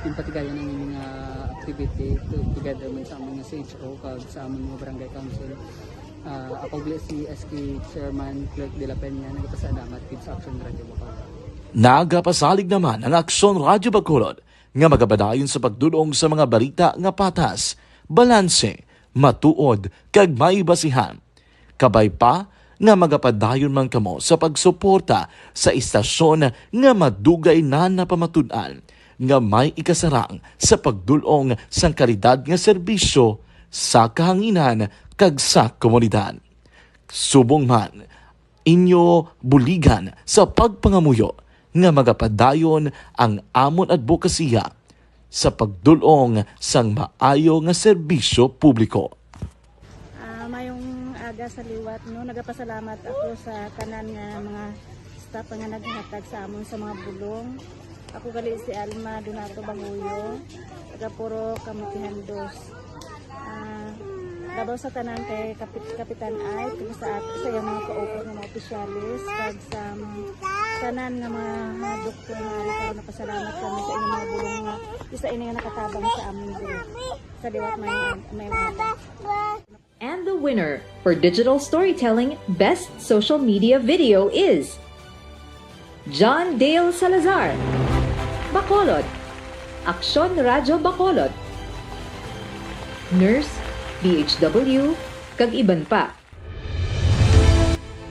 ginpatigayon ang inyong, ah, activity to, together man sa amon nga C H O kag sa amon nga barangay council. Ah, ako gali si S K Chairman Clerk de la Peña, nagpasalamat gid sa Action Radio Bacolod. Nagapasalig naman ang Aksyon Radio Bacolod nga magapadayon sa pagdul-ong sa mga balita nga patas, balanse, matuod, kag may basihan. Kabay pa nga magapadayon man kamo sa pagsuporta sa istasyon nga madugay na napamatud-an nga may ikasarang sa pagdul-ong sang kalidad nga serbisyo sa kahanginan kag sa komunidad. Subong man, inyo buligan sa pagpangamuyo nga magapadayon ang amon adbokasiya sa pagdul-ong sang maayo nga serbisyo publiko. Ah, mayong aga sa liwat, no? Nagapasalamat ako sa tanan nga mga staff nga naghatag sa amon sa mga bulong. Ako gali si Alma Donato Banguyo, taga Purok Kamukihan Dos. Ah, labaw sa tanan kay Kapit-, Kapitan Ike, kag sa at-, sa iyang mga kaupod nga mga opisyalis, kag sa tanan nga mga, mga doktor nga ari karon, napasalamat kami sa inyong mga bulong nga isa ini nga nakatabang sa amin diri. Sa liwat may, may mga And the winner for digital storytelling best social media video is John Dale Salazar, Bacolod, Aksyon Radyo Bacolod, nurse, D H W, kag iban pa.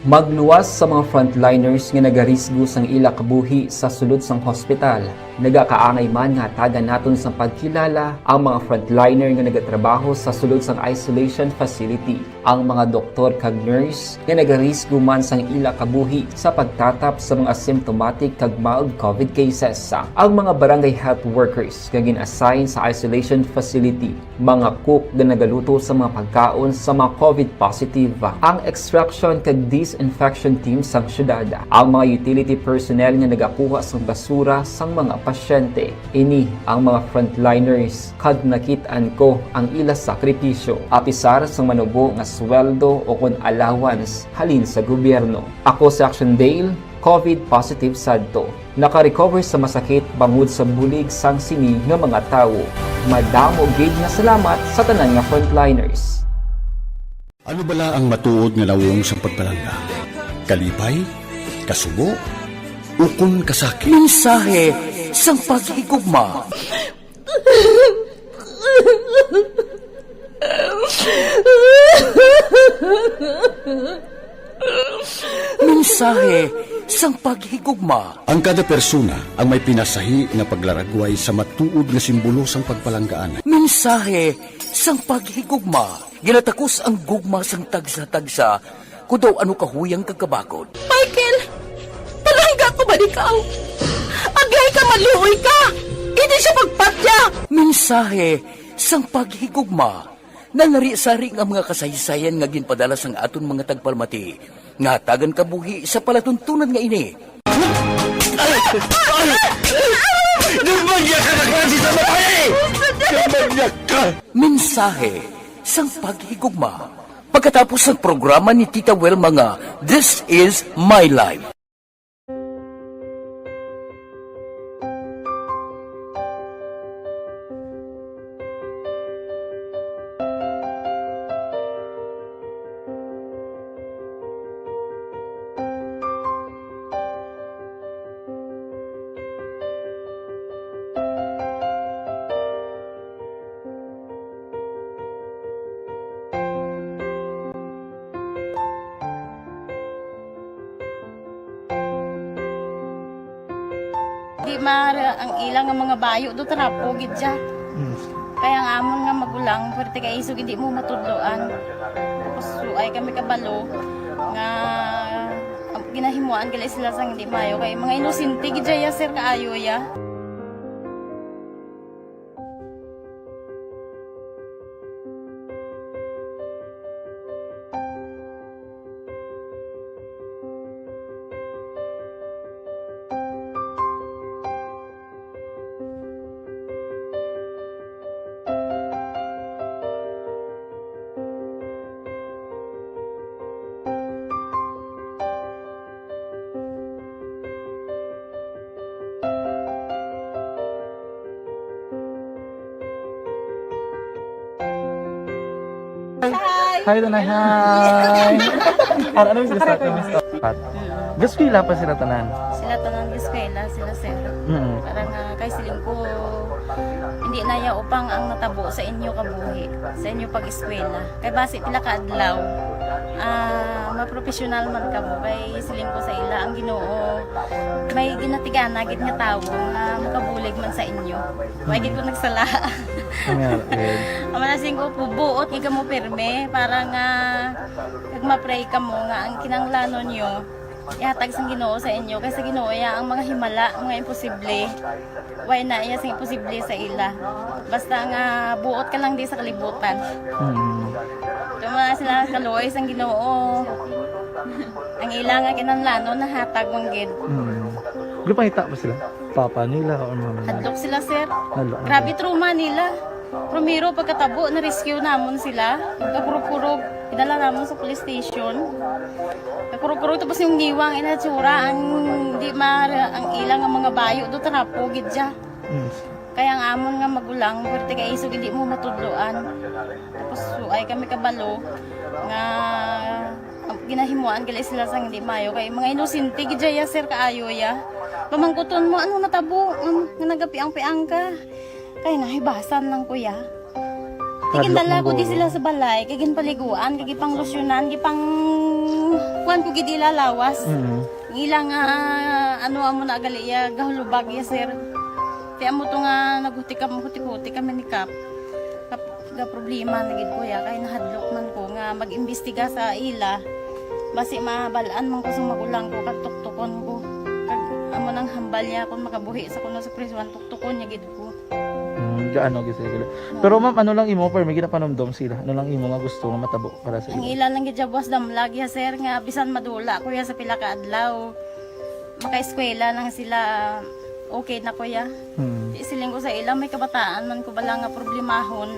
Magluwas sa mga frontliners nga nagarisgo sang ila kabuhi sa sulod sang hospital. Nagakaangay man nga hatagan naton sang pagkilala ang mga frontliner nga nagatrabaho sa sulod sang isolation facility, ang mga doktor kag nurse nga nagarisgo man sang ila kabuhi sa pagtatap sa mga asymptomatic kag mild COVID cases, ang mga barangay health workers nga gin-assign sa isolation facility, mga cook nga nagaluto sa mga pagkaon sa mga COVID positive, ang extraction kag disinfection team sang syudad, ang mga utility personnel nga nagakuha sang basura sang mga pasyente. Ini ang mga frontliners, kag nakit-an ko ang ila sakripisyo, apisar sang manubo nga sweldo o kon allowance halin sa gobyerno. Ako si Action Dale, COVID positive sadto. Naka-recover sa masakit bangod sa bulig sang sini nga mga tawo. Madamo gid nga salamat sa tanan nga frontliners. Ano bala ang matuod nga nawong sang pagpalangga? Kalipay? Kasubo? Ukon kasakit? Mensahe sang paghigugma. Mensahe sang paghigugma. Ang kada persona ang may pinasahi nga paglaragway sa matuod nga simbolo sang pagpalanggaan. Mensahe sang paghigugma. Ginatakos ang gugma sang tagsa-tagsa, kun daw ano kahuyang kag kabakod. Michael, palangga ko ba ikaw? Agay ka, maluoy ka! Hindi siya pagpatya! Mensahe sang paghigugma. Nalari-sari nga mga kasaysayan nga ginpadala sang aton mga tagpalamati nga hatagan kabuhi sa palatuntunan nga ini. Ay! Ay! Ay! Nagmanyag ka na klase sa babae! Nagmanyag ka! Mensahe sang paghigugma. Pagkatapos sang programa ni Tita Wilma nga This Is My Life. Di ma-, ang ila nga mga bayo do trapo gid siya. Mm. Kaya ang amon nga magulang, pwerte kay isog hindi mo matudloan. Tapos suay kami kabalo nga, ah, ginahimuan gali sila sang hindi maayo. Kay mga inosente gid siya, sir, kaayo ya. Hi. Hi, Tanay. Hi. Ano, ano yung gusto? Pat. Gaskwela pa sila tanan? Sila tanan gaskwela, sila sir. Mm. Parang, ah, kay siling ko, hindi na ya upang ang natabo sa inyo kabuhi, sa inyo pag-eskwela. Kay basi pila ka adlaw, ah, mapropesyonal man kamo. Kay siling ko sa ila, ang Ginoo may ginatigana gid nga tawo nga makabulig man sa inyo. Wa gid ko nagsala. Ang nga, eh. Ang mga siling ko, buot gid kamo pirme para nga kag ma-pray kamo nga ang kinahanglanon nyo ihatag sang Ginoo sa inyo, kay sa Ginoo ya ang mga himala, mga imposible. Way na iya sing imposible sa ila. Basta nga buot ka lang di sa kalibutan. Mm. Tuma sila kaluoy sang Ginoo. Ang ila nga kinahanglanon nahatag man gid. Mm. Gipangita ba sila? Papa nila or mama nila? Hadlok sila, sir. Hadlok. Grabe trauma nila. Primero, pagkatabo, na-rescue namon sila. Kakurog-kurog, idala namon sa police station. Kakurog-kurog, tapos yung niwang inatsura, ang di ma-, ang ilang nga mga bayo, do trapo gid siya. Mm. Kaya ang amon nga magulang, pwerte kay isog, hindi mo matudloan. Tapos, suay kami kabalo nga ginahimuan gali sila sang hindi maayo. Kay mga inosente gid ya, sir, kaayo ya. Pamangkuton mo, ano natabo? Um, nga nagapiang-piang ka. Kay nahibasan lang, kuya. Hadlok. Tigindala ko di sila sa balay, kay ginpaliguan, kay gipanglusyonan, gipang kuan ko gid ila lawas. Mm. Ang ila nga, ano, amo na gali ya, gahulubag ya, sir. Ti amo to nga naghuti kam-, huti-huti kami ni Kap. Kap-, ga problema na gid ko ya, kay nahadlok man ko nga mag-imbestiga sa ila. Basi mabal-an man ko sa magulang ko, kag tuktukon ko. Kag amo nang hambal niya, kung makabuhi sa kuno sa prisuan, tuktukon niya gid ko. Mm, gaano gid sila. Pero ma'am, ano lang imo, permi ginapanumdom sila? Ano lang imo nga gusto nga matabo para sa ila? Ang ila lang gid ya buwas damlag ya, sir, nga bisan madula ko ya sa pila ka adlaw, makaeskwela lang sila, okay na ko ya. Mm. Di siling ko sa ila, may kabataan man ko bala nga problemahon.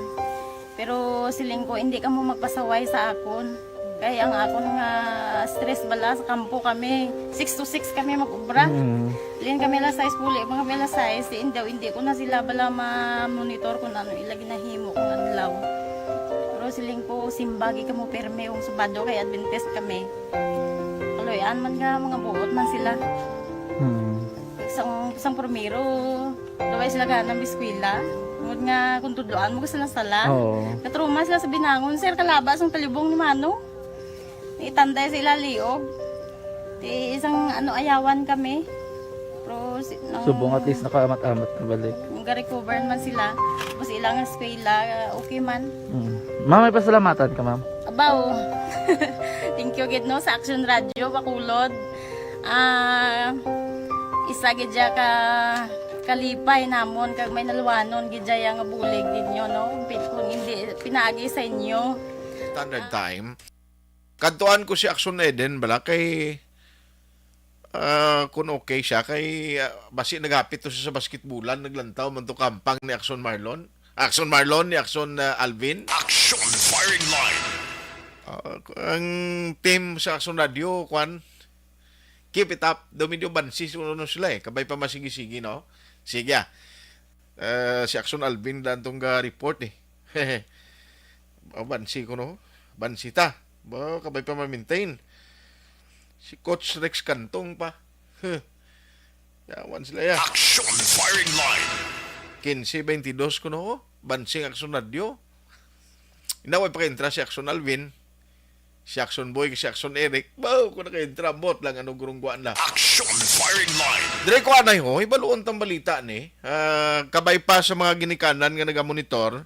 Pero siling ko, hindi kamo magpasaway sa akon. Kay ang akon nga stress bala sa kampo kami, six to six kami mag-obra. Mm. Lin kami alas sais, puli pa kami alas sais. Diin daw, hindi ko na sila bala ma-monitor kung ano ila ginahimo kung adlaw. Pero siling ko, simba gid kamo pirme kung Sabado kay Adventist kami. Kaluy-an man nga mga buot man sila. Mm. Sang, sang primero, Daway sila gana mag-eskwela. Tungod nga kung tudloan mo, gusto lang sala. Oo. Natrauma sila sa binangon, sir, kalaba sang talibong ni Mano. Itanday sila liog. Ti isang ano, ayawan kami. Pero si, nung Subong at least nakaamat-amat na balik. Nung ga-recover man sila, tapos ilang eskwela, okay man. Mm. Ma'am, may pasalamatan ka, ma'am? Abaw. Thank you gid, no, sa Action Radio Bacolod. Ah, isa gid siya ka kalipay namon kag may naluwanon gid siya nga bulig ninyo, no? Pi-, kung hindi pinaagi sa inyo. Standard time. Kadtuan ko si Action Eden bala kay, ah, kung okay siya kay, ah, basi naghapit to siya sa basketbulan, naglantaw man to kampang ni Action Marlon. Action Marlon ni Action, ah, Alvin. Action Firing Line. Ah, ang team sa Action Radio, kwan, keep it up. Daw medyo bansi siguro sila eh. Kabay pa masigi-sigi, no? Sige ah. Eh, si Action Alvin lang tong ga-report eh. Ah, bansi ko, no? Bansi ta. Ba, kabay pa ma-maintain. Si Coach Rex Cantong pa. Huh. Yawan sila ya. Action Firing Line. Quince twenty-dos ko, no? Bansing Action Radio. Inaway pa kay intra si Action Alvin. Si Action Boy, si Action Eric. Ba, ko na kay intra, bot lang ano gurungguan la. Action Firing Line. Dire ko anay ho, ibaluon tang balita ni. Ah, kabay pa sa mga ginikanan nga nagamonitor.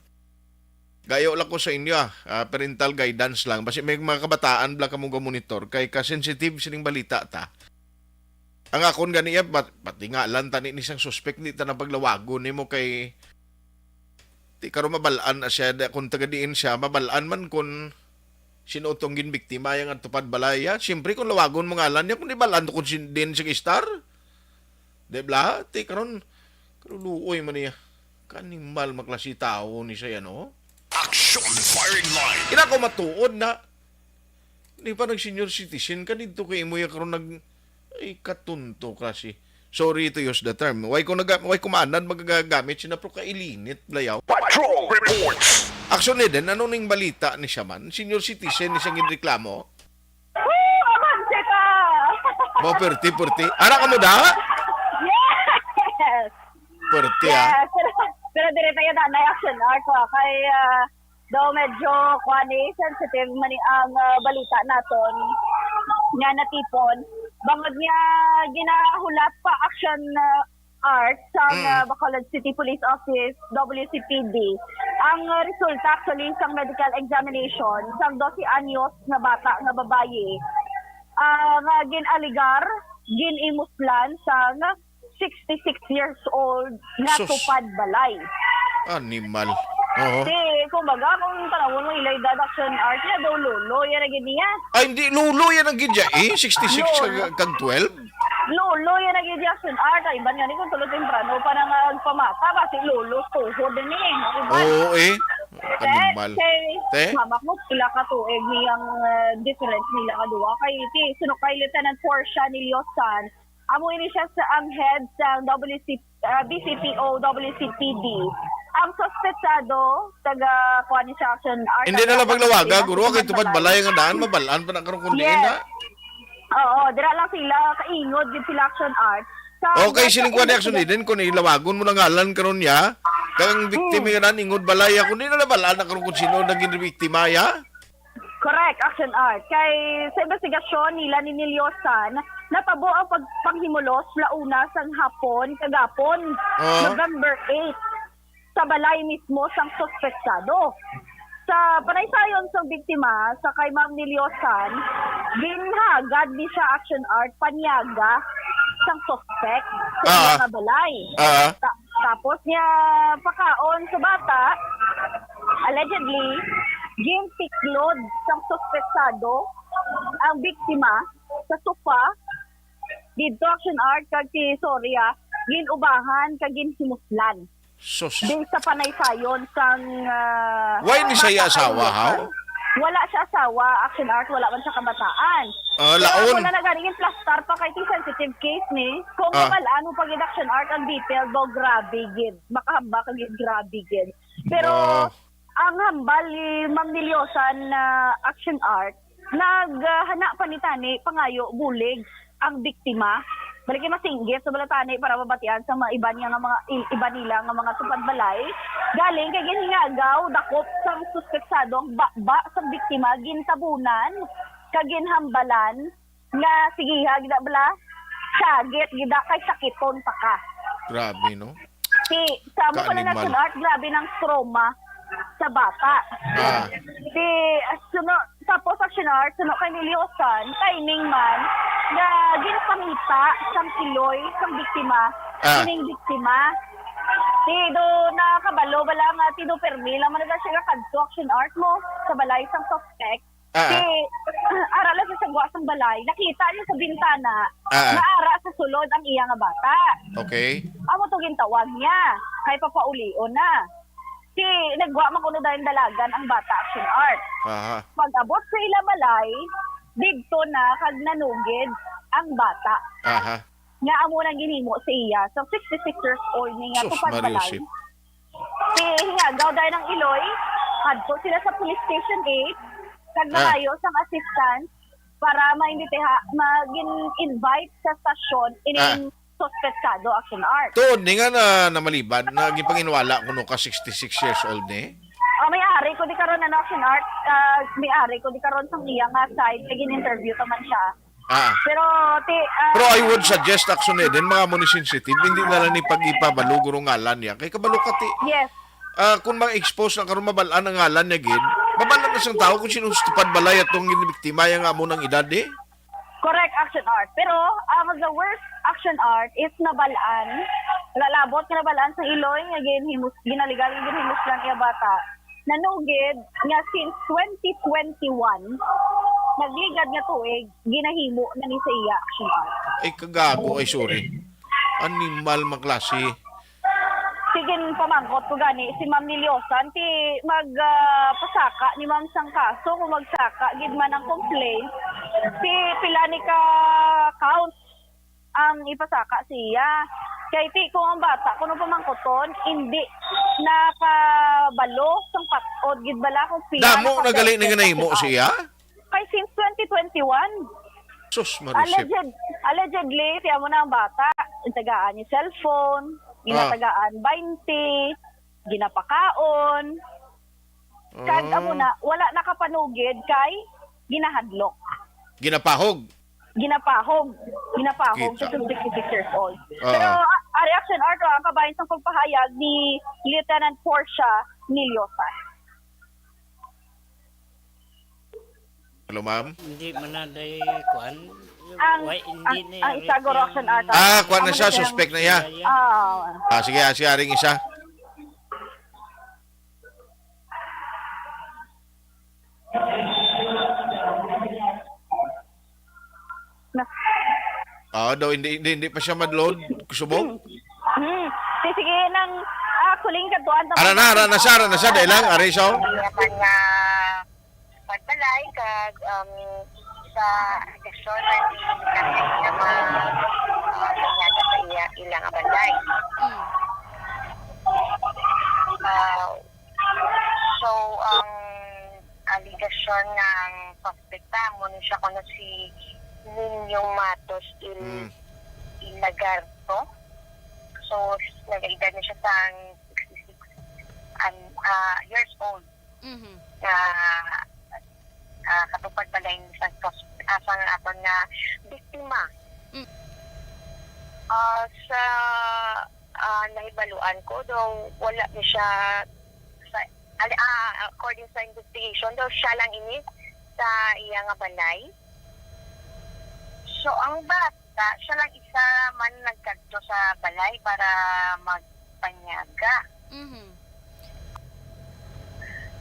Gayo lang ko sa inyo, ah, ah, parental guidance lang. Basi may mga kabataan bala kamo ga-monitor kay ka-sensitive sining balita ta. Ang akon gani, eh, bat-, batingalan tani ni sang suspek, di ta na paglawagon nimo kay ti karon mabal-an na siya, da, kung taga diin siya, mabal-an man kung sino tong ginbiktima yang ang tupad balay, ah. Siyempre, kung lawagon mo ngalan niya, kung di bal-an to kung sin-, din siya star. Di bala? Ti karon, karon luoy man niya. Kanimal maklase tawo ni siya, no? Action Firing Line. Ina ko matuod na. Di pa nag-senior citizen ka dito kay imo ya karon nag-, ay, katunto klase. Sorry to use the term. Why ko naga-, why ko maanad magagamit sina pro kailinit, blayaw? Patrol Reports. Actually, din, ano ning balita ni siya man? Senior citizen ni siyang ginreklamo? Oh, abante ka! Mo, perti, perti. Ara ka mo da? Yes! Perti, ah. Yes. Pero, pero dire tayo na, na action art ko. Kay, ah, daw medyo, kuwan eh, sensitive man ang, ah, balita naton nga natipon. Bangod nga ginahulat pa action, ah, art sang, Mm. ah, Bacolod City Police Office, W C P D, ang, ah, resulta actually sang medical examination sang dose anyos nga bata nga babayi, ah, nga gin-aligar, gin-imuslan sang sixty-six years old nga Sus. tupad balay. Animal. Oo. Di, kumbaga, kung tanawon mo ilay deduction art niya, daw lolo, yan na gid niya. Ay, hindi, lolo yan ang gidya eh. Sixty-six Lolo. kag, kag twelve. Lolo, yan na gid niya, sun art. Ay, iban nga ni kung tulo temprano pa na nga pamata, kasi lolo, tuhod din eh. Iban. Oo eh. Te, Animal. Kay, Te? Hamak mo, pila ka tuig niyang, uh, difference nila nga duha. Kay, ti, sunod kay Lieutenant Portia Niliosan, amo ini siya sa ang head sa W C, ah, B C P O, W C P D. Ang suspetsado, taga, kuha ni siya, action art, Hindi na lang paglawaga, guro, kay tupad balay nga daan, mabalaan pa na karon kundi Yes. na. Oo, dira lang sila, kaingod gid sila action art. Sa Okay, siling kuha ni action din, kung ilawagon mo na ngalan karon niya, kang victim Hmm. nga daan, ingod balay, kundi na nabalaan na karon kung sino naging biktima, ya? Correct, action art. Kay sa investigasyon nila ni Niliosan, natabo ang pagpanghimulos launa sang hapon kagapon, Ah. November eight, sa balay mismo sang suspetsado. Sa panaysayon sang biktima, sa kay Ma'am Niliosan, ginhagad ni siya action art paniaga sang suspek sa Ah. iya nga balay. Ah. Ta-, tapos niya pakaon sa bata, allegedly, gintiklod sang suspetsado ang biktima sa sofa didto action art kag si Soria gin-ubahan kag ginhimuslan. Sus. Based sa panaysayon sang, ah, Why ni siya bata asawa, kay ha? Wala siya asawa, action art, wala man siya kabataan. Ah, Pero laon. Wala na ganing plastar pa kay ti sensitive case ni. Kung Ah. Mabal-an mo pag action art ang detail, daw grabe gid. Makahamba ka gid, grabe gid. Pero Ah. ang hambal ni Ma'am Niliosan na action art, nag, ah, hana pa ni tani, pangayo, bulig ang biktima. Balik kay masinggit sa balatani para mabatian sa mga iban niya nga mga, i-, iban nila nga mga tupad balay. Galing kay ginhingagaw, dakop sang suspetsado ang baba sang biktima, gintabunan. kag ginhambalan nga sige ha, gida bala, sagit gida kay sakiton pa ka. Grabe, no? Si sa mo pala na Ka-animal. Action Art, grabe ng trauma sa bata. Ah. Si suno, tapos Action Art, suno kay Niliosan, timing man, nga ginpangita sang iloy sang biktima, Ah. kining biktima. Si do nakabalo bala nga ti do permi lang man na siya nga kadto Action Art mo sa balay sang suspect. Ah, Si, ah. Ara lang sa sagwa sang balay, nakita niya sa bintana Ah, ah. nga ara sa sulod ang iya nga bata. Okay. Amo to gintawag niya, kay papaulion na. Si, nagwa man kuno dayon dalagan ang bata Action Art. Aha. Pag-abot sa ila balay, didto na kag nanugid ang bata. Aha. Nga amo nang ginhimo sa iya. So, sixty-six years old ni nga Sus, tupad Mario balay. Sip. Si hingagaw dayon ang iloy, adto sila sa police station eight, kag Ah. nangayo sang assistance para mainvestiga, magin-invite sa stasyon ining suspetsado Action Art. Tuod ni nga na namalibad na gipanginwala kuno ka sixty-six years old ni. Ah, may ari ko di karon ano Action Art, ah, may ari ko di karon sang iya nga side kay gin-interview ta man siya. Ah. Pero ti ah, Pero I would suggest, actually, din mga mo ni sensitive, hindi na lang ni pag-ipabalo guro ngalan niya. Kay kabalo ka ti, Yes. ah, kung ma-expose na karon, mabal-an ang ngalan niya gid, mabal-an na sang tao kung sino sa tupad balay atong ginibiktima yang amo ng edad eh. Correct, Action Art. Pero ang the worst Action Art is nabal-an. Lalabot nga nabal-an sa iloy nga ginhimus ginaligan nga ginhimuslan iya bata. Nanugid nga since twenty twenty-one, nagligad nga tuig, ginahimo na ni sa iya Action Art. Ay, kagago, ay, sorry. Animal maklase. Sige, pamangkot ko gani si Ma'am Niliosan, ti mag ah, pasaka ni Ma'am sang kaso kung magsaka gid man ang complaint, ti pila ni ka counts ang ipasaka siya. Kay ti kung ang bata kuno pamangkoton, hindi nakabalo sang pat-od gid bala kung pila Damo na na gali ni ka ginahimo siya? Kay since twenty twenty-one, Sus, Marisip. alleged, allegedly, siya mo na ang bata, tagaan niya cellphone, ginatagaan twenty, ginapakaon, kag Ah. amo na, wala nakapanugid kay ginahadlok. Ginapahog. Ginapahog. Ginapahog Kita. sa sixty-six years old. Ah. Pero ah, ang reaction art, ang kabahin sa pagpahayag ni Lieutenant Portia Niliosa. Hello, ma'am. Hindi man na day kuan. Ang, Why, hindi ang, na ang yari isa guro yung Action Art. Ah, kuan na Ang siya, isa- suspect na iya. Ah, Ah, sige, ah, sige, aring isa. na, Ah, daw hindi hindi, hindi pa siya madload, kusubong. Hmm. Sige, sige nang ah, kuling kadtuan ta Ara na, ara na siya, ara na siya, dahil lang, ari siya. Iya man nga pagbalay kag um, sa aksyon na di kami nga ma uh, panyaga sa iya ila nga balay. Mm. Ah, so ang aligasyon nga ang suspekta mo ni siya kuno si Niño Matos Il Hmm. Ilagarto. So nag-edad na siya sa sixty-six an, ah, years old Mhm. nga ah, katupad balay ni sa sus- ah, sa aton nga biktima. Mm. Ah, sa ah, nahibaluan ko daw wala ni siya sa ali- ah, according sa investigation daw siya lang ini sa iya nga balay. So ang bata siya lang isa man nagkadto sa balay para magpanyaga. Mhm.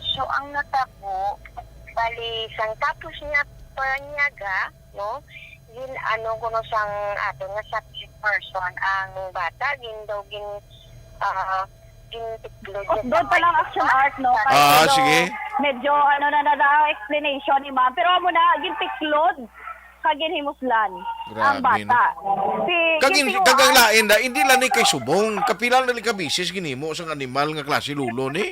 So ang natabo, bali sang tapos niya panyaga, no? Gin ano kuno sang aton nga subject person ang bata, gin daw gin ah, gintiklod niya Doon pa lang Action Art, no? Ah, Medyo- sige. Medyo ano na na daw explanation ni ma'am. Pero amo na, gintiklod kag ginhimuslan ang Grabe, bata. Si, Kag si hindi Juan, kag ang lain da, hindi lang ni kay subong. Kapila na ni ka bisis ginhimo sang animal nga klase lulo ni.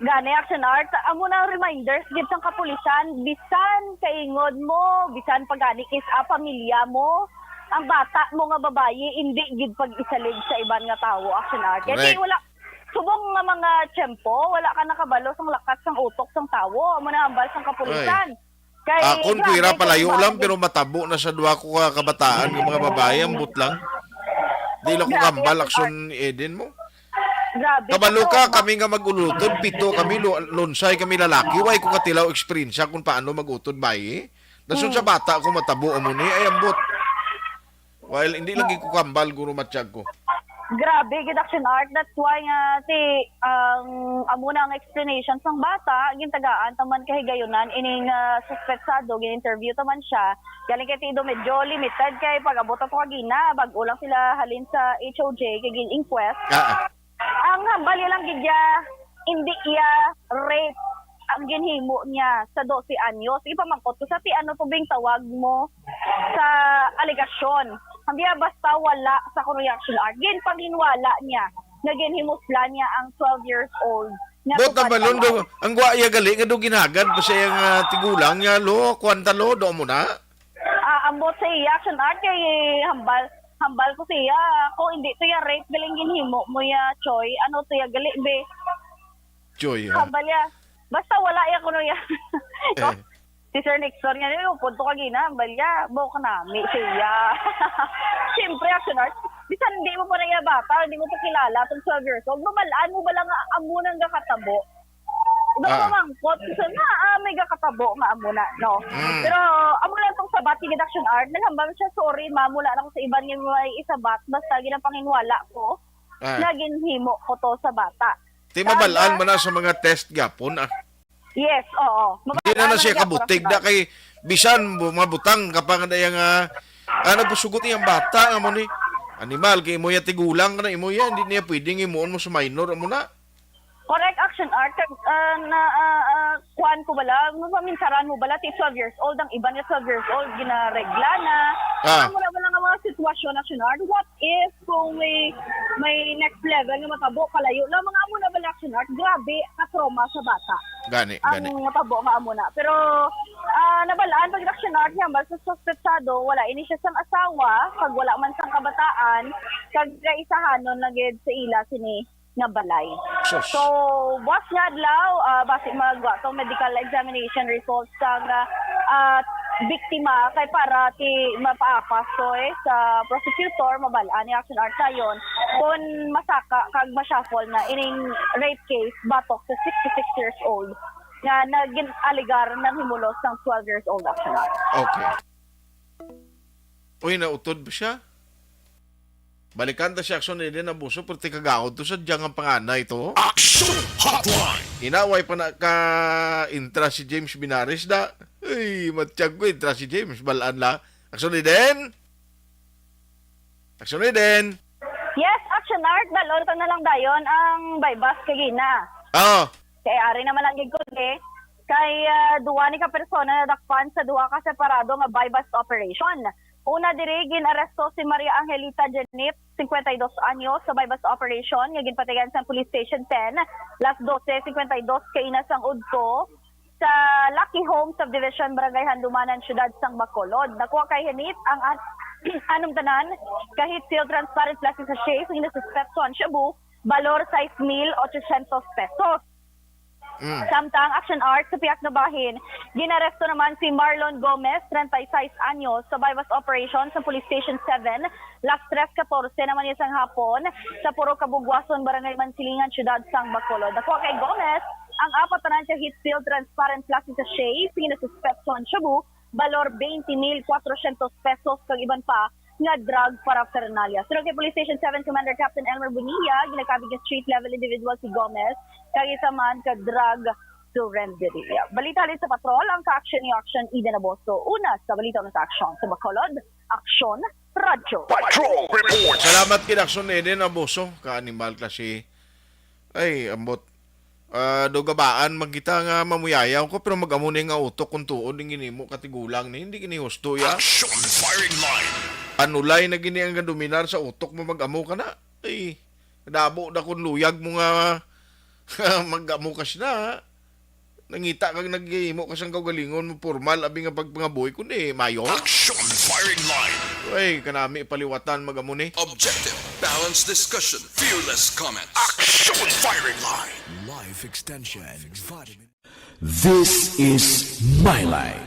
Gani, Action Art, amo na ang reminders gid sang kapulisan, bisan kaingod mo, bisan pa gani is a pamilya mo, ang bata mo nga babayi, hindi gid pag-isalig sa iban nga tawo, Action Art. Kay Correct. Wala, subong nga mga tiyempo, wala ka nakabalo sang lakat sang utok sang tawo, amo na hambal sang kapulisan. Kay, akon, grabe, kuwira, palayo lang, pero matabo na sa duha ko ka kabataan, yung mga babae, ambot lang. Di lang ko kambal, aksyon ni Eden mo. Grabe, kabalo ka, kami nga mag-ulutod, pito kami, lu-, lunsay kami lalaki, way ko katilaw eksperyensya kung paano mag-utod, bay. Dason sa bata ko matabo, amo ni, ay, ambot. While hindi lagi ko kambal, guro, matsyag ko. Grabe gid, Action Art. That's why nga si, ang amo na ang explanation sang bata, gintagaan ta man kahigayunan ining, ah, suspetsado, gin-interview ta man siya. Galing kay Tido, medyo limited kay pag-abot ato kagina, bag-o lang sila halin sa H O J kay gin-inquest. Ah, ah. Ang hambal niya lang gid niya, hindi iya rape ang ginhimo niya sa dose anyos. Ipamangkot ko sa ti ano tubing tawag mo sa alegasyon. Ang biya basta wala sa kuno Action Art. Ginpanghinwala niya nga ginhimuslan niya ang twelve years old. Nga Bot na tubad balon pala. Do, ang gwa iya gali nga do ginhagad pa siya nga tigulang niya, lo, kwanta, lo, do mo na. Ah, ambot sa iya, Action Art, kay hambal, hambal ko siya. Ako, hindi to ya rape, galing ginhimo mo ya, Choy. Ano to ya gali, be? Choy, ha? Hambal ya. Basta wala ya kuno ya. Eh. Si Sir Nixon nga, "Ay, upod to kagina, hambal ya. Buhok nami siya." Siyempre, Action Art, bisan hindi mo pa na iya bata, hindi mo pa kilala, tong twelve years old, mabalaan mo ba lang nga amo nang gakatabo? Daw Ah. mamangkot, so na, ah, may gakatabo nga amo na, no? Mm. Pero, amo lang tong sabat ni Action Art, naghambal siya, "Sorry, ma'am, wala na ko sa iban nga may isabat, basta ginapanginwala ko Ah. na ginhimo ko to sa bata." Ti mabalaan Tama. man na sa mga test gapon, ah. Yes, oo. Hindi na na Mabalaan siya man kabutig gapon na sa kay bisan bu-, mabutang ka pa nga daya nga, ah, nagpasugot iyang bata nga mo ni animal kay imo ya tigulang ka na imo ya, hindi niya pwedeng imuon mo sa minor mo na. Correct, Action Art. Kag, ah, na, ah, ah, kuwan ko bala, mapaminsaran mo bala, ti twelve years old, ang iban nga twelve years old, ginaregla na. Ah. Amo na bala nga mga sitwasyon, Action Art. What if kung may, may next level nga matabo, palayo na, mga amo na bala, Action Art? Grabe, ka-trauma sa bata. Gani, ang gani. Matabo nga amo na. Pero, ah, nabalaan pag Action Art, hambal sa suspetsado, wala ini siya sang asawa, kag wala man sang kabataan, kag kaisahanon na gid sa ila sini nga balay. Sus. So, buwas nga adlaw, ah, basi magwa tong medical examination results sang, ah, ah, biktima kay para ti mapaapas to, eh, sa prosecutor, mabal-an ni Action Art dayon kung masaka kag ma-shuffle na ining rape case batok sa sixty-six years old nga nagin-alegar nang himulos sang twelve years old, Action Art. Okay. Uy, nautod ba siya? Balikan ta si Action Eden Abuso, pero ti kagaod to sa diyang ang panganay to. Action Hotline! Inaway pa na ka intra si James Binares da. Ay, matyag ko intra si James, balaan la. Action Eden? Action Eden? Yes, Action Art, balon ta na lang dayon ang baybas kagina. Oo. Kay ari naman ang gid kundi kay, ah, duwa ni ka persona nadakpan sa duha ka separado nga buy-bust operation. Una diri, gin-aresto si Maria Angelita Janet, cincuenta y dos anyos, sa buy-bust operation nga ginpatigan sa Police Station ten, las doce cincuenta y dos kaina sang udto, sa Lucky Home Subdivision, Barangay Handumanan, Siyudad sang Bacolod. Nakuha kay Janet ang an-, anumtanan ka heat-sealed transparent plastic sachet sa ginasuspetso ang shabu, balor sais mil ochocientos pesos. Mm. Samtang, Action Art, sa pihak nga bahin, ginaresto naman si Marlon Gomez, treinta y seis anyos, sa buy-bust operation sa Police Station seven, las tres catorce naman niya sang hapon, sa Purok Kabugwason, Barangay Mansilingan, Siyudad sang Bacolod. Nakuha kay Gomez ang apat tanan ka heat-sealed transparent plastic sachet, pinasuspetso ang shabu, balor twenty mil cuatrocientos pesos, kag iban pa nga drug paraphernalia. Suno kay Police Station seven Commander Captain Elmer Bonilla, ginakabig nga street-level individual si Gomez, kag isa man ka drug surrenderia. Balita halin sa patrol, ang ka-action ni Action Eden Aboso. Una sa balita, una sa aksyon sa Bacolod, Aksyon Radyo. Patrol Report! Salamat kid Action Eden Aboso, ka-animal klase. Ay, ambot. Ah, do gabaan man kita nga mamuyayaw ko, pero mag-amo ni nga utok kung tuod ang ginimo katigulang ni, hindi gini husto ya. Action Firing Line. Panulay na gini ang gadominar sa utok mo, mag-amo ka na. Ay, dabo na kung luyag mo nga mag-amo ka sina, ha? Nangita kag naghimo ka sang kaugalingon mo, formal abi nga pagpangabuhi, kundi mayo. Action Firing Line. Ay, kanami paliwatan, mag-amo ni. Objective, balanced discussion, fearless comments. Action Firing Line. Life extension. Vitamin. This is my life.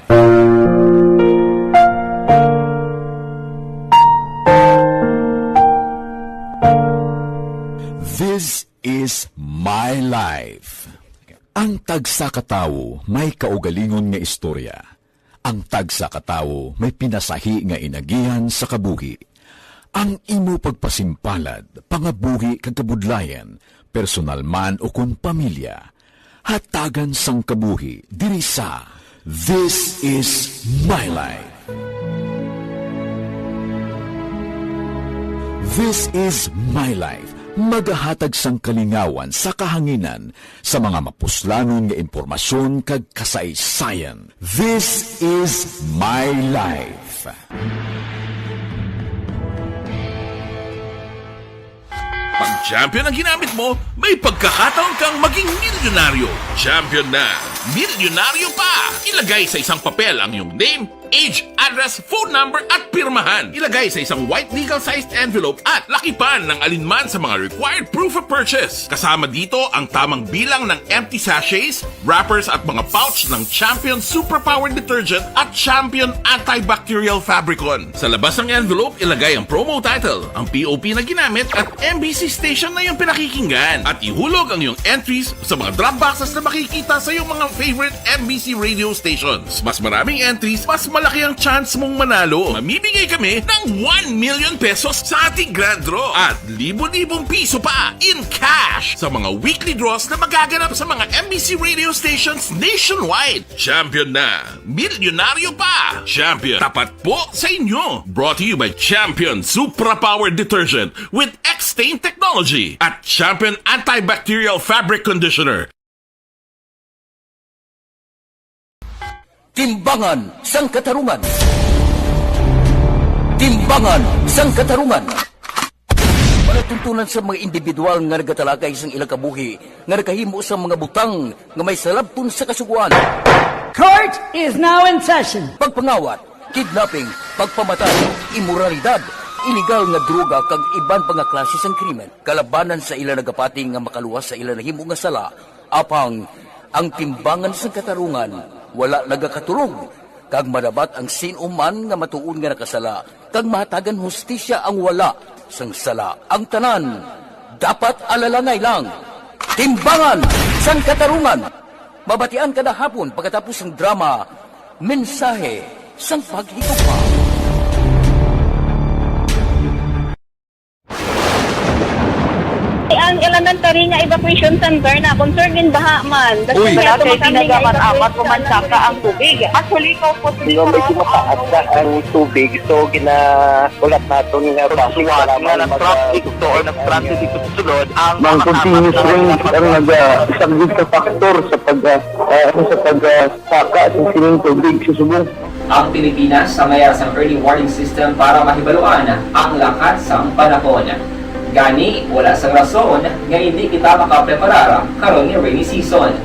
This is my life. Ang tagsa ka tawo may kaugalingon nga istorya. Ang tagsa ka tawo may pinasahi nga inagihan sa kabuhi. Ang imo pagpasimpalad, pangabuhi kag kabudlayan, personal man o kon pamilya, hatagan sang kabuhi diri sa This Is My Life. This Is My Life, magahatag sang kalingawan sa kahanginan sa mga mapuslanon nga impormasyon kag kasaysayan. This Is My Life. Pag champion ang ginamit mo, may pagkakataon kang maging milyonaryo. Champion na, milyonaryo pa! Ilagay sa isang papel ang iyong name, age, address, phone number, at pirmahan. Ilagay sa isang white legal-sized envelope at lakipan ng alinman sa mga required proof of purchase. Kasama dito ang tamang bilang ng empty sachets, wrappers, at mga pouch ng Champion Superpower Detergent at Champion Antibacterial Fabricon. Sa labas ng envelope, ilagay ang promo title, ang P O P na ginamit, at M B C station na iyong pinakikinggan. At ihulog ang iyong entries sa mga drop boxes na makikita sa iyong mga favorite M B C radio stations. Mas maraming entries, mas malaki ang chance mong manalo. Mamimigay kami ng one million pesos sa ating grand draw at libo-libong piso pa in cash sa mga weekly draws na magaganap sa mga M B C radio stations nationwide. Champion na! Milyonaryo pa! Champion, tapat po sa inyo! Brought to you by Champion Supra Power Detergent with X-Stain Technology at Champion Antibacterial Fabric Conditioner. Timbangan sang Katarungan. Timbangan sang Katarungan. Palatuntunan sa mga individual nga nagatalakay sang ilang kabuhi nga nakahimo sang mga butang nga may salabton sa Kasugoan. Court is now in session. Pagpangawat, kidnapping, pagpamatay, imoralidad, iligal nga droga kag iban pa nga klase sang krimen kalabanan sa ila nagapati nga makaluwas sa ila nahimo nga sala. Apang ang timbangan sang katarungan wala nagakatulog, kag madabat ang sin-o man nga matuod nga nakasala, kag mahatagan hustisya ang wala sang sala. Ang tanan dapat alalangay lang. Timbangan sang Katarungan. Mabatian kada hapon pagkatapos sang drama, Mensahe sang Paghigugma. Ang elementary nga evacuation center na concern in baha man. Uy. Wala kay ginagamit-amat, pumansaka ang tubig. Actually, ikaw po, Hindi, medyo mataas na ang tubig. So, ginahulat naton nga traffic, kailangan mag- traffic, so, or nag-transit dito sa sulod, ang mga continuous rain ang nag-, ah, isang big factor sa pag, ah, ah, ano, sa pag, ah, saka sa sining tubig sa subong. Ang Pilipinas sa mayara sang early warning system para mahibaluan ang lakat sang panahon. Gani, wala sang rason nga indi kita makapreparar karon nga rainy season.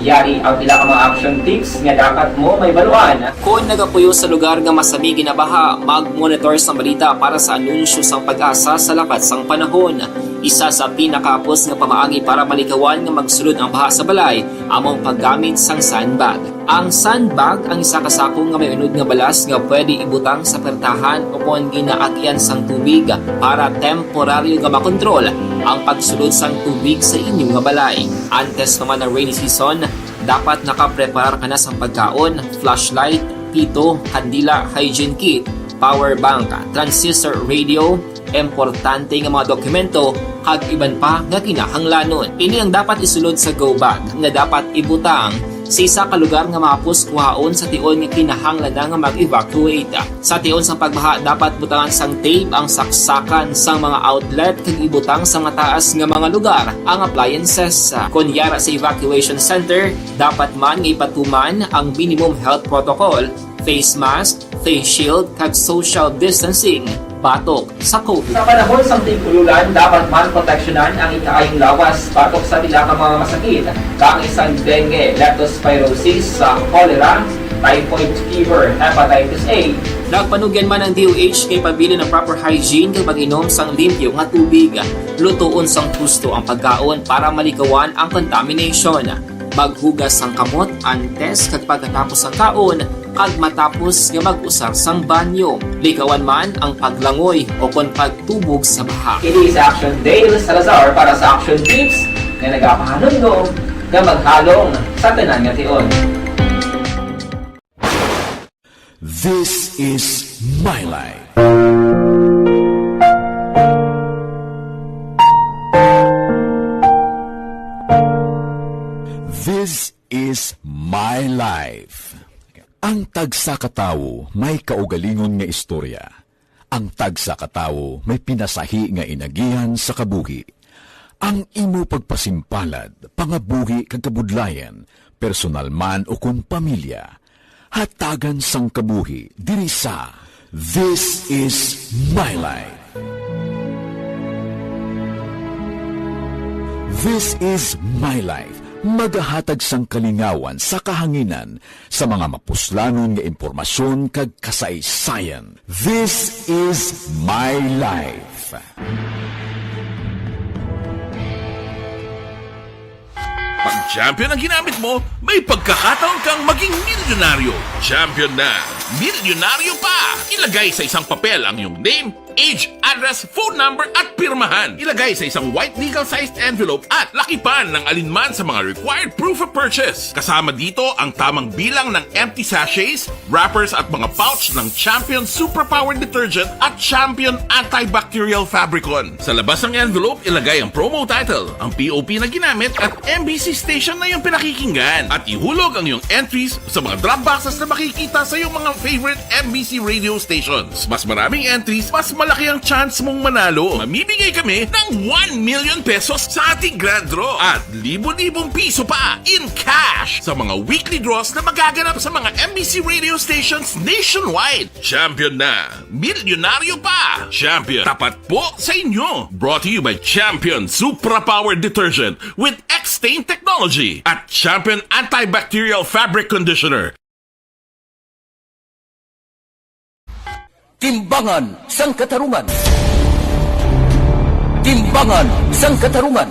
Yari ang pila ka mga action tips nga dapat mo mahibaluan. Kon nagapuyo sa lugar nga masami ginabaha, mag-monitor sang balita para sa anunsyo sang PAGASA sa lakat sang panahon. Isa sa pinakahapos nga pamaagi para malikawan nga magsulod ang baha sa balay amo ang paggamit sang sandbag. Ang sandbag ang isa ka sako nga may unod nga balas nga pwede ibutang sa pertahan o kon ginaagian sang tubig para temporaryo nga makontrol ang pagsulod sang tubig sa inyo nga balay. Antes pa man ang rainy season, dapat nakapreparar ka na sang pagkaon, flashlight, pito, kandila, hygiene kit, power bank, transistor radio, importante nga mga dokumento, kag iban pa nga kinahanglanon. Ini ang dapat isulod sa go bag nga dapat ibutang sa isa ka lugar nga mahapos kuhaon sa tion nga kinahanglan na nga mag-evacuate. Sa tion sang pagbaha, dapat butangan sang tape ang saksakan sang mga outlet kag ibutang sa mataas nga mga lugar ang appliances. Kon yara sa evacuation center, dapat man nga ipatuman ang minimum health protocol, face mask, face shield, kag social distancing batok sa COVID. Sa panahon sang tig-ululan, dapat man proteksyonan ang ikaayong lawas batok sa pila ka mga masakit, kaangay sang dengue, leptospirosis, sa cholera, typhoid fever, hepatitis A. Nagpanugyan man ang D O H nga ipabilin ang proper hygiene kag pag-inom sang limpyo nga tubig. Lutoon sang husto ang pagkaon para malikawan ang contamination. Maghugas sang kamot antes kag pagkatapos sang kaon, kag matapos nga mag-usar sang banyo. Likawan man ang paglangoy o kon pagtubog sa baha. Ini si Action Dale Salazar para sa Action Tips nga nagapahanumdom nga maghalong sa tanan nga tion. This is my life. This is my life. Ang tagsa ka tawo may kaugalingon nga istorya. Ang tagsa ka tawo may pinasahi nga inagihan sa kabuhi. Ang imo pagpasimpalad, pangabuhi kag kabudlayan, personal man ukon pamilya, hatagan sang kabuhi diri sa This Is My Life. This Is My Life magahatag sang kalingawan sa kahanginan sa mga mapuslanon nga impormasyon kag kasaysayan. This Is My Life. Pag champion ang ginamit mo, may pagkakataon kang maging milyonaryo. Champion na! Milyonaryo pa! Ilagay sa isang papel ang iyong name, age, address, phone number, at pirmahan. Ilagay sa isang white legal-sized envelope at lakipan ng alinman sa mga required proof of purchase. Kasama dito ang tamang bilang ng empty sachets, wrappers, at mga pouch ng Champion Suprapower Detergent at Champion Antibacterial Fabricon. Sa labas ng envelope, ilagay ang promo title, ang P O P na ginamit, at M B C station na iyong pinakikinggan. At ihulog ang iyong entries sa mga drop boxes na makikita sa iyong mga favorite M B C radio stations. Mas maraming entries, mas malaki ang chance mong manalo. Mamimigay kami ng one million pesos sa ating grand draw at libo-libong piso pa in cash sa mga weekly draws na magaganap sa mga M B C radio stations nationwide. Champion na! Milyonaryo pa! Champion, tapat po sa inyo! Brought to you by Champion Supra Power Detergent with X-Stain Technology at Champion Antibacterial Fabric Conditioner. Timbangan sang Katarungan. Timbangan sang Katarungan.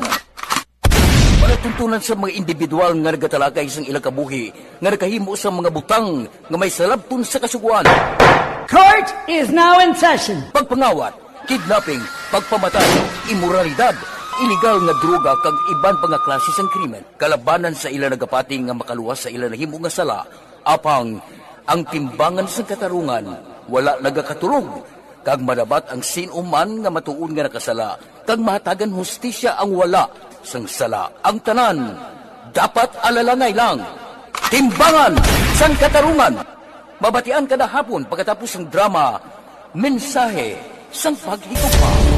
Palatuntunan sa mga individual nga nagatalakay sang ilang kabuhi nga nakahimo sang mga butang nga may salabton sa Kasugoan. Court is now in session. Pagpangawat, kidnapping, pagpamatay, imoralidad, iligal nga droga kag iban pa nga klase sang krimen kalabanan sa ila nagapati nga makaluwas sa ila nahimo nga sala. Apang ang timbangan sang katarungan wala nagakatulog, kag madabat ang sin-o man nga matuod nga nakasala, kag mahatagan hustisya ang wala sang sala. Ang tanan dapat alalangay lang. Timbangan sang Katarungan. Mabatian kada hapon pagkatapos sang drama, Mensahe sang Paghigugma.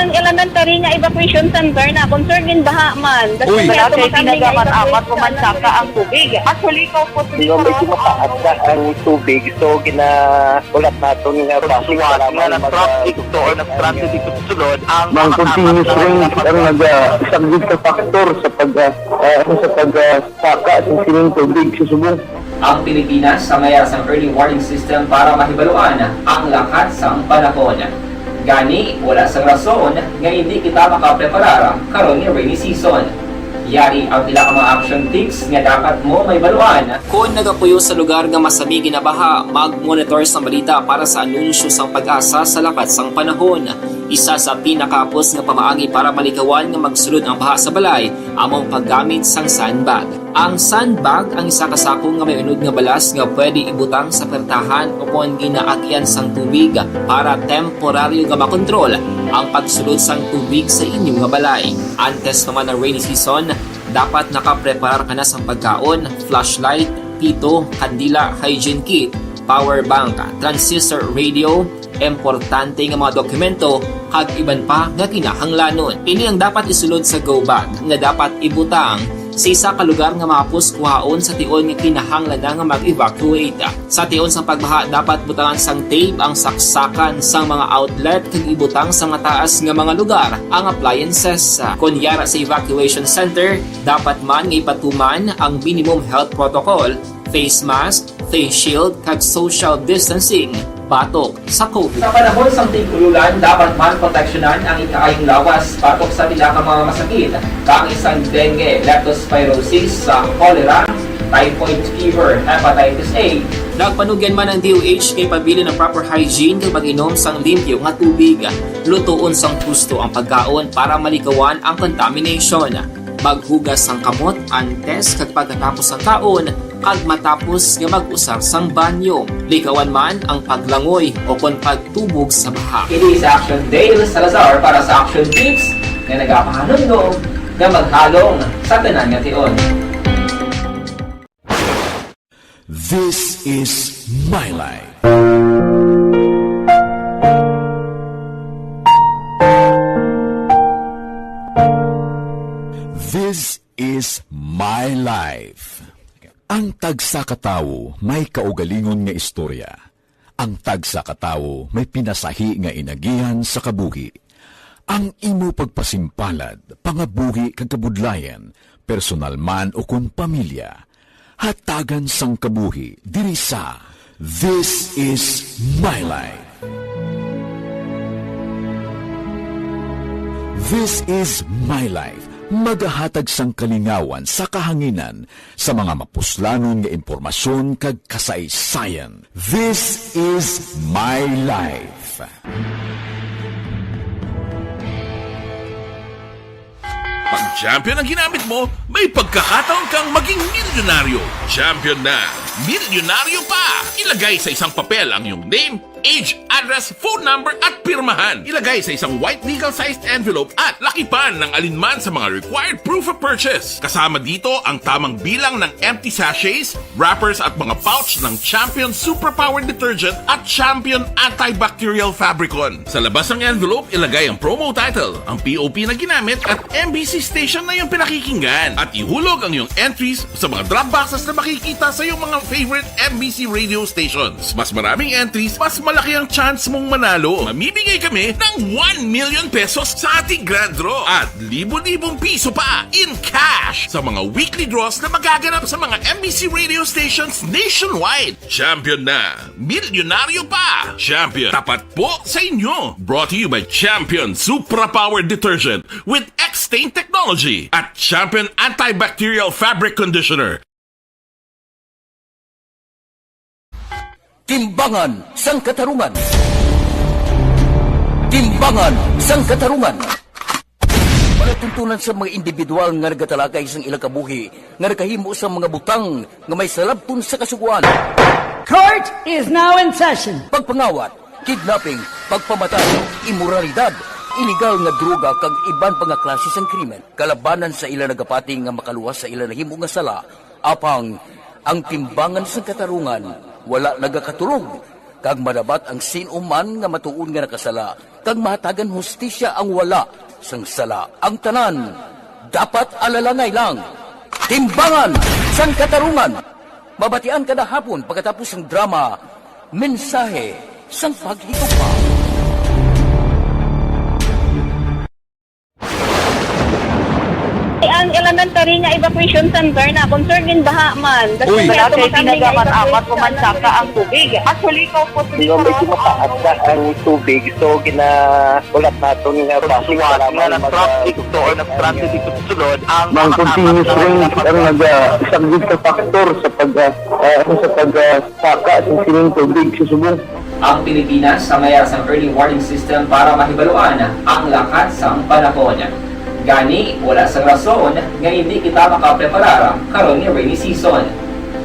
Ang elementary nga evacuation center na concern in baha man. Uy. Wala kay ginagamat apat, pumansaka ang tubig. Actually, ikaw po, Hindi, medyo mataas na ang tubig. So, gina-, ulat naton nga base nga lamang nag-, traffic to or nag-transit dito sa sulod, ang Ang mga continuous apat na rain ang nag-, ah, isa gid ka factor sa pag, ah, ah, ano, sa pag, ah, saka sa sining tubig sa subong. Ang Pilipinas sa mayara sang early warning system para mahibaluan ang lakat sang panahon. Gani, wala sang rason nga hindi kita makapreparar karon nga rainy season. Yari ang pila ka mga action tips nga dapat mo mahibaluan. Kon nagapuyo sa lugar nga masami ginabaha, mag-monitor sang balita para sa anunsyo sang PAGASA sa lakat sang panahon. Isa sa pinakahapos nga pamaagi para malikawan nga magsulod ang baha sa balay amo ang paggamit sang sandbag. Ang sandbag ang isa ka sako nga may unod nga balas nga pwede ibutang sa pertahan o kon ginaagyan sang tubig para temporaryo nga makontrol ang pagsulod sang tubig sa inyo nga balay. Antes pa man ang rainy season, dapat nakapreparar ka na sang pagkaon, flashlight, pito, kandila, hygiene kit, power bank, transistor radio, importante nga mga dokumento, kag iban pa nga kinahanglanon. Ini ang dapat isulod sa go bag nga dapat ibutang sa isa ka lugar nga mahapos kuhaon sa tion nga kinahanglan na nga mag-evacuate. Sa tion sang pagbaha, dapat butangan sang tape ang saksakan sang mga outlet kag ibutang sa mataas nga mga lugar ang appliances. Kon yara sa evacuation center, dapat man nga ipatuman ang minimum health protocol, face mask, face shield, kag social distancing. batok sa COVID. Sa panahon sang tig-ululan, dapat man proteksyonan ang ikaayong lawas batok sa pila ka mga masakit, kaangay sang dengue, leptospirosis, sa cholera, typhoid fever, hepatitis A. Nagpanugyan man ang D O H nga ipabilin ang proper hygiene kag pag-inom sang limpyo nga tubig. Lutoon sang husto ang pagkaon para malikawan ang contamination. Maghugas sang kamot antes kag pagkatapos sang kaon, kag matapos nga mag-usar sang banyo. Likawan man ang paglangoy o kon pagtubog sa baha. Ini si Action Dale Salazar para sa Action Tips nga nagapahanumdom nga maghalong sa tanan nga tion. This is my life. This is my life. Ang tagsa ka tawo may kaugalingon nga istorya. Ang tagsa ka tawo may pinasahi nga inagihan sa kabuhi. Ang imo pagpasimpalad, pangabuhi kag kabudlayan, personal man ukon pamilya, hatagan sang kabuhi diri sa This Is My Life. This Is My Life, magahatag sang kalingawan sa kahanginan sa mga mapuslanon nga impormasyon kag kasaysayan. This Is My Life. Pag champion ang ginamit mo, may pagkakataon kang maging milyonaryo. Champion na, milyonaryo pa! Ilagay sa isang papel ang iyong name, age, address, phone number at pirmahan. Ilagay sa isang white legal-sized envelope at lakipan ng alinman sa mga required proof of purchase. Kasama dito ang tamang bilang ng empty sachets, wrappers at mga pouch ng Champion Superpower Detergent at Champion Antibacterial Fabricon. Sa labas ng envelope, ilagay ang promo title, ang P O P na ginamit at M B C station na iyong pinakikinggan. At ihulog ang iyong entries sa mga drop boxes na makikita sa iyong mga favorite M B C radio stations. Mas maraming entries, mas malaki ang chance mong manalo. Mamimigay kami ng one million pesos sa ating grand draw at libo-libong piso pa in cash sa mga weekly draws na magaganap sa mga M B C radio stations nationwide. Champion na! Milyonaryo pa! Champion, tapat po sa inyo! Brought to you by Champion Supra Power Detergent with X-Stain Technology at Champion Antibacterial Fabric Conditioner. Timbangan sang Katarungan. Timbangan sang Katarungan. Palatuntunan sa mga individual nga nagatalakay sang ilang kabuhi nga nakahimo sang mga butang nga may salabton sa Kasugoan. Court is now in session. Pagpangawat, kidnapping, pagpamatay, imoralidad, iligal nga droga kag iban pa nga klase sang krimen kalabanan sa ila nagapati nga makaluwas sa ila nahimo nga sala. Apang ang timbangan sang Katarungan wala nagakatulog, kag madabat ang sin-o man nga matuod nga nakasala, kag mahatagan hustisya ang wala sang sala. Ang tanan dapat alalangay lang. Timbangan sang Katarungan. Mabatian kada hapon pagkatapos sang drama, Mensahe sang Paghigugma. Ang elementary nga evacuation center na concern in baha man. Uy! Wala kay ginagamat-amat, pumansaka ang tubig. Actually, ikaw po, hindi ko mataas na ang tubig. So, ginahulat naton nga basi kailangan mag-, traffic to or nag-traffic ito sulod ang mga continuous rain ang nag-, ah, isang big factor sa pag, ah, ah, ano, sa pag, ah, saka sa sining tubig sa subong. Ang Pilipinas samaya sang early warning system para mahibaluan ang lakat sang panahon. Gani, wala sang rason nga hindi kita makapreparar karon nga rainy season.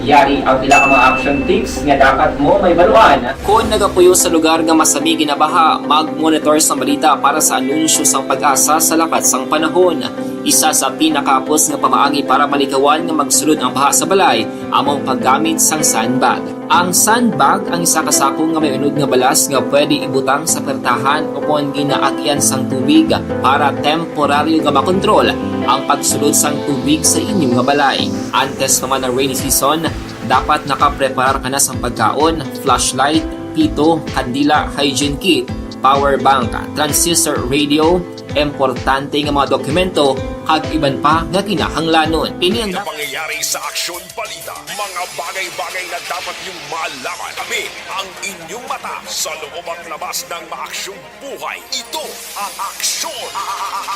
Yari ang pila ka mga action tips nga dapat mo mahibaluan. Kon nagapuyo sa lugar nga masami ginabaha, mag-monitor sang balita para sa anunsyo sang PAGASA sa lakat sang panahon. Isa sa pinakahapos nga pamaagi para malikawan nga magsulod ang baha sa balay amo ang paggamit sang sandbag. Ang sandbag ang isa ka sako nga may unod nga balas nga pwede ibutang sa pertahan o kon ginaagian sang tubig para temporaryo nga makontrol ang pagsulod sang tubig sa inyo nga balay. Antes pa man ang rainy season, dapat nakapreparar ka na sang pagkaon, flashlight, pito, kandila, hygiene kit, power bank, transistor radio, importante nga mga dokumento, kag iban pa nga kinahanglanon. Ini ang Mga pangyayari sa Aksyon Balita, mga bagay-bagay na dapat niyong malaman. Kami ang inyong mata sa loob at labas ng maaksyong buhay. Ito ang Aksyon,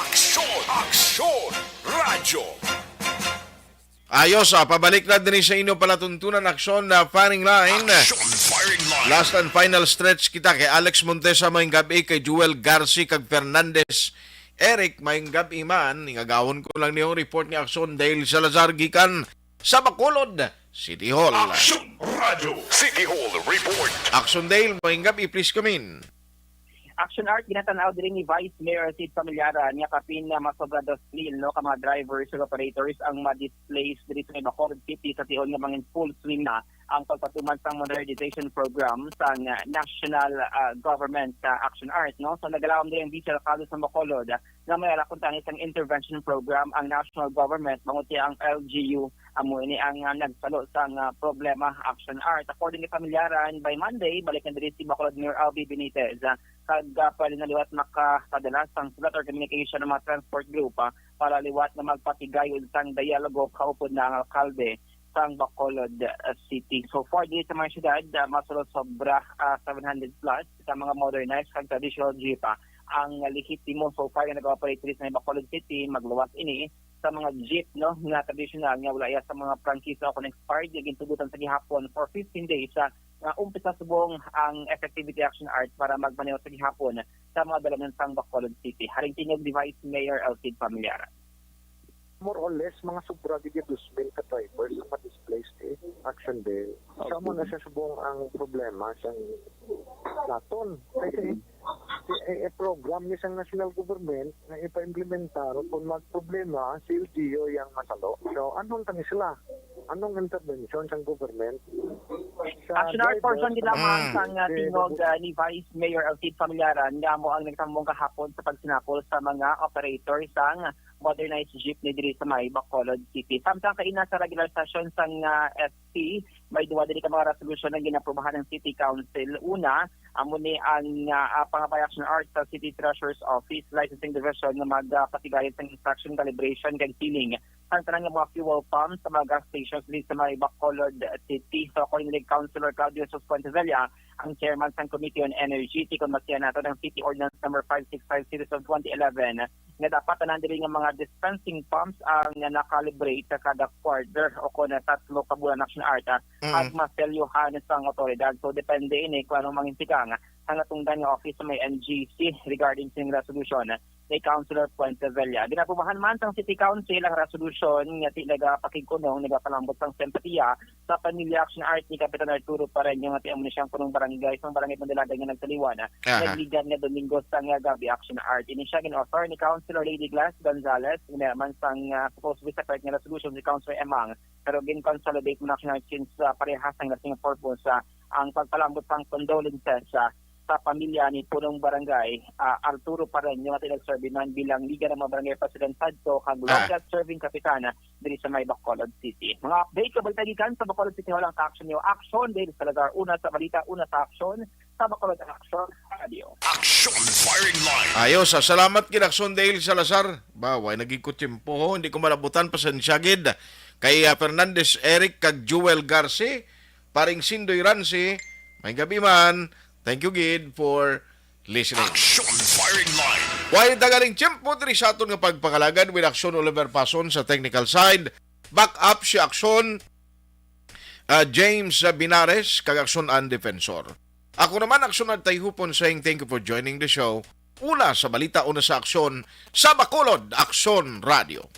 Aksyon, Aksyon Radyo. Ayos, ah, pabalik na din sa inyo palatuntunan, Aksyon na Firing Line. Aksyon Firing Line. Last and final stretch kita kay Alex Montesa, maayong gabi, kay Joel Garci kag Fernandez Eric, maayong gabi man. Ingagawon ko lang niyong report ni Aksyon Dale Salazar gikan sa Bacolod City Hall. Aksyon Radyo City Hall Report. Aksyon Dale, maayong gabi, please come in. Action Art, ginatanaw diri ni Vice Mayor Sid Familiaran nga kapin na masobra dos mil, no, ka mga drivers ug operators ang ma-displace diri sa may Bacolod City sa tion nga mga full swing na ang pagpatuman sang modernization program sang, ah, national, ah, government sa Action Art, no. So nagalaom diri ang Vice Alcalde sa Bacolod, ah, nga may alakon tani sang intervention program ang national government, bangod kay ang L G U amo ini ang, ah, nagsalo sang, ah, problema. Action Art. According ni Familiaran, by Monday balik na diri si Bacolod Mayor Albee Benitez, ah, kag, ah, pwede na liwat makapadala sang sulat or communication ang mga transport group, ah, para liwat na magpatigayod sang dialogo kaupod na ang alkalde sang Bacolod, ah, City. So far diri sa mga syudad, ah, masalo sobra, ah, seven hundred plus sa mga modernized kag traditional jeep, ah, ang lehitimo so far nga nag-operate diri sa may Bacolod City. Magluwas ini sa mga jeep, no, nga tradisyonal nga wala iya sa mga prangkisa o kon expired, nga gintugutan sa gihapon for fifteen days, ah, nga umpisa subong ang effectivity. Action Art, para magmaneho sa gihapon sa mga dalanan sang Bacolod City. Haring tingog ni Vice Mayor Elcid Familiaran. More or less, mga sobra gid yung dos mil ka drivers ang ma-displaced, eh. Action Dale. Sama na siya subong ang problema sa naton. Kasi eh, eh, program ni sang national government nga ipa-implementar kung magproblema si L G U yang masalo. So, anong tani sila? Anong intervention sang government? Sa Action Art, portion gid lamang Mm. sang, ah, tingog, ah, ni Vice Mayor Elcid Familiaran nga amo ang nagtambong kahapon sa pagsinapol sa mga operator sang modernized jeepney diri sa may Bacolod City. Samtang kaina sa regular session sang, ah, S P, may duwa diri ka mga resolusyon ang ginaprubahan ng City Council. Una, amo ni ang, ah, ah, pangabay. Action Art, sa City Treasurer's Office Licensing Division nga magpatigayon sa inspection, calibration kag sealing ang tanan nga mga fuel pumps sa mga gas stations diri sa may Bacolod City. So, according ni Councilor Claudio Jesus Fuentevella, ang chairman sang Committee on Energy, tikon masiya nato ang City Ordinance Number five six five Series of twenty eleven, nga dapat tanan diri nga mga dispensing pumps ang naka-calibrate sa kada quarter o kon tatlo ka bulan. Action Art, ah, Mm. ag maselyuhan sang awtoridad. So, depende ini kung anong mangintikang ang natungdan nga office sa may N G C regarding sa resolution ni Councilor Fuentevella. Ginapumahan man sang City Council ang resolution nga ti nagapakigkunong, nagapalambot sang simpatiya sa pamilya. Action Art, ni Kapitan Arturo Pareño nga ti amo ni siyang punong barangay sang Barangay Mandalagan nga nagtaliwan, ah, Aha. nagligan nga Domingo sang, ah, gabi. Action Art, ini siya gin-offer ni Councilor Lady Glass Gonzales, man sang, ah, supposed to be separate nga resolution si Councilor Emang, pero gin-consolidate mo na. Action Art, since, ah, parehas ang lasting purpose, ah, ang pagpalambot sang condolences, ah, sa pamilya ni Punong Barangay, ah, Arturo Pareño, nga ti nagserbi man bilang Liga ng mga Barangay President sadto kag Ah. local serving kapitan, ah, diri sa may Bacolod City. Mga update, kabalita gikan sa Bacolod City Hall ang Action News. Action, Dale Salazar, una sa balita, una sa aksyon, sa Bacolod Action Radio. Action Firing Line. Ayos, ah, salamat gid, Aksyon Dale Salazar. Ba, way naging kutsimpo, ho. Hindi ko malabutan, pasensya gid. Kay, ah, Fernandez Eric kag Jewel Garci, paring Sindoy Ransi, may gabi man. Thank you gid for listening. Action Firing Line. Way tagaling tiyempo diri sa aton nga pagpangalagad with Aksyon Oliver Pason sa technical side. Back up si Aksyon, ah, James, ah, Binares, kag Aksyon ang Defensor. Ako naman, Aksyon at Tayhupon, saying thank you for joining the show. Una sa balita, una sa aksyon, sa Bacolod, Aksyon Radio.